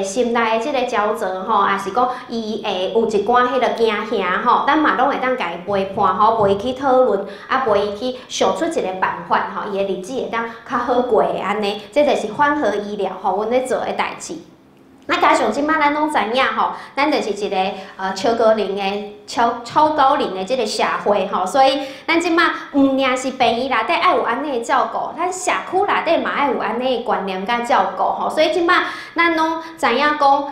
心內的這個焦躁吼，抑是講伊會有一寡彼个驚嚇吼，咱嘛攏會當共伊陪伴吼，陪伊去討論，啊，陪伊去想出一個辦法吼，伊的日子會當較好過的按呢，這就是緩和醫療吼，阮咧做的代誌。啊，加上這擺咱攏知影吼，咱就是一个超高齡的超高齡的這个社會吼，所以咱這擺毋爾是病院內底愛有按呢的照顧，咱社區內底嘛愛有按呢的觀念佮照顧吼，所以這擺咱攏知影講，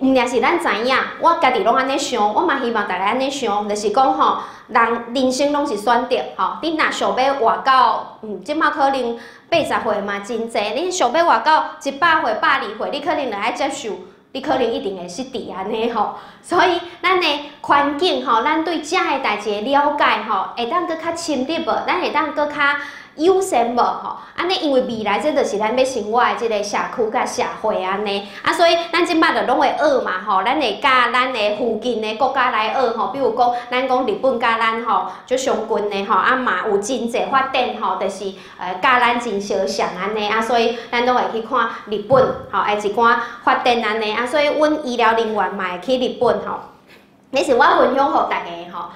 毋爾是咱知影，我家己攏按呢想，我嘛希望大家按呢想，就是講吼，人人生攏是選擇吼，你若想欲活到，這擺可能80歲嘛真濟，你想欲活到100歲、120歲，你可能就愛接受，你可能一定會失智按呢吼。所以咱的環境吼，咱對遮个代誌的了解吼，會當閣較深入無？咱會當閣較友善無吼？按呢因為未來這就是咱欲生活的這个社區佮社會按呢，啊，所以咱這擺就攏會學嘛吼，咱會佮咱的附近的國家來學吼，比如講，咱講日本佮咱吼足相近的吼，啊嘛有真濟發展吼，就是佮咱真相像按呢，啊，所以咱攏會去看日本吼，的一寡發展按呢，啊，所以阮醫療人員嘛會去日本吼。這是我分享予大家吼，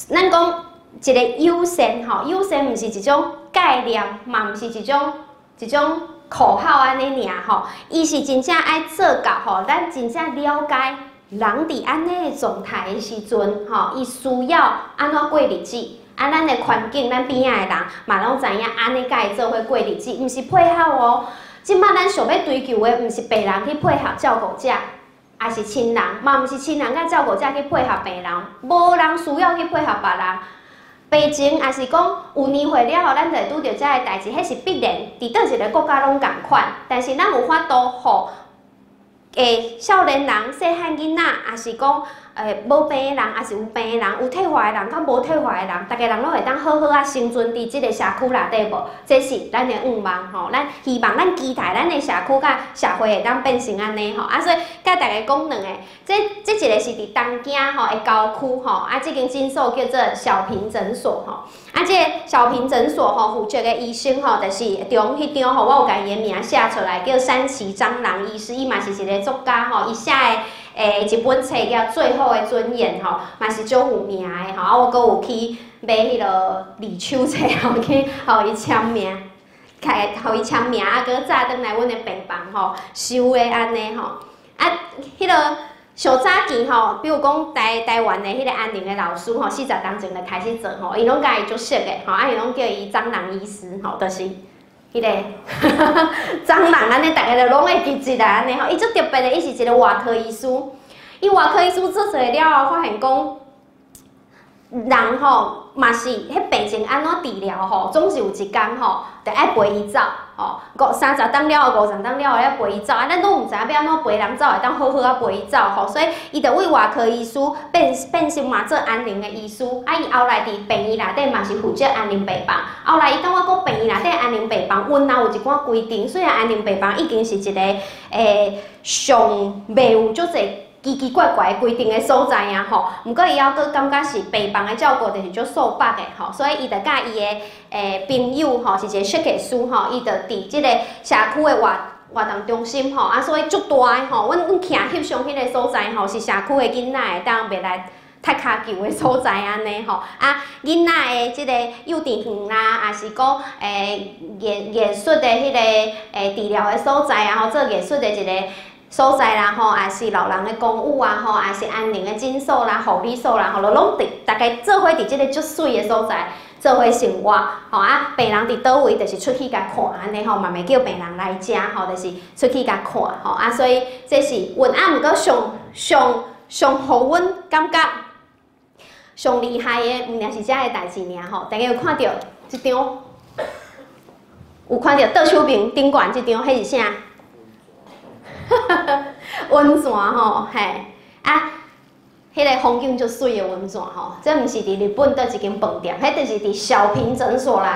咱講一个友善吼，友善毋是一種概念，嘛毋是一種口號按呢爾吼，伊是真正愛做到吼，咱真正了解人佇按呢的狀態的時陣吼，伊需要按怎過日子，啊，咱的環境，咱邊仔的人嘛攏知影按呢佮伊做伙過日子，毋是配合哦。這擺咱想欲追求的，毋是病人去配合照顧者，抑是親人，嘛毋是親人佮照顧者去配合病人，無人需要去配合別人。病情抑是講有年歲了後，咱就會拄著這个代誌，彼是必然，佇佗一个國家攏仝款。但是咱有法度予少年人、細漢囡仔，抑是講無病的人，抑是有病的人，有退化的人，佮無退化的人，逐个人攏會當好好仔生存佇這个社區內底無？這是咱的願望吼，咱希望咱期待咱的社區佮社會會當變成按呢吼。啊，所以佮大家講兩个，這一个是佇東京吼的郊區吼，啊，這間診所叫做小平診所吼。啊，這个小平診所吼，負責的醫生吼，就是中彼張吼，我有共伊的名寫出來，叫山崎章郎醫師，伊嘛是一个作家吼，伊寫的一本冊叫《最後的尊嚴》吼，嘛是足有名的吼。啊，我閣有去買彼个二手冊吼，去予伊簽名，開予伊簽名，啊，閣載轉來阮的病房吼，收的按呢吼。啊，彼个上早期吼，比如講台灣的彼个安寧的老師吼，40冬前就開始做吼，𪜶攏佮伊足熟的吼，啊，𪜶攏叫伊蟑螂醫師吼，就是彼个蟑螂按呢，逐个就攏會記得按呢吼。伊足特別的，伊是一个外科醫師。伊外科醫師做做了後，發現講人吼嘛是彼病情按怎治療吼，總是有一工吼，著愛陪伊走吼。30冬了後，50冬了後愛陪伊走，啊，咱攏毋知影欲按怎陪人走，會當好好仔陪伊走吼。所以伊就為外科醫師變成嘛做安寧的醫師。啊，伊後來佇病院內底嘛是負責安寧病房。後來伊感覺講病院內底安寧病房，阮若有一寡規定，雖然安寧病房已經是一個上袂有足濟奇奇怪怪的規定的所在啊吼，毋過伊猶閣感覺是病房的照顧就是足束縛的吼，所以伊就佮伊的朋友吼，是一個設計師吼，伊就佇這個社區的活動中心吼，啊，所以足大的吼，阮徛翕相彼个所在吼，是社區的囡仔會當袂來踢跤球的所在按呢吼，啊，囡仔的這個幼稚園啦，抑是講藝術的彼个治療的所在啊吼，做藝術的一個所在啦吼，抑是老人的公寓啊吼，抑是安寧的診所啦、護理所啦吼，都攏佇逐家做伙佇這個足媠的所在做伙生活吼啊，病人佇佗位就是出去共看按呢吼，嘛袂叫病人來遮吼，就是出去共看吼啊，所以這是阮啊，毋過上上上予阮感覺上厲害的，毋爾是這个代誌爾吼，大家有看著這張？有看著倒手邊頂懸這張，彼是啥？溫泉吼，嘿，啊，彼个風景足媠的溫泉吼，這毋是佇日本佗一間飯店，彼就是佇小平診所內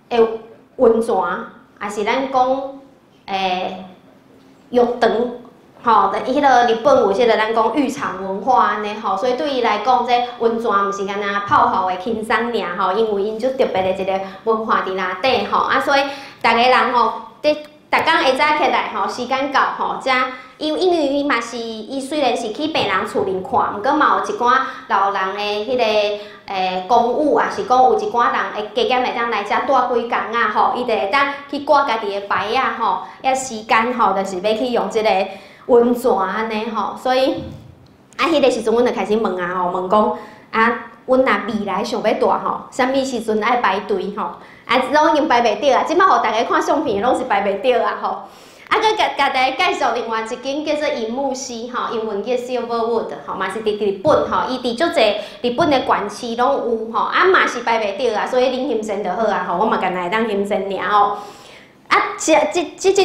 底的溫泉，抑是咱講浴場，吼，彼个日本有這个咱講浴場文化按呢吼，所以對伊來講，這溫泉毋是干焦泡泡的輕鬆爾吼，因為𪜶足特別的一個文化佇內底吼，啊，所以逐个人吼，佇逐工下早起來吼，時間到吼，才因為伊嘛是，伊雖然是去病人厝裡看，毋過嘛有一寡老人的彼个公寓，抑是講有一寡人會加減會當來遮蹛幾工仔吼，伊就會當去掛家己的牌仔吼，遐時間吼，就是欲去用這個溫泉按呢吼，所以啊，彼个時陣阮就開始問啊吼，問講啊，阮若未來想欲蹛吼，啥物時陣愛排隊吼？啊，攏已經排袂著啊！這擺予大家看相片，攏是排袂著啊吼！啊，閣共大家介紹另外一間叫做銀木犀吼，英文叫 Silverwood 吼，嘛是佇日本吼，伊佇足濟日本的縣市攏有吼，啊嘛是排袂著啊，所以恁欣然就好啊吼，我嘛干焦會當欣然爾吼。啊，啊，這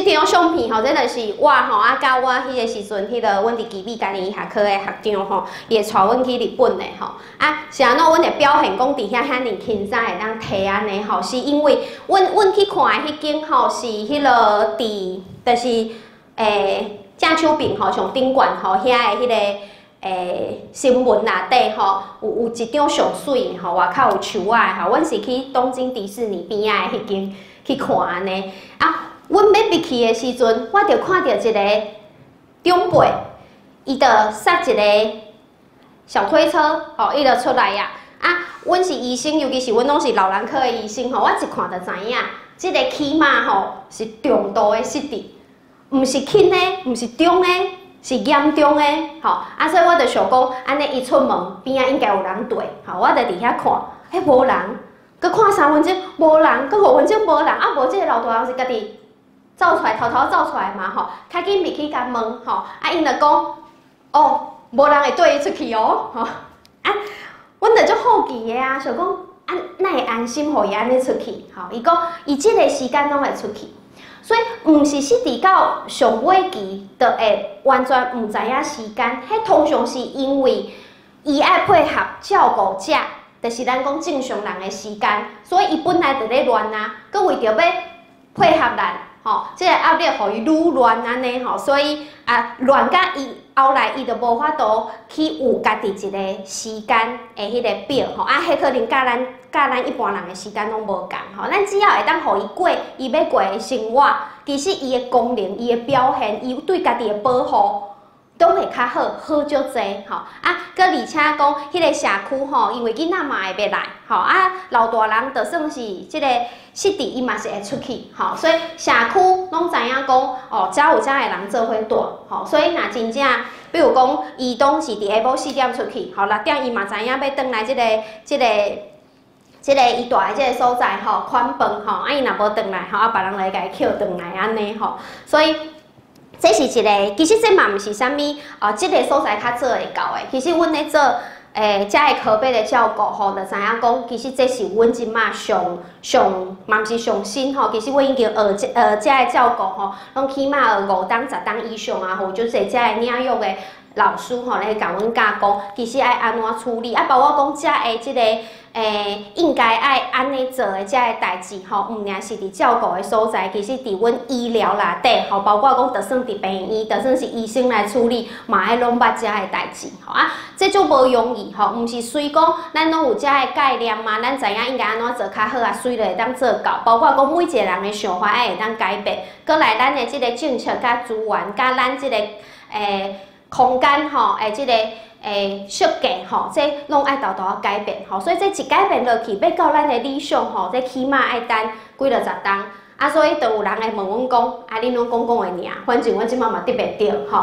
張相片吼，這就是我吼啊，佮我彼个時陣，彼個阮佇奇美家庭醫學科的學長吼，伊會帶阮去日本的吼。啊，是按怎阮會表現講佇遐遐爾輕鬆會當提按呢吼，是因為阮去看的彼間吼是彼个佇，就是正手邊吼上頂懸吼遐的彼個新聞內底吼，有一張上媠的吼，外口有樹仔的吼，阮是去東京迪士尼邊仔的彼間去看按呢。啊，阮欲入去的時陣，我就看著一個長輩，伊就剎一個小推車，吼，伊就出來啊。啊，阮是醫生，尤其是阮攏是老人科的醫生吼，我一看就知影，這個起碼吼是重度的失智，毋是輕的，毋是中的，是嚴重的，吼。啊，所以我就想講，按呢伊出門邊仔應該有人綴，吼，我就佇遐看，欸，無人。閣看3分鐘無人，閣5分鐘無人，啊無這个老大人是家己走出來，偷偷走出來嘛吼，較緊入去共問吼，啊𪜶就講，哦，無人會綴伊出去哦，吼，啊，阮就足好奇的啊，想講，啊，哪會安心予伊按呢出去？吼，伊講，伊這个時間攏會出去，所以毋是失智到上尾期，就會完全毋知影時間，彼通常是因為伊愛配合照顧者。就是咱講正常人的時間，所以伊本來就咧亂啊，閣為著欲配合咱，吼，這个壓力予伊愈亂按呢吼，所以啊亂甲伊後來伊就無法度去有家己一個時間的彼个表吼，啊，彼可能佮咱一般人的時間攏無仝吼，咱只要會當予伊過伊欲過的生活，其實伊的功能、伊的表現、伊對家己的保護，攏會較好，好足濟吼。啊，閣而且講，彼个社區吼，因為囡仔嘛會欲來吼，啊，老大人就算是這个失智，伊嘛是會出去吼，所以社區攏知影講，哦，遮有遮的人做伙蹛吼，所以若真正，比如講，伊當是佇下晡4點出去，吼，6點伊嘛知影欲轉來這个伊蹛的這个所在吼，款飯吼，啊，伊若無轉來吼，啊，別人來共伊抾轉來按呢吼，所以。這是一个，其實這嘛毋是啥物哦，這个所在較做會到的。其實阮咧做遮个科別的照顧吼，就知影講，其實這是阮這馬上上嘛毋是上新吼。其實阮已經學遮个照顧吼，攏起碼學5冬10冬以上啊，吼，就濟遮个領域的老師吼來共阮教講，其實愛按怎處理啊，包括講遮个這个應該愛按呢做的遮个代誌吼，毋爾是佇照顧的所在，其實佇阮醫療內底吼，包括講就算佇病院，就算是醫生來處理，嘛愛攏捌遮个代誌吼啊，這足無容易吼，毋是隨講咱攏有遮个概念啊，咱知影應該按怎做較好啊，隨就會當做到。包括講每一個人的想法愛會當改變，閣來咱的這个政策佮資源，佮咱這个空間吼，這个設計吼，這攏愛沓沓仔改變吼，所以這一改變落去，欲到咱的理想吼，這起碼愛等幾落十冬。啊，所以就有人會問阮講，啊，恁攏講講的爾，反正阮這馬嘛得袂著吼。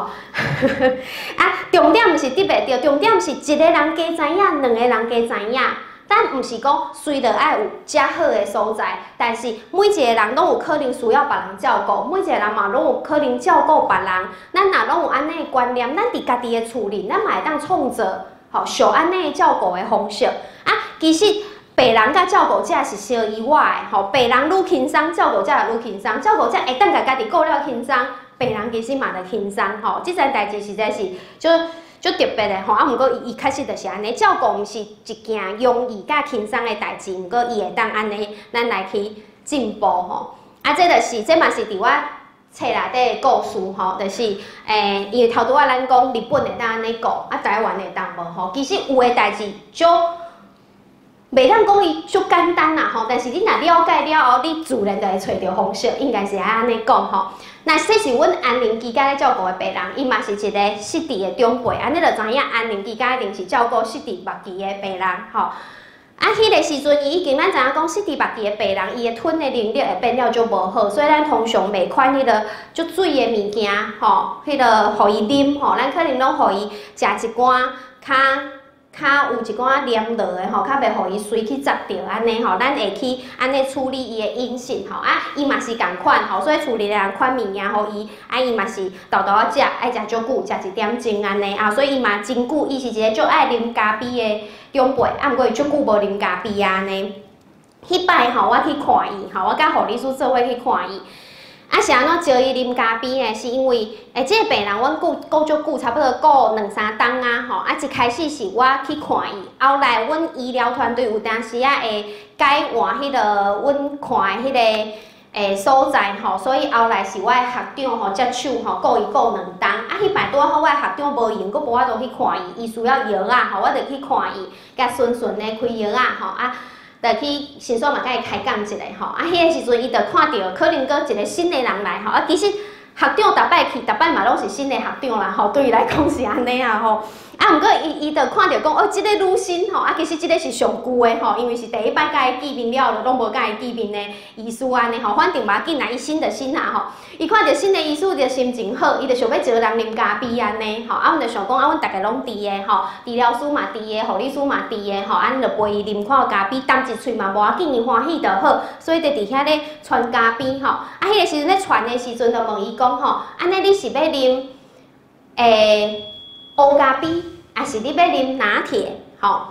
啊，重點毋是得袂著，重點是一個人加知影，兩個人加知影。咱毋是講隨著愛有遮好的所在，但是每一個人攏有可能需要別人照顧，每一個人嘛攏有可能照顧別人。咱若攏有按呢的觀念，咱佇家己的厝裡，咱嘛會當創造吼屬按呢的照顧的方式。啊，其實病人佮照顧者是相依倚的吼，病人愈輕鬆，照顧者就愈輕鬆，照顧者會當共家己顧了輕鬆，病人其實嘛就輕鬆吼。這件代誌實在是就足特別的吼，啊，毋過伊確實就是按呢，照顧毋是一件容易佮輕鬆的代誌，毋過伊會當按呢，咱來去進步吼。啊，這就是，這嘛是佇我冊內底的故事吼，就是因為頭拄仔咱講日本會當按呢顧，啊，台灣會當無吼。其實有的代誌足袂當講伊足簡單啦吼，但是你若了解了後，你自然就會揣著方式，應該是愛按呢講吼。那這是阮安寧居家咧照顧的病人，伊嘛是一個失智的長輩，按呢就知影安寧居家一定是照顧失智末期的病人吼。啊，彼个時陣伊已經咱知影講失智末期的病人，伊的吞的能力會變了足無好，所以咱通常袂款彼个足水的物件吼，彼个予伊啉吼，咱可能攏予伊食一寡較較有一寡黏落的吼，較袂予伊隨去雜著按呢吼，咱會去按呢處理伊的飲食吼，啊，伊嘛是仝款吼，所以厝裡的人款物件予伊，啊，伊嘛是沓沓仔食，愛食足久，食一點鐘按呢啊，所以伊嘛真久，伊是一個足愛啉咖啡的長輩，啊，毋過伊足久無啉咖啡啊按呢。彼擺吼，我去看伊吼，我佮護理師做伙去看伊。啊，是按怎招伊啉咖啡呢？是因為這個病人阮顧顧足久，差不多顧兩三冬啊吼。啊，一開始是我去看伊，後來阮醫療團隊有當時仔會改換彼個阮看的彼個所在吼，所以後來是我的學長吼接手吼，顧伊顧兩冬。啊，彼擺拄好我的學長無閒，閣無法度去看伊，伊需要藥仔吼，我就去看伊，共順順的開藥仔吼啊。就去先煞嘛，共伊開講一下吼，啊，彼个時陣伊就看著可能閣一個新的人來吼，啊，其實學長逐擺去，逐擺嘛攏是新的學長啦吼，對伊來講是按呢啊吼。啊，毋過伊就看著講，哦，這個女生吼，啊，其實這個是上舊的吼，因為是第一擺共伊見面了後，就攏無共伊見面的醫師按呢吼，反正無要緊啦，伊新就新啊吼。伊看著新的醫師就心情好，伊就想欲招人啉咖啡按呢吼，啊，阮就想講，啊，阮逐家攏佇的吼，治療師嘛佇的，護理師嘛佇的吼，啊，阮就陪伊啉看咖啡，淡一喙嘛無要緊，伊歡喜就好，所以就佇遐咧傳咖啡吼。啊，彼个時陣咧傳的時陣，就問伊講吼，按呢你是欲啉烏咖啡，抑是你欲啉拿鐵？吼，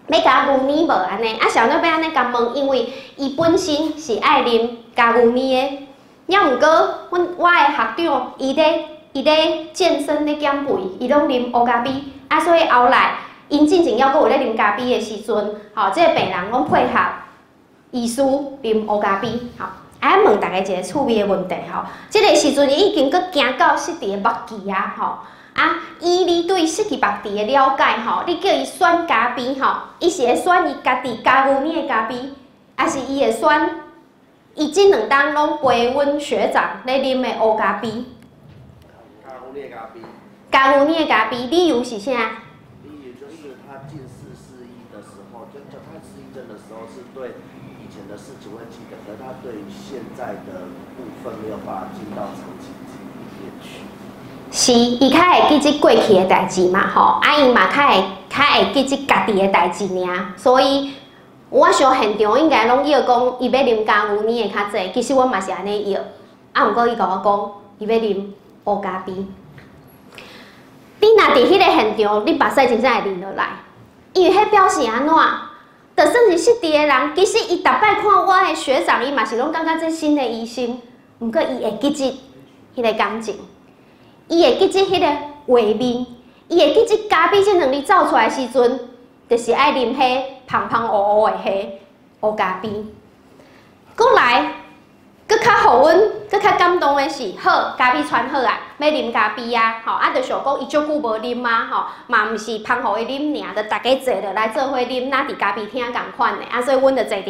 欲加牛奶無按呢？啊，是按怎欲按呢共問？因為伊本身是愛啉加牛奶的，抑毋過阮我的學長伊咧健身咧減肥，伊攏啉烏咖啡，啊，所以後來𪜶進前猶閣有咧啉咖啡的時陣，吼，這個病人攏配合醫師啉烏咖啡，吼。啊，問大家一個趣味的問題吼，這個時陣伊已經閣行到失智的末期啊，吼。啊，以你對失智末期的了解吼，你叫伊選咖啡吼，伊是會選伊家己加牛奶的咖啡，抑是伊會選伊這兩冬攏陪阮學長咧啉的烏咖啡？加牛奶的咖啡。加牛奶的咖啡，理由是啥？理由就是他近視失憶的時候，就他失憶症的時候，是對以前的事情會記得，可是他對於現在的部分沒有辦法進到長期記憶裡面去。是，伊較會記這過去的代誌嘛，吼，啊，伊嘛較會記這家己的代誌爾，所以我想現場應該攏約講，伊欲啉加牛奶的較濟，其實我嘛是按呢約，啊，毋過伊共我講，伊欲啉烏咖啡。你若佇彼个現場，你目屎真正會淋落來，因為彼表示按怎？就算是失智的人，其實伊逐擺看我的學長，伊嘛是攏感覺這新的醫生，毋過伊會記得彼个感情。伊會記得彼個畫面，伊會記得咖啡這兩字走出來的時陣，就是愛啉彼芳芳烏烏的彼烏咖啡。閣來，閣較予阮閣較感動的是，好，咖啡傳好啊，欲啉咖啡啊，吼，啊，就想講伊足久無啉啊，吼，嘛毋是芳予伊啉爾，就逐家坐落來做伙啉，若佇咖啡廳仝款的，啊，所以阮就坐佇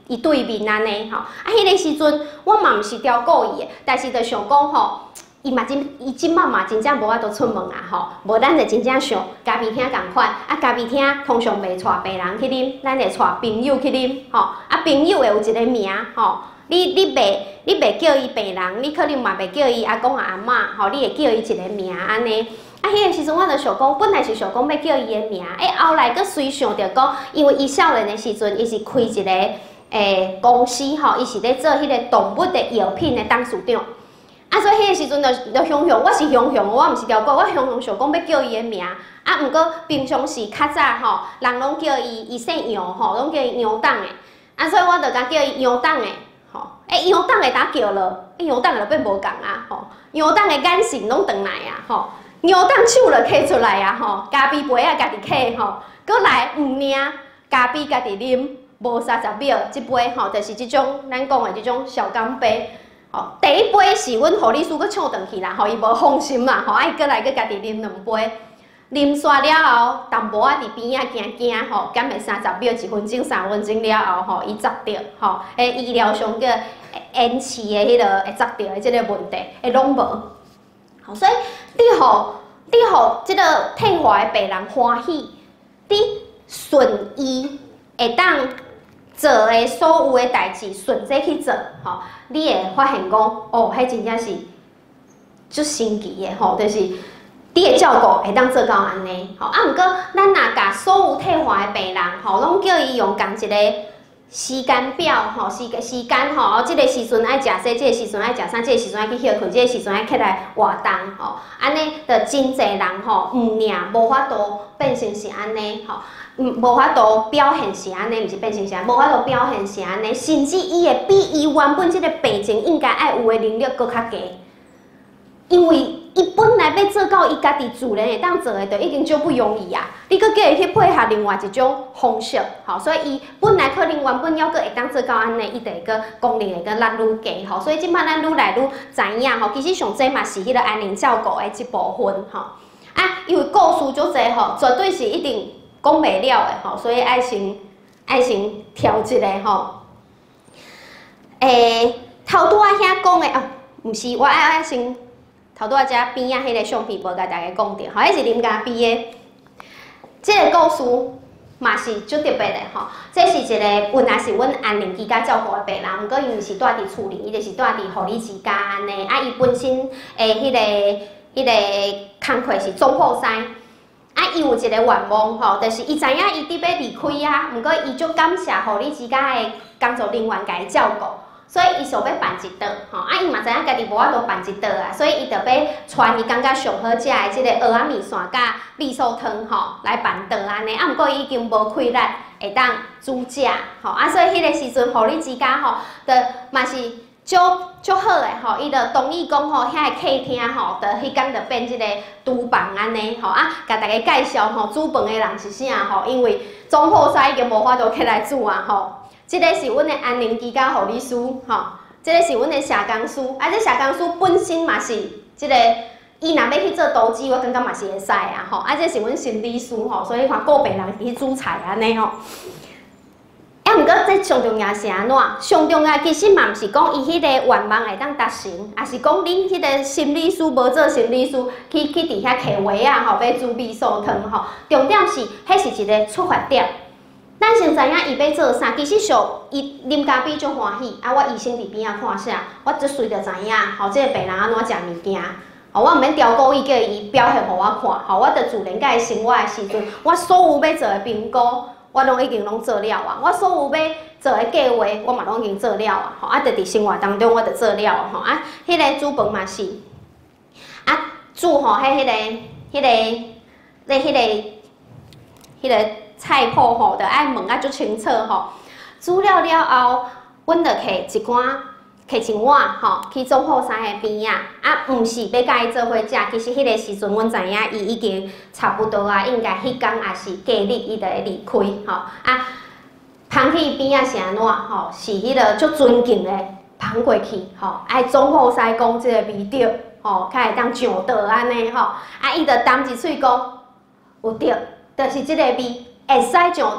伊對面按呢，吼，啊，彼个時陣我嘛毋是刁故意的，但是就想講吼。伊嘛真，伊這擺嘛真正無法度出門啊吼，無咱就真正想咖啡廳仝款，啊咖啡廳通常袂帶病人去啉，咱會帶朋友去啉吼，啊朋友會有一個名吼，你袂叫伊病人，你可能嘛袂叫伊阿公阿嬤吼，你會叫伊一個名按呢。啊，彼个時陣我就想講，本來是想講欲叫伊的名，後來閣隨想著講，因為伊少年的時陣，伊是開一個公司吼，伊是咧做彼個動物的藥品的董事長。啊，所以彼個時陣就雄雄，我是雄雄，我毋是刁過，我雄雄想講欲叫伊的名。啊，毋過平常時較早吼，人攏叫伊，伊姓楊吼，攏叫伊楊董的。啊，所以我就共叫伊楊董的，吼。楊董的打叫了，楊董的就變無仝啊，吼。楊董的眼神攏轉來啊，吼。楊董手就揢出來啊，吼。咖啡杯仔家己揢吼，閣來毋爾，咖啡家己啉，無30秒，這杯吼，就是這種咱講的這種小鋼杯。吼，第一杯是阮護理師閣搶轉去啦，吼，伊無放心啦，吼，啊伊閣來閣家己啉兩杯，啉煞了後，淡薄仔佇邊仔驚驚吼，減會30秒，一分鐘、3分鐘了後吼，伊執著吼，彼醫療上叫延遲的彼个會執著的這个問題，會攏無。吼，所以你予這个退化的病人歡喜，你順伊會當做的所有的代誌，順這去做，吼，你會發現講，哦，彼真正是足神奇的，吼，就是你的照顧會當做到按呢，吼，啊，毋過咱若共所有退化的病人，吼，攏叫伊用仝一个時間表吼，時間吼，這個時陣愛食啥，這個時陣愛食啥，這個時陣愛去歇睏，這個時陣愛起來活動吼，按呢就真濟人吼，毋爾無法度變成是按呢吼，無法度表現是按呢，毋是變成是按，無法度表現是按呢，甚至伊會比伊原本這個病情應該愛有的能力閣較低，因為伊本來欲做到伊家己自然會當做的，就已經足不容易啊！你閣叫伊去配合另外一種方式，吼，所以伊本來可能原本猶閣會當做到按呢，伊就會閣功能會閣落愈低，吼。所以這擺咱愈來愈知影，吼，其實上濟嘛是彼個安寧照顧的這部分，吼。啊，因為故事足濟吼，絕對是一定講袂了的，吼，所以愛先挑一个吼。頭拄仔遐講的啊，毋是，我愛先。頭拄仔遮邊仔彼個相片無共大家講著，吼，彼是林家邊的。這個故事嘛是足特別的吼。這是一个，原來是阮安寧居家照顧的病人，毋過伊毋是蹛佇厝裡，伊就是蹛佇護理之家按呢。啊，伊本身的彼個工課是總鋪師。啊，伊有一個願望吼，就是伊知影伊佇欲離開啊，毋過伊足感謝護理之家的工作人員共伊照顧。所以伊想欲辦一桌，吼，啊，伊嘛知影家己無法度辦一桌啊，所以伊就欲傳伊感覺上好食的這個蚵仔麵線佮味噌湯，吼，來辦桌按呢。啊，毋過伊已經無氣力會當煮食，吼，啊，所以彼個時陣護理之家吼，就嘛是足足好的吼，伊就同意講吼，遐個客廳吼，就彼工就變這個廚房按呢，吼，啊，共大家介紹吼，煮飯的人是啥吼，因為總鋪師已經無法度起來煮啊，吼。這个是阮的安寧居家護理師，吼，這個是阮的社工師，啊，這社工師本身嘛是這个，伊若欲去做投資，我感覺嘛是會使啊，吼，啊，這是阮心理師，吼，所以看顧病人去煮菜按呢吼。啊，毋過這上重要是按怎？上重要其實嘛毋是講伊彼个願望會當達成，抑是講恁彼个心理師無做心理師，去佇遐揢話仔吼，欲煮味噌湯吼。重點是，彼是一个出發點。咱先知影伊欲做啥，其實上伊啉咖啡足歡喜，啊，我醫生佇邊仔看啥，我足隨就知影，吼，這个病人按怎食物件，吼，我毋免刁故意叫伊表現予我看，吼，我就自然共伊生活的時陣，我所有欲做的評估，我攏已經攏做了啊，我所有欲做的計劃，我嘛攏已經做了啊，吼，啊，就佇生活當中我就做了啊，吼，啊，彼个煮飯嘛是，啊，煮吼，彼個。菜譜吼，就愛問啊足清楚吼。煮了了後，阮就摕一罐，摕一碗吼，去總鋪師的邊仔。啊，毋是欲共伊做伙食，其實彼個時陣，阮知影伊已經差不多啊，應該彼工抑是隔日，伊就會離開吼。啊，捧去伊邊仔是按怎吼？是彼个足尊敬的捧過去吼。愛總鋪師講這个味著吼，較會當上桌按呢吼。啊，伊就澹一喙講，有著，就是這个味。會使上桌，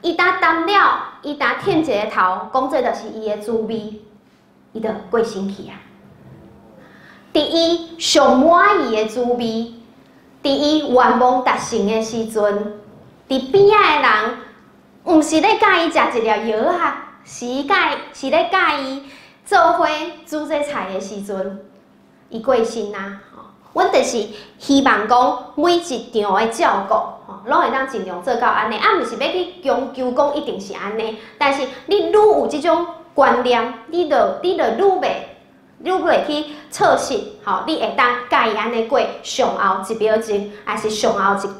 伊焦澹了，伊焦舔一个頭，講這就是伊的滋味，伊就過身去啊。佇伊上滿意的滋味，佇伊願望達成的時陣，佇邊仔的人，毋是咧教伊食一粒藥仔，是咧佮伊做伙煮這菜的時陣，伊過身啊。阮就是希望講每一場的照顧，吼，攏會當盡量做到按呢。啊，毋是欲去強求講一定是按呢，但是你愈有這種觀念，你就愈袂去錯失，吼，你會當佮伊按呢過上後一秒鐘，抑是上後一工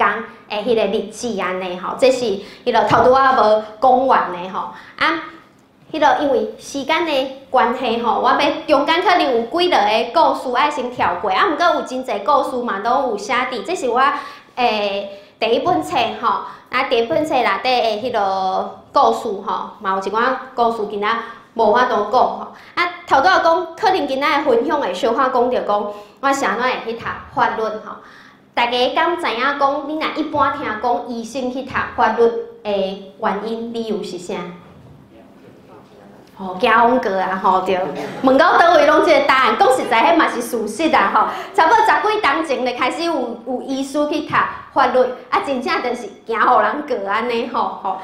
的彼个日子按呢，吼，這是彼个頭拄仔無講完的吼，啊。彼个因為時間的關係吼，我欲中間可能有幾落个故事愛先跳過，啊，毋過有真濟故事嘛，攏有寫佇。這是我第一本冊吼，啊，第一本冊內底的彼个故事吼，嘛有一寡故事今仔無法度講吼。啊，頭拄仔講，可能今仔的分享會小可講著講，我是按怎會去讀法律吼？大家敢知影講，你若一般聽講醫生去讀法律的原因理由是啥？吼，驚予人告啊！吼對，問到佗位攏這个答案，講實在，彼嘛是事實啊！吼，差不多十幾冬前就開始有醫師去讀法律，啊，真正就是驚予人告按呢吼吼。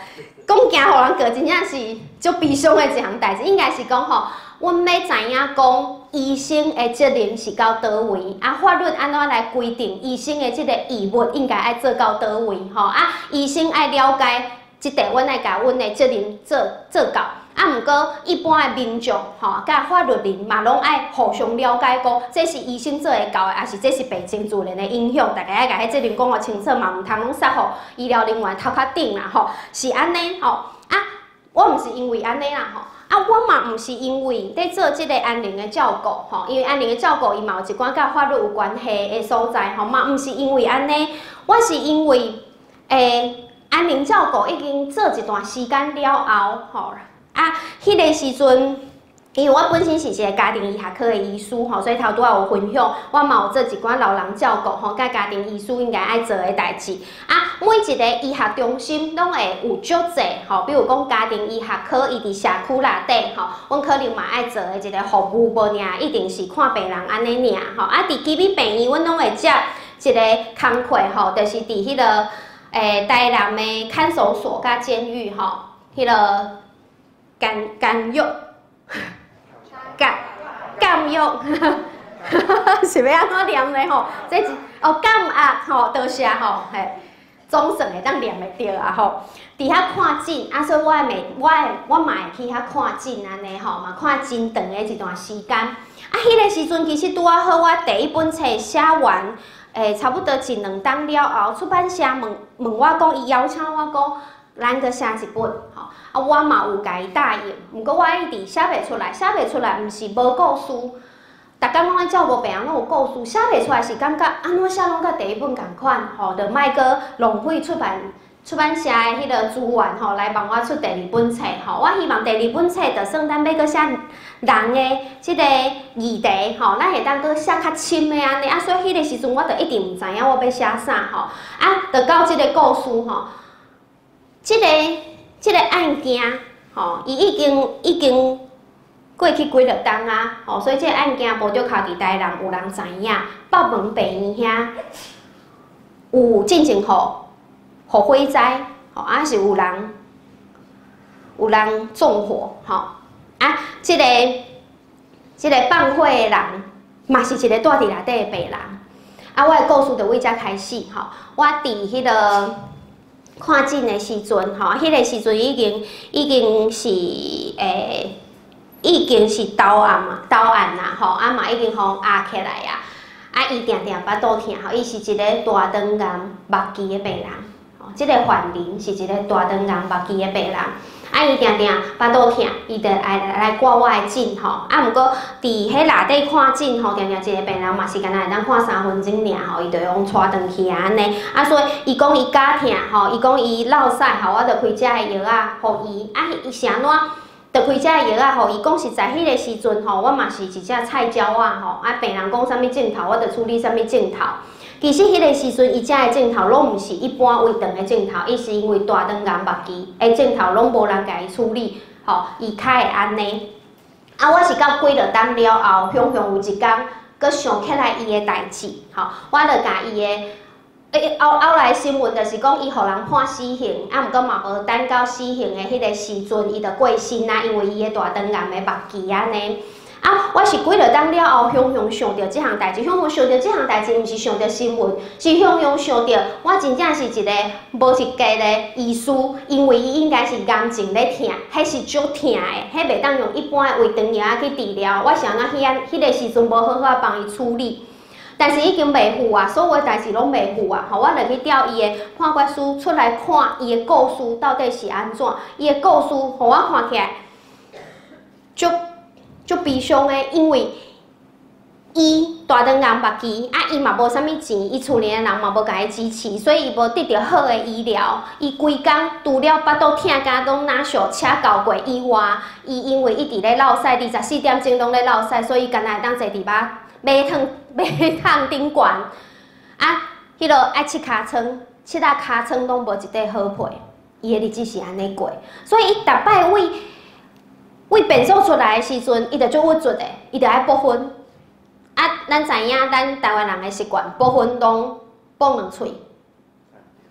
講驚予人告，真正是足悲傷的一項代誌。應該是講吼，阮欲知影講醫生的責任是到佗位，啊，法律按怎來規定醫生的這个義務應該愛做到佗位吼，啊，醫生愛了解。這塊阮愛共阮的責任做做到。啊，毋過一般的民眾吼，佮法律人嘛攏愛互相了解，講這是醫生做會到的，抑是這是病情自然的影響，大家愛共彼責任講予清楚嘛，毋通攏殺予醫療人員頭殼頂啦吼，是按呢吼。啊，我毋是因為按呢啦吼。啊，我嘛毋是因為佇做這个安寧的照顧吼，因為安寧的照顧伊嘛有一寡佮法律有關係的所在吼，嘛毋是因為按呢，我是因為安寧照顧已經做一段時間了後吼。啊，彼个時陣，因為我本身是一个家庭醫學科的醫師吼，所以頭拄仔有分享，我嘛有做一寡老人照顧吼，佮家庭醫師應該愛做的代誌。啊，每一个醫學中心攏會有足濟吼，比如講家庭醫學科，伊佇社區內底吼，阮可能嘛愛做的一个服務，無爾一定是看病人按呢爾吼。啊，佇基米病院，阮攏會接一个工課吼，就是佇彼个台南的看守所佮監獄吼，彼个監監獄，監監獄，是欲按怎念咧吼？這是哦監押吼，多謝吼，嘿，總算會當念會著啊吼。佇遐看診，啊，所以我會我會我嘛會去遐看診按呢吼，嘛看真長的一段時間。啊，彼个時陣其實拄仔好，我第一本冊寫完，差不多一兩冬了後，出版社問問我講，伊邀請我講，咱閣寫一本吼。啊，我嘛有共伊答應，毋過我一直寫袂出來，寫袂出來，毋是無故事。逐工攏咧照顧病人，攏有故事，寫袂出來是感覺按怎寫攏佮第一本仝款吼，就莫閣浪費出版社的彼个資源吼，來幫我出第二本冊吼。我希望第二本冊就算咱欲閣寫人的這个議題吼，咱會當閣寫較深的按呢。啊，所以彼个時陣我就一直毋知影我欲寫啥吼。啊，就到這个故事吼，這个案件吼，伊已經過去幾落冬啊，吼，所以這个案件無著跤佇台南有人知影，北門病院遐有進前予火災，吼，啊是有人縱火，吼，啊，這个放火的人嘛是一个住佇內底的病人，啊，我的故事就為遮開始，吼，我佇彼个看診的時陣，吼，彼个時陣已經是頭暗啊，頭暗啊，吼，啊嘛已經予壓起來啊，啊伊定定腹肚疼，吼，伊是一個大腸癌末期的病人，吼，這個犯人是一個大腸癌末期的病人，啊伊定定腹肚疼，伊就愛來掛我的診，吼，啊毋過佇彼內底看診，吼，定定一個病人嘛是干焦會當看3分鐘爾，吼，伊就予𤆬轉去啊按呢，啊所以伊講伊咬疼，吼，伊講伊落屎，吼，我就開遮的藥仔予伊，啊伊是按怎？就開遮的藥仔予伊，講實在，彼个時陣吼，我嘛是一隻菜鳥仔吼，啊病人講啥物症頭，我就處理啥物症頭。其實彼個時陣，伊遮的症頭攏毋是一般胃腸的症頭，伊是因為大腸癌末期的症頭攏無人共伊處理，吼，伊較會按呢。啊，我是到幾落冬了後，雄雄有一工，閣想起來伊的代誌，吼，我就共伊的。後後來新聞就是講，伊予人判死刑，啊，毋過嘛無等到死刑的彼個時陣，伊就過身啊，因為伊的大腸癌的末期按呢。啊，我是幾落冬了後，雄雄想著這項代誌，雄雄想著這項代誌，毋是想著新聞，是雄雄想著我真正是一個無一格的醫師，因為伊應該是癌症咧疼，彼是足疼的，彼袂當用一般的胃腸藥仔去治療。我是按怎彼按彼个時陣無好好幫伊處理。但是已經袂赴啊，所有的代誌攏袂赴啊，吼！我就去調伊的判決書出來看，伊的故事到底是按怎？伊的故事，予我看起來足足悲傷的，因為伊大腸癌末期，啊，伊嘛無啥物錢，伊厝裡的人嘛無共伊支持，所以伊無得著好的醫療。伊規工除了腹肚疼，敢攏若小車到過以外，伊因為一直咧落屎，24點鐘攏咧落屎，所以干焦會當坐佇馬桶頂懸，啊，彼落愛拭尻瘡，拭到尻瘡攏無一塊好皮，伊的日子是按呢過，所以伊逐擺為為變數出來的時陣，伊就足鬱卒的，伊就愛剝薰。啊，咱知影咱台灣人的習慣，剝薰攏剝兩喙，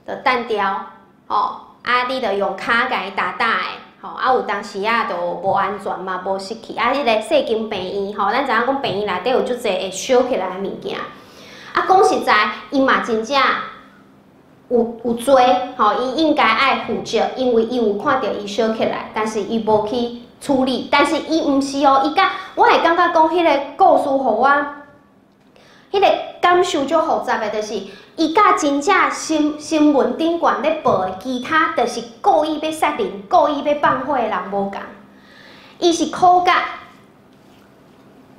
就擲掉，吼，啊，你就用跤共伊打打的。吼，啊有當時仔就無安全嘛，無失去啊，彼个細間病院吼，咱知影講病院內底有足濟會燒起來的物件。啊，講實在，伊嘛真正有有罪，吼，伊應該愛負責，因為伊有看著伊燒起來，但是伊無去處理，但是伊毋是哦，伊佮我會感覺講，彼个故事予我，彼个感受足複雜的，就是伊佮真正新聞頂懸咧報的其他，就是故意欲殺人、故意欲放火的人無仝，伊是苦甲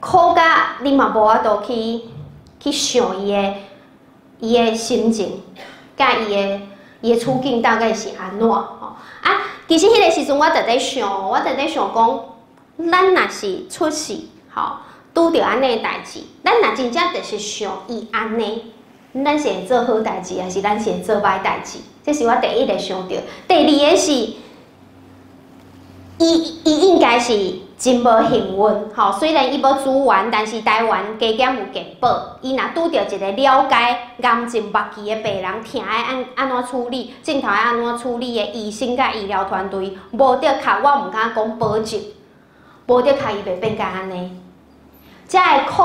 苦甲，你嘛無法度去想伊的心情，佮伊的處境大概是按怎吼？啊，其實彼个時陣我就佇想，我就佇想講，咱若是出事吼，拄著按呢代誌，咱若真正就是像伊按呢，咱是會做好代誌，還是咱是會做歹代誌？這是我第一个想著。第二个是，伊應該是真無幸運，吼。雖然伊無住院，但是台灣加減有健保。伊若拄著一个了解癌症末期的病人，疼的按怎處理，症頭愛按怎處理的醫生佮醫療團隊，無的確，我毋敢講保證，無的確伊袂變甲按呢。遮的苦，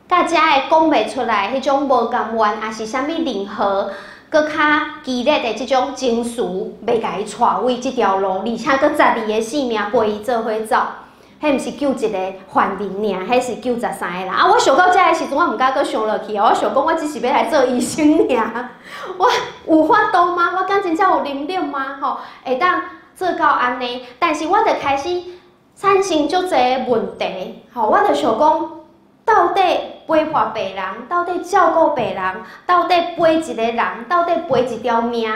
佮遮的講袂出來，彼種無甘願，抑是啥物任何閣較激烈的這種情緒，袂共伊帶位這條路，而且閣12個性命陪伊做伙走，彼毋是救一个犯人爾，彼是救13個人。啊！我想到遮的時陣，我毋敢閣想落去啊！我想講，我只是欲來做醫生爾，我有法度嗎？我敢真正有能力嗎？吼，會當做到按呢？但是我就開始產生足濟問題，吼！我就想講，到底陪伴病人，到底照顧病人，到底陪一个人，到底陪一條命，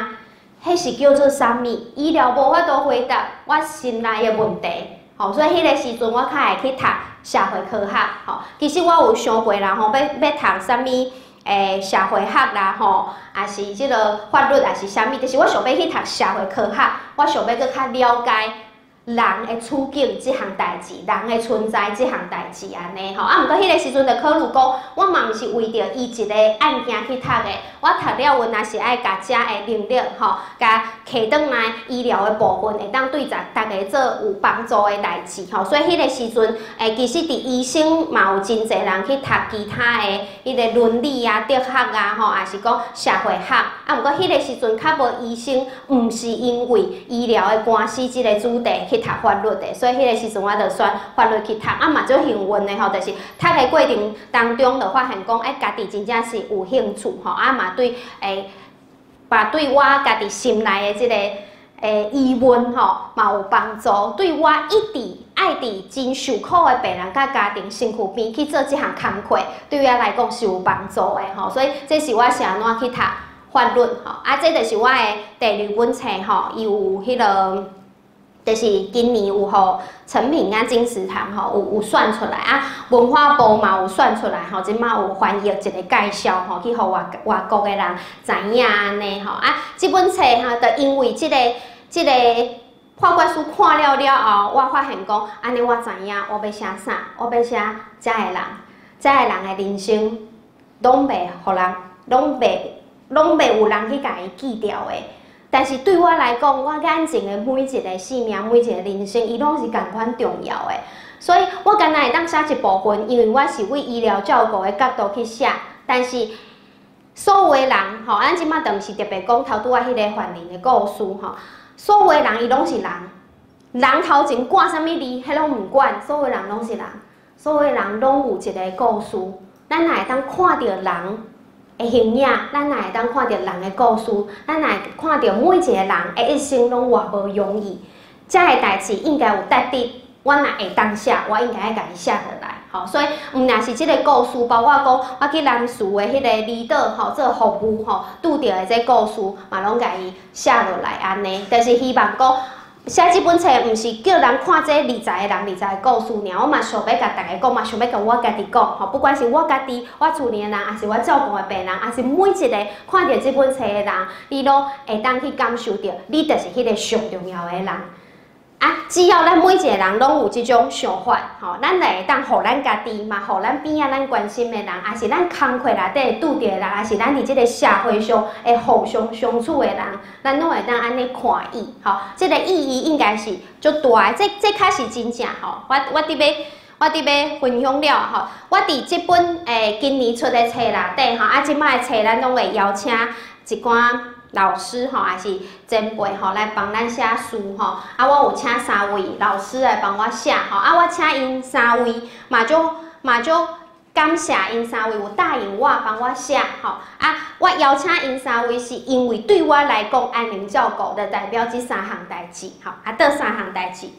彼是叫做啥物？醫療無法度回答我心內的問題，吼！所以彼个時陣我較會去讀社會科學，吼。其實我有想過啦，吼，欲讀啥物？社會學啦，吼，抑是這个法律，抑是啥物？就是我想欲去讀社會科學，我想欲閣較了解人的處境這項代誌，人的存在這項代誌按呢吼。啊，毋過彼个時陣就考慮講，我嘛毋是為著伊一个案件去讀的，我讀了我若是愛共遮的能力吼，共提轉來醫療的部分，會當對逐家做有幫助的代誌吼。所以彼个時陣，其實佇醫生嘛有真濟人去讀其他的彼个倫理啊、哲學啊吼，抑是講社會學。啊，毋過彼个時陣較無醫生，毋是因為醫療的官司這个主題去讀法律的，所以彼个時陣我就選法律去讀。啊，嘛足幸運的吼，就是讀的過程當中就發現講，家己真正是有興趣吼，啊嘛對，嘛對我家己心內的這个疑問吼，嘛有幫助。對我一直愛佇真受苦的病人佮家庭身軀邊去做這項工課，對我來講是有幫助的吼。所以這是我是按怎去讀法律吼。啊，這就是我的第二本冊吼，伊有彼个。就是今年有予誠品啊、金石堂吼，有選出來啊，文化部嘛有選出來吼，這馬有翻譯一个介紹吼，去予外國的人知影按呢吼啊。這本冊吼，就因為這个判決書看了了後，我發現講，按呢我知影我欲寫啥，我欲寫遮的人，遮的人的人生，攏袂予人，攏袂有人去共伊記掉的。但是對我來講，我眼前的每一个生命，每一個人生，伊攏是仝款重要的。所以我敢若會當寫一部分，因為我是為醫療照顧的角度去寫。但是所有的人吼，咱這馬就毋是特別講頭拄仔彼个犯人的故事吼。所有的人伊攏是人，人頭前掛啥物字，彼攏毋管。所有的人攏是人，所有的人攏有一个故事。咱若會當看著人的形影，咱若會當看著人的故事，咱若會看著每一个人的一生攏偌無容易，遮的代誌應該有值得，我若會當寫，我應該愛共伊寫落來。吼，所以毋但是這个故事，包括講我去南勢的彼个離島吼做服務吼，拄著的這故事，嘛攏共伊寫落來按呢。就是希望講寫這本冊，毋是叫人看這20個人20個故事爾，我嘛想欲共大家講，嘛想欲共我家己講吼。不管是我家己，我厝裡的人，抑是我照顧的病人，抑是每一个看著這本冊的人，你攏會當去感受著，你就是彼个上重要的人。啊，只要咱每一個人攏有這種想法，吼，咱就會當予咱家己，嘛予咱邊仔咱關心的人，抑是咱工課內底拄著的人，抑是咱佇這个社會上會互相相處的人，咱攏會當按呢看伊，吼，這个意義應該是足大的。這確實真正吼，我佇欲分享了吼，我佇這本今年出的冊內底吼，啊，這擺的冊咱攏會邀請一寡。老師吼，也是前輩吼，來幫咱寫書吼。啊，我有請三位老師來幫我寫吼。啊，我請𪜶三位嘛足嘛足感謝𪜶三位有答應我幫我寫吼。啊，我邀請𪜶三位是因為對我來講，安寧照顧就代表這三項代誌吼。啊，佗三項代誌？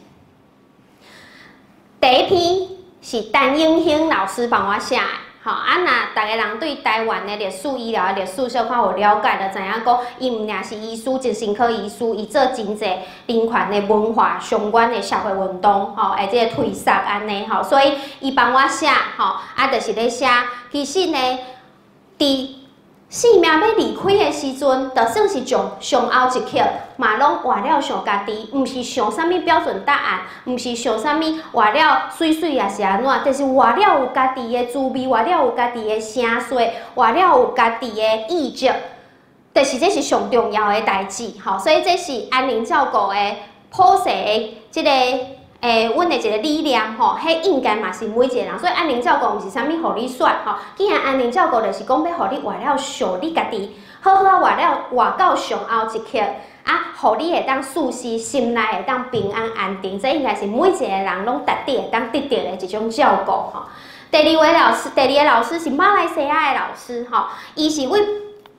第一篇是陳永興老師幫我寫的。吼，啊，若逐个人對台灣的歷史、醫療的歷史小可有了解，就知影講，伊毋爾是醫師，精神科醫師，伊做真濟人權的文化相關的社會運動，吼，會這个推捒按呢，吼，所以伊幫我寫，吼，啊，就是咧寫，其實呢，佇生命欲離開的時陣，就算是上上後一刻，嘛攏活了想家己，毋是想啥物標準答案，毋是想啥物活了媠媠抑是按怎，但是活了有家己的滋味，活了有家己的聲勢，活了有家己的意志，就是這是上重要的代誌，吼。所以這是安寧照顧的普世的這个。欸，阮的一个理念吼，彼應該嘛是每一個人。所以安寧照顧毋是啥物予你選吼，既然安寧照顧就是講欲予你活了想你家己，好好活了活到上後一刻，啊，予你會當舒適，心內會當平安安定，這應該是每一個人攏值得會當得著的一種照顧吼。第二位老師，第二个老師是馬來西亞的老師吼，伊是為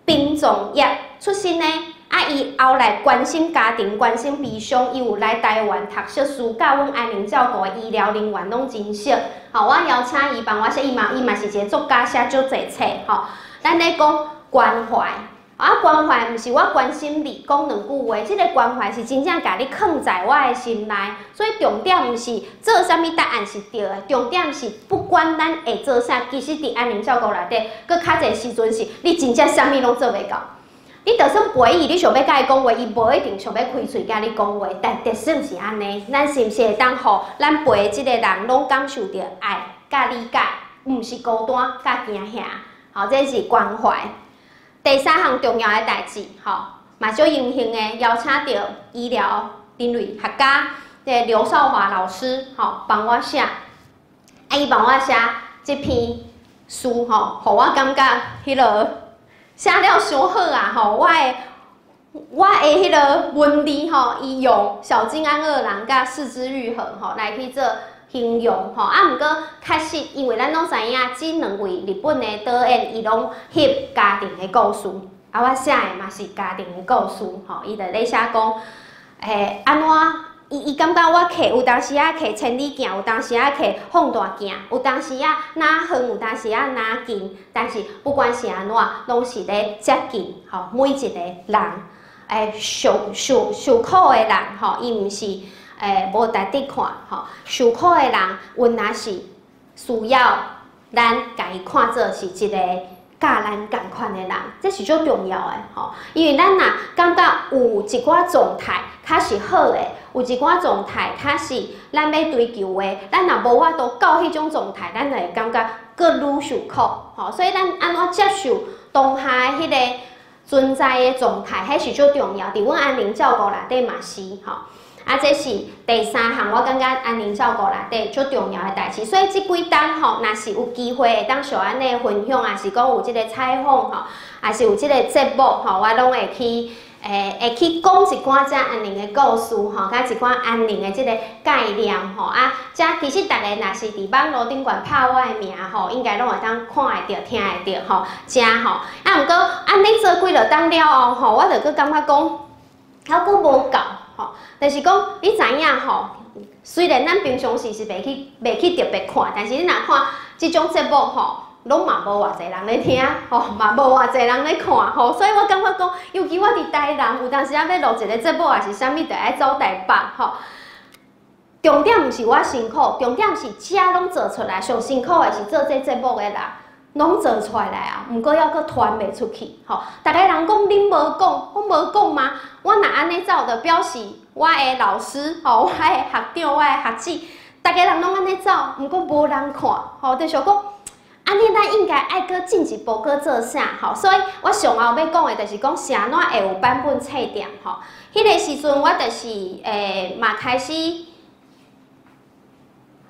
殯葬業出身的。啊！伊後來關心家庭，關心悲傷，伊有來台灣讀碩士，佮阮安寧照顧的醫療人員攏真熟。吼，我邀請伊幫我寫，伊嘛是一個作家，寫足濟冊。吼，咱咧講關懷，啊，關懷毋是我關心你講兩句話，這个關懷是真正共你囥在我的心內。所以重點毋是做啥物答案是對的，重點是不管咱會做啥，其實佇安寧照顧內底，閣較濟時陣是你真正啥物攏做袂到。你就算陪伊，你想欲佮伊講話，伊無一定想欲開喙佮你講話，但就算是按呢，咱是毋是會當予咱陪的這个人攏感受著愛佮理解，毋是孤單佮驚嚇，吼，這是關懷。第三項重要的代誌，吼，嘛足榮幸的邀請著醫療人類學家，這个劉少華老師，吼，幫我寫，啊，伊幫我寫這篇書，吼，予我感覺彼个。寫了傷好啊！吼，我的彼个文字吼，伊用小津安二郎佮是枝裕和吼來去做形容吼。啊，毋過確實，因為咱攏知影，這兩位日本的導演，伊攏翕家庭的故事。啊，我寫的嘛是家庭的故事吼。伊就咧寫講，欸，按怎？伊感覺我揢有當時仔揢千里鏡，有當時仔揢放大鏡，有當時仔若遠，有當時仔若近，但是不管是按怎，攏是咧接近吼每一個人，欸，受苦的人吼，伊毋是欸無值得看吼，受苦的人，原來是需要咱共伊看做是一個佮咱仝款的人，這是足重要的吼。因為咱若感覺有一寡狀態較是好的，有一寡狀態較是咱欲追求的，咱若無法度到彼種狀態，咱就會感覺閣愈受苦吼。所以咱按怎接受當下的彼个存在的狀態，彼是足重要。佇阮安寧照顧內底嘛是吼。啊，這是第三項，我感覺安寧照顧內底足重要的代誌。所以這幾冬吼，若是有機會會當小按呢分享，抑是講有這个採訪吼，抑是有這个節目吼，我攏會去，欸，會去講一寡遮安寧的故事吼，佮一寡安寧的這个概念吼。啊，遮其實逐家若是佇網路頂懸拍我的名吼，應該攏會當看會著、聽會著吼，遮吼。啊，毋過按呢做幾落冬了後吼，我就閣感覺講，猶閣無夠。吼，就是講你知影吼，雖然咱平常時是袂去特別看，但是你若看這種節目吼，攏嘛無偌濟人咧聽，吼嘛無偌濟人咧看，吼，所以我感覺講，尤其我佇台南，有當時仔欲錄一個節目，抑是啥物，就愛走台北，吼。重點毋是我辛苦，重點是遮攏做出來，上辛苦的是做這節目的人。攏做出來啊，毋過猶閣傳袂出去，吼！逐个人講恁無講，我無講嗎？我若按呢走，就表示我的老師，吼，我的學長，我的學姊，逐个人攏按呢走，毋過無人看，吼，就是講，按呢咱應該愛閣進一步閣做啥？吼，所以我上後欲講的就是講，是按怎會有版本冊店，吼？彼个時陣我就是欸嘛開始。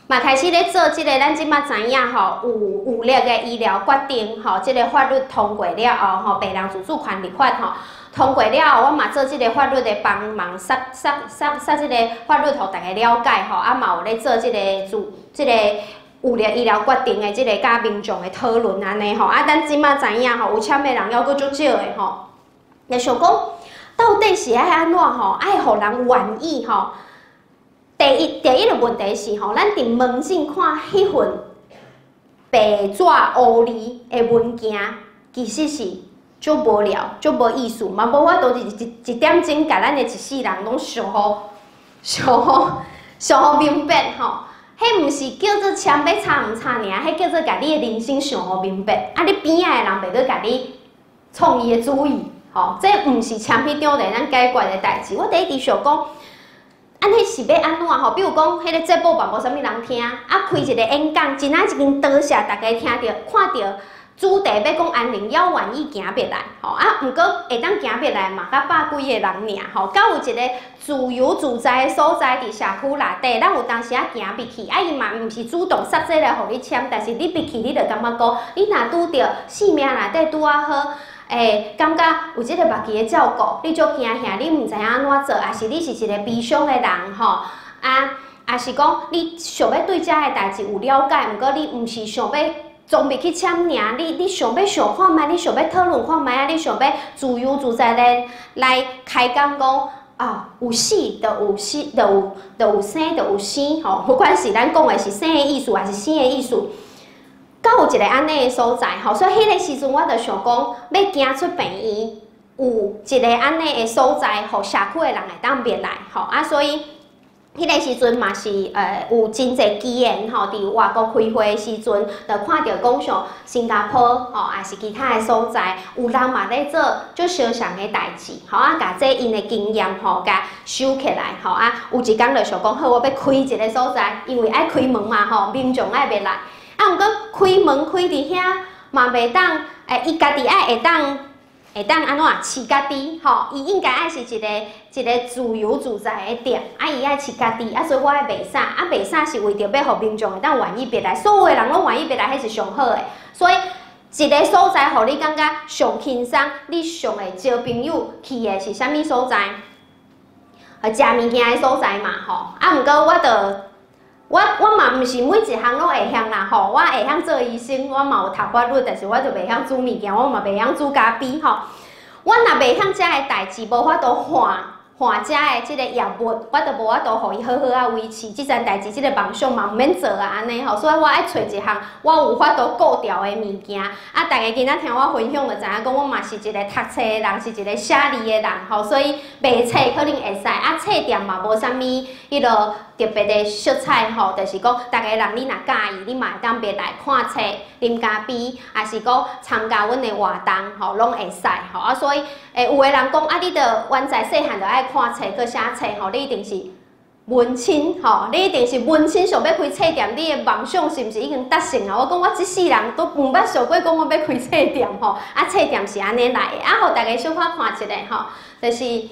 嘛開始咧做這个，咱這馬知影吼，有力的醫療決定吼，這个法律通過了後吼，病人自主權立法吼，通過了後，我嘛做這个法律的幫忙，說說說說這个法律予大家了解吼，啊嘛有咧做這个主這个有了醫療決定的這个佮民眾的討論按呢吼。啊，咱這馬知影吼，有簽的人猶閣足少的吼。就想講，到底是愛按怎吼？愛予人願意吼？第一个問題是吼，咱佇門診看彼份白紙烏字的文件，其實是足無聊、足無意思，嘛無法度一點鐘共咱的一世人攏想予、想予、想予明白吼。彼毋是叫做簽欲查毋查爾，彼叫做共你的人生想予明白。啊，你邊仔的人袂閣共你創伊的主意，吼，這毋是簽彼張就會當解決的代誌。我佇一直想講，按呢是欲按怎吼？比如講，彼个節目嘛無啥物人聽，啊，開一个演講，真仔一間多謝大家聽著看著主題欲講安寧，猶願意行入來，吼啊，毋過會當行入來嘛，才百幾个人爾，吼，敢有一个自由自在的所在佇社區內底，咱有當時仔行入去，啊，伊嘛毋是主動設這來予你簽，但是你入去，你就感覺講，你若拄著生命內底拄仔好，感覺有這个目前的照顧，你足驚嚇，你毋知影按怎做，抑是你是一个悲傷的人吼，啊，抑是講你想欲對這个代誌有了解，毋過你毋是想欲裝入去簽名，你想欲想看覓，你想欲討論看覓啊，你想欲自由自在的來開講講啊，有死就有死，就有生就有生吼，不管是咱講的是生的意思，還是死的意思。敢有一个按呢的所在吼，所以彼个時陣我就想講，欲行出病院，有一个按呢的所在，予社區的人會當入來吼啊，所以彼個時陣嘛是有真濟機緣吼，佇外國開會的時陣，就看著講像新加坡吼，抑是其他的所在，有人嘛咧做足相像的代誌，吼啊，共這𪜶的經驗吼，共收起來吼啊，有一工就想講好，我欲開一个所在，因為愛開門嘛吼，民眾愛入來。啊，毋過開門開佇遐嘛袂當，伊家己愛會當按怎飼家己吼，伊應該愛是一个一个自由自在的店，啊，伊愛飼家己，啊，所以我愛賣衫，啊，賣衫是為著欲予民眾會當願意入來，所有的人攏願意入來，彼是上好的。所以一个所在，予你感覺上輕鬆，你上會招朋友去的是啥物所在？食物件的所在嘛，吼。啊，毋過我著。我嘛毋是每一項攏會曉啦吼，我會曉做醫生，我嘛有讀法律，但是我就袂曉煮物件，我嘛袂曉煮咖啡吼。我若袂曉遮个代誌，無法度換換遮的這个業務，我就無法度予伊好好仔維持。這層代誌，這个夢想嘛毋免做啊，按呢吼。所以我愛揣一項我有法度顧牢的物件。啊，大家今仔聽我分享，就知影講我嘛是一个讀冊的人，是一個寫字的人吼。所以賣冊可能會使，啊，冊店嘛無啥物彼落特別的色彩吼，就是講逐个人你若佮意，你嘛會當入來看冊、啉咖啡，抑是講參加阮的活動吼，攏會使吼。啊，所以有的人講啊，你著原在細漢就愛看冊、閣寫冊吼，你一定是文青吼，你一定是文青想欲開冊店，你的夢想是毋是已經達成啊？我講我這世人都毋捌想過講我欲開冊店吼，啊，冊店是按呢來的，啊，予大家小可看一下吼，就是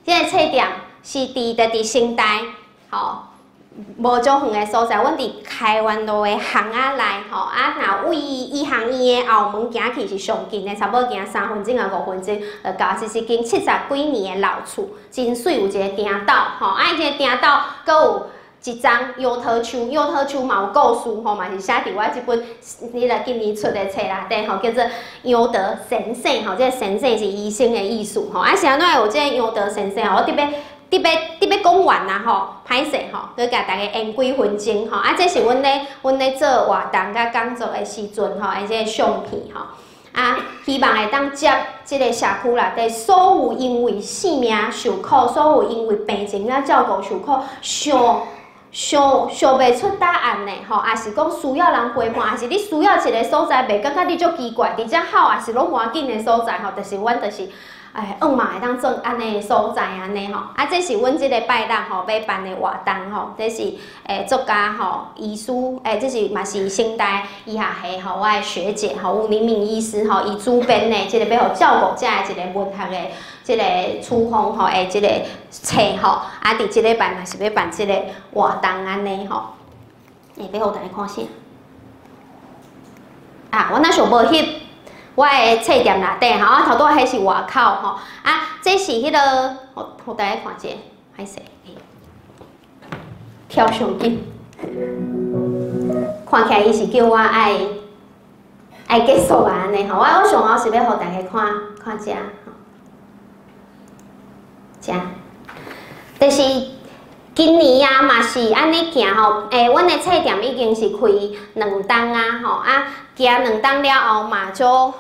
這个冊店是佇成大吼。無足遠的所在，阮佇開元路的巷仔內吼，啊，若位醫學院的後門行去是上近的，差不多行3分鐘仔5分鐘，就到。這是一間70幾年的老厝，真媠，有一个埕斗吼，啊，伊這个埕斗閣有一叢楊桃樹，楊桃樹嘛有故事吼，嘛是寫佇我這本彼个今年出的冊內底吼，叫做楊德先生吼，這个先生是醫生的意思吼，啊，是按怎會有這个楊德先生吼？我特別。特別講完啊吼，歹勢吼，閣共大家延幾分鐘吼。啊，這是阮咧做活動佮講座的時陣吼，的這个相片吼。啊，希望會當接這个社區內底所有因為性命受苦，所有因為病情佮照顧受苦，想想想袂出答案的吼，抑是講需要人陪伴，抑是你需要一个所在，袂感覺你足奇怪，佇遮哭，抑是攏無要緊的所在吼，就是阮就是。哎，嘛會當做按呢的所在按呢吼，啊，這是阮這个拜六吼欲辦的活動吼，這是作家吼醫師，這是嘛是成大醫學系吼，我的學姐吼吳玲敏醫師吼，伊主編的這個欲予照顧者的一个文學的這个處方吼的這个冊吼，啊，佇這禮拜嘛是欲辦這个活動按呢吼，欲予大家看啥？啊，我若想無翕，我的冊店內底吼，啊頭拄仔彼是外口吼，啊，這是彼个，予大家看一下，歹勢，跳上緊，看起來伊是叫我愛結束啊按呢吼，我上後是欲予大家看看這，這，就是今年啊嘛是按呢行吼，阮的冊店已經是開兩冬啊吼，啊行兩冬了後嘛，足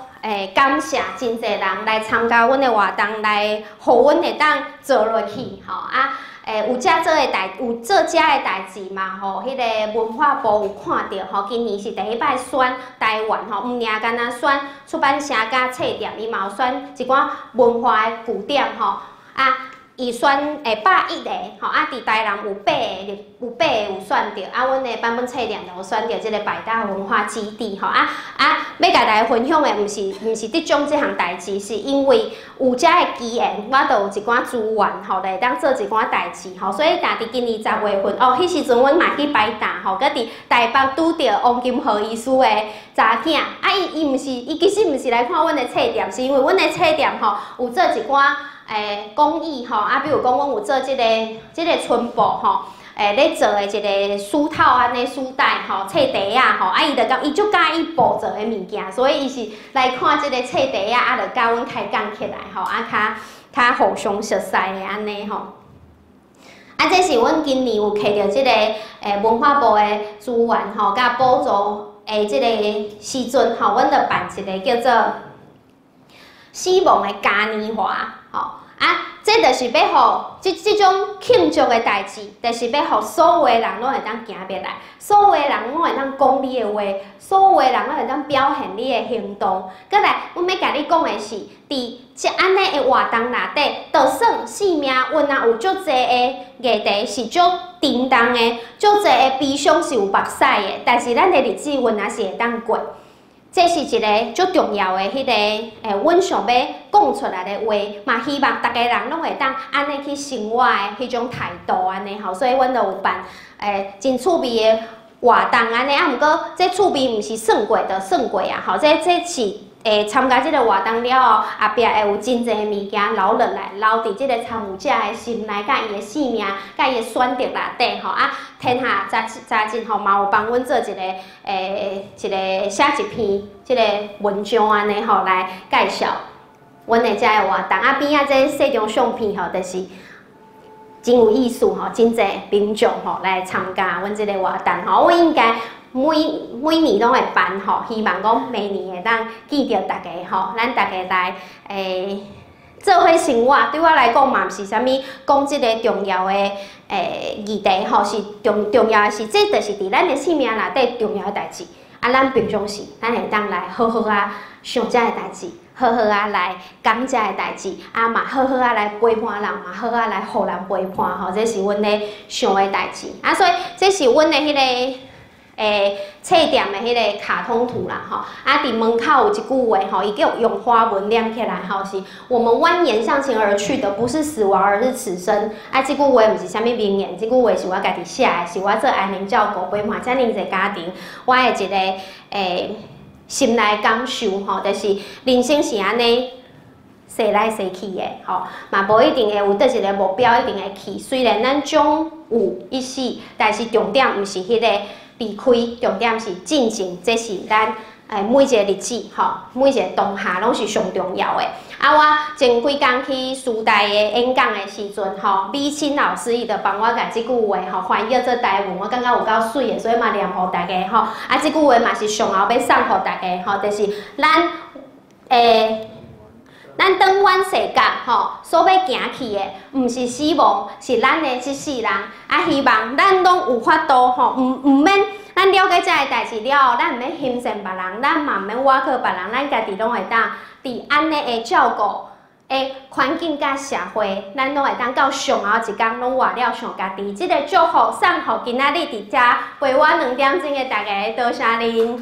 感謝真濟人來參加阮的活動，來予阮會當做落去吼啊。有做遮的代誌嘛吼，彼个文化部有看著吼，今年是第一擺選台灣吼，毋爾干焦選出版社佮冊店，伊嘛有選一寡文化的據點吼啊。伊選101个吼，啊，佇台南有八个，有八个有選著，啊，阮的版本冊店就有選著這个百大文化基地吼，啊啊，欲共大家分享的毋是得獎這項代誌，是因為有遮的機緣，我就有一寡資源吼，來會當做一寡代誌吼，所以若佇今年10月份，哦，彼時陣阮嘛去百大吼，閣佇台北拄著王金河醫師的查囝，啊，伊伊毋是，伊其實毋是來看阮的冊店，是因為阮的冊店吼有做一寡公益吼，啊，比如講，阮有做這個春布吼，咧做的一個書套按呢書袋吼，冊袋仔吼，啊，伊就講伊足佮意布做的物件，所以伊是來看這個冊袋仔，啊，就佮阮開講起來吼，啊，較較互相熟似的按呢吼。啊，這是阮今年有摕著這個文化部的資源吼，佮補助的這個時陣吼，阮就辦一個叫做死亡的嘉年華，吼啊，這就是欲予這種慶祝的代誌，就是欲予所有的人攏會當行入來，所有的人攏會當講你的話，所有的人攏會當表現你的行動。閣來，阮欲共你講的是，佇這按呢的活動內底，就算生命有若有足濟的議題是足沉重的，足濟的悲傷是有目屎的，但是咱的日子有若是會當過。這是一個足重要的彼个，阮想欲講出來的話，嘛希望逐个人攏會當按呢去生活的彼種態度按呢吼，所以阮就有辦真趣味的活動按呢，啊，毋過這趣味毋是算過就算過啊，吼，這是參加這個活動了後，後壁會有真濟物件留落來，留佇這個參與者的心內，佮伊的生命，佮伊的選擇內底吼。啊，天下雜誌雜誌吼嘛有幫阮做一個寫一篇這個文章按呢吼來介紹阮的遮个活動。啊，邊仔這細張相片吼，就是真有意思吼，真濟民眾吼來參加阮這個活動吼。阮應該每每年攏會辦吼，希望講明年會當見著大家吼，咱大家來做伙生活。對我來講嘛，毋是啥物講這個重要的議題吼，是重重要的是，這就是佇咱的生命內底重要的代誌。啊，咱平常時，咱會當來好好啊想這个代誌，好好啊來講這个代誌，啊嘛好好啊來陪伴人，嘛好啊來予人陪伴吼，這是阮咧想的代誌。啊，所以這是阮的彼个冊店的彼个卡通圖啦，吼，啊，佇門口有一句話，吼，伊叫用花紋黏起來，吼，是我們蜿蜒向前而去的，不是死亡，而是此生。啊，這句話毋是啥物名言，這句話是我家己寫的，是我做安寧照顧陪伴遮爾濟家庭，我的一個心內感受，吼，就是人生是按呢踅來踅去的，吼，嘛無一定會有佗一個目標，一定會去。雖然咱終有一死，但是重點毋是彼个離開，重點是進前，這是咱每一個日子吼，每一個當下攏是上重要的。啊，我前幾工去師大的演講的時陣吼，美清老師伊就幫我共這句話吼翻譯做台文，我感覺有夠媠的，所以嘛念予大家吼。啊，這句話嘛是上後欲送予大家吼，就是咱轉彎世界吼，所欲行去的，毋是死亡，是咱的這世人。啊，希望咱攏有法度吼，毋免咱了解這个代誌了後，咱毋免欣羨別人，咱嘛毋免倚靠別人，咱家己攏會當佇按呢的照顧的環境佮社會，咱攏會當到上後一工攏活了像家己。這個祝福送予今仔日佇遮陪我兩點鐘的大家，多謝恁。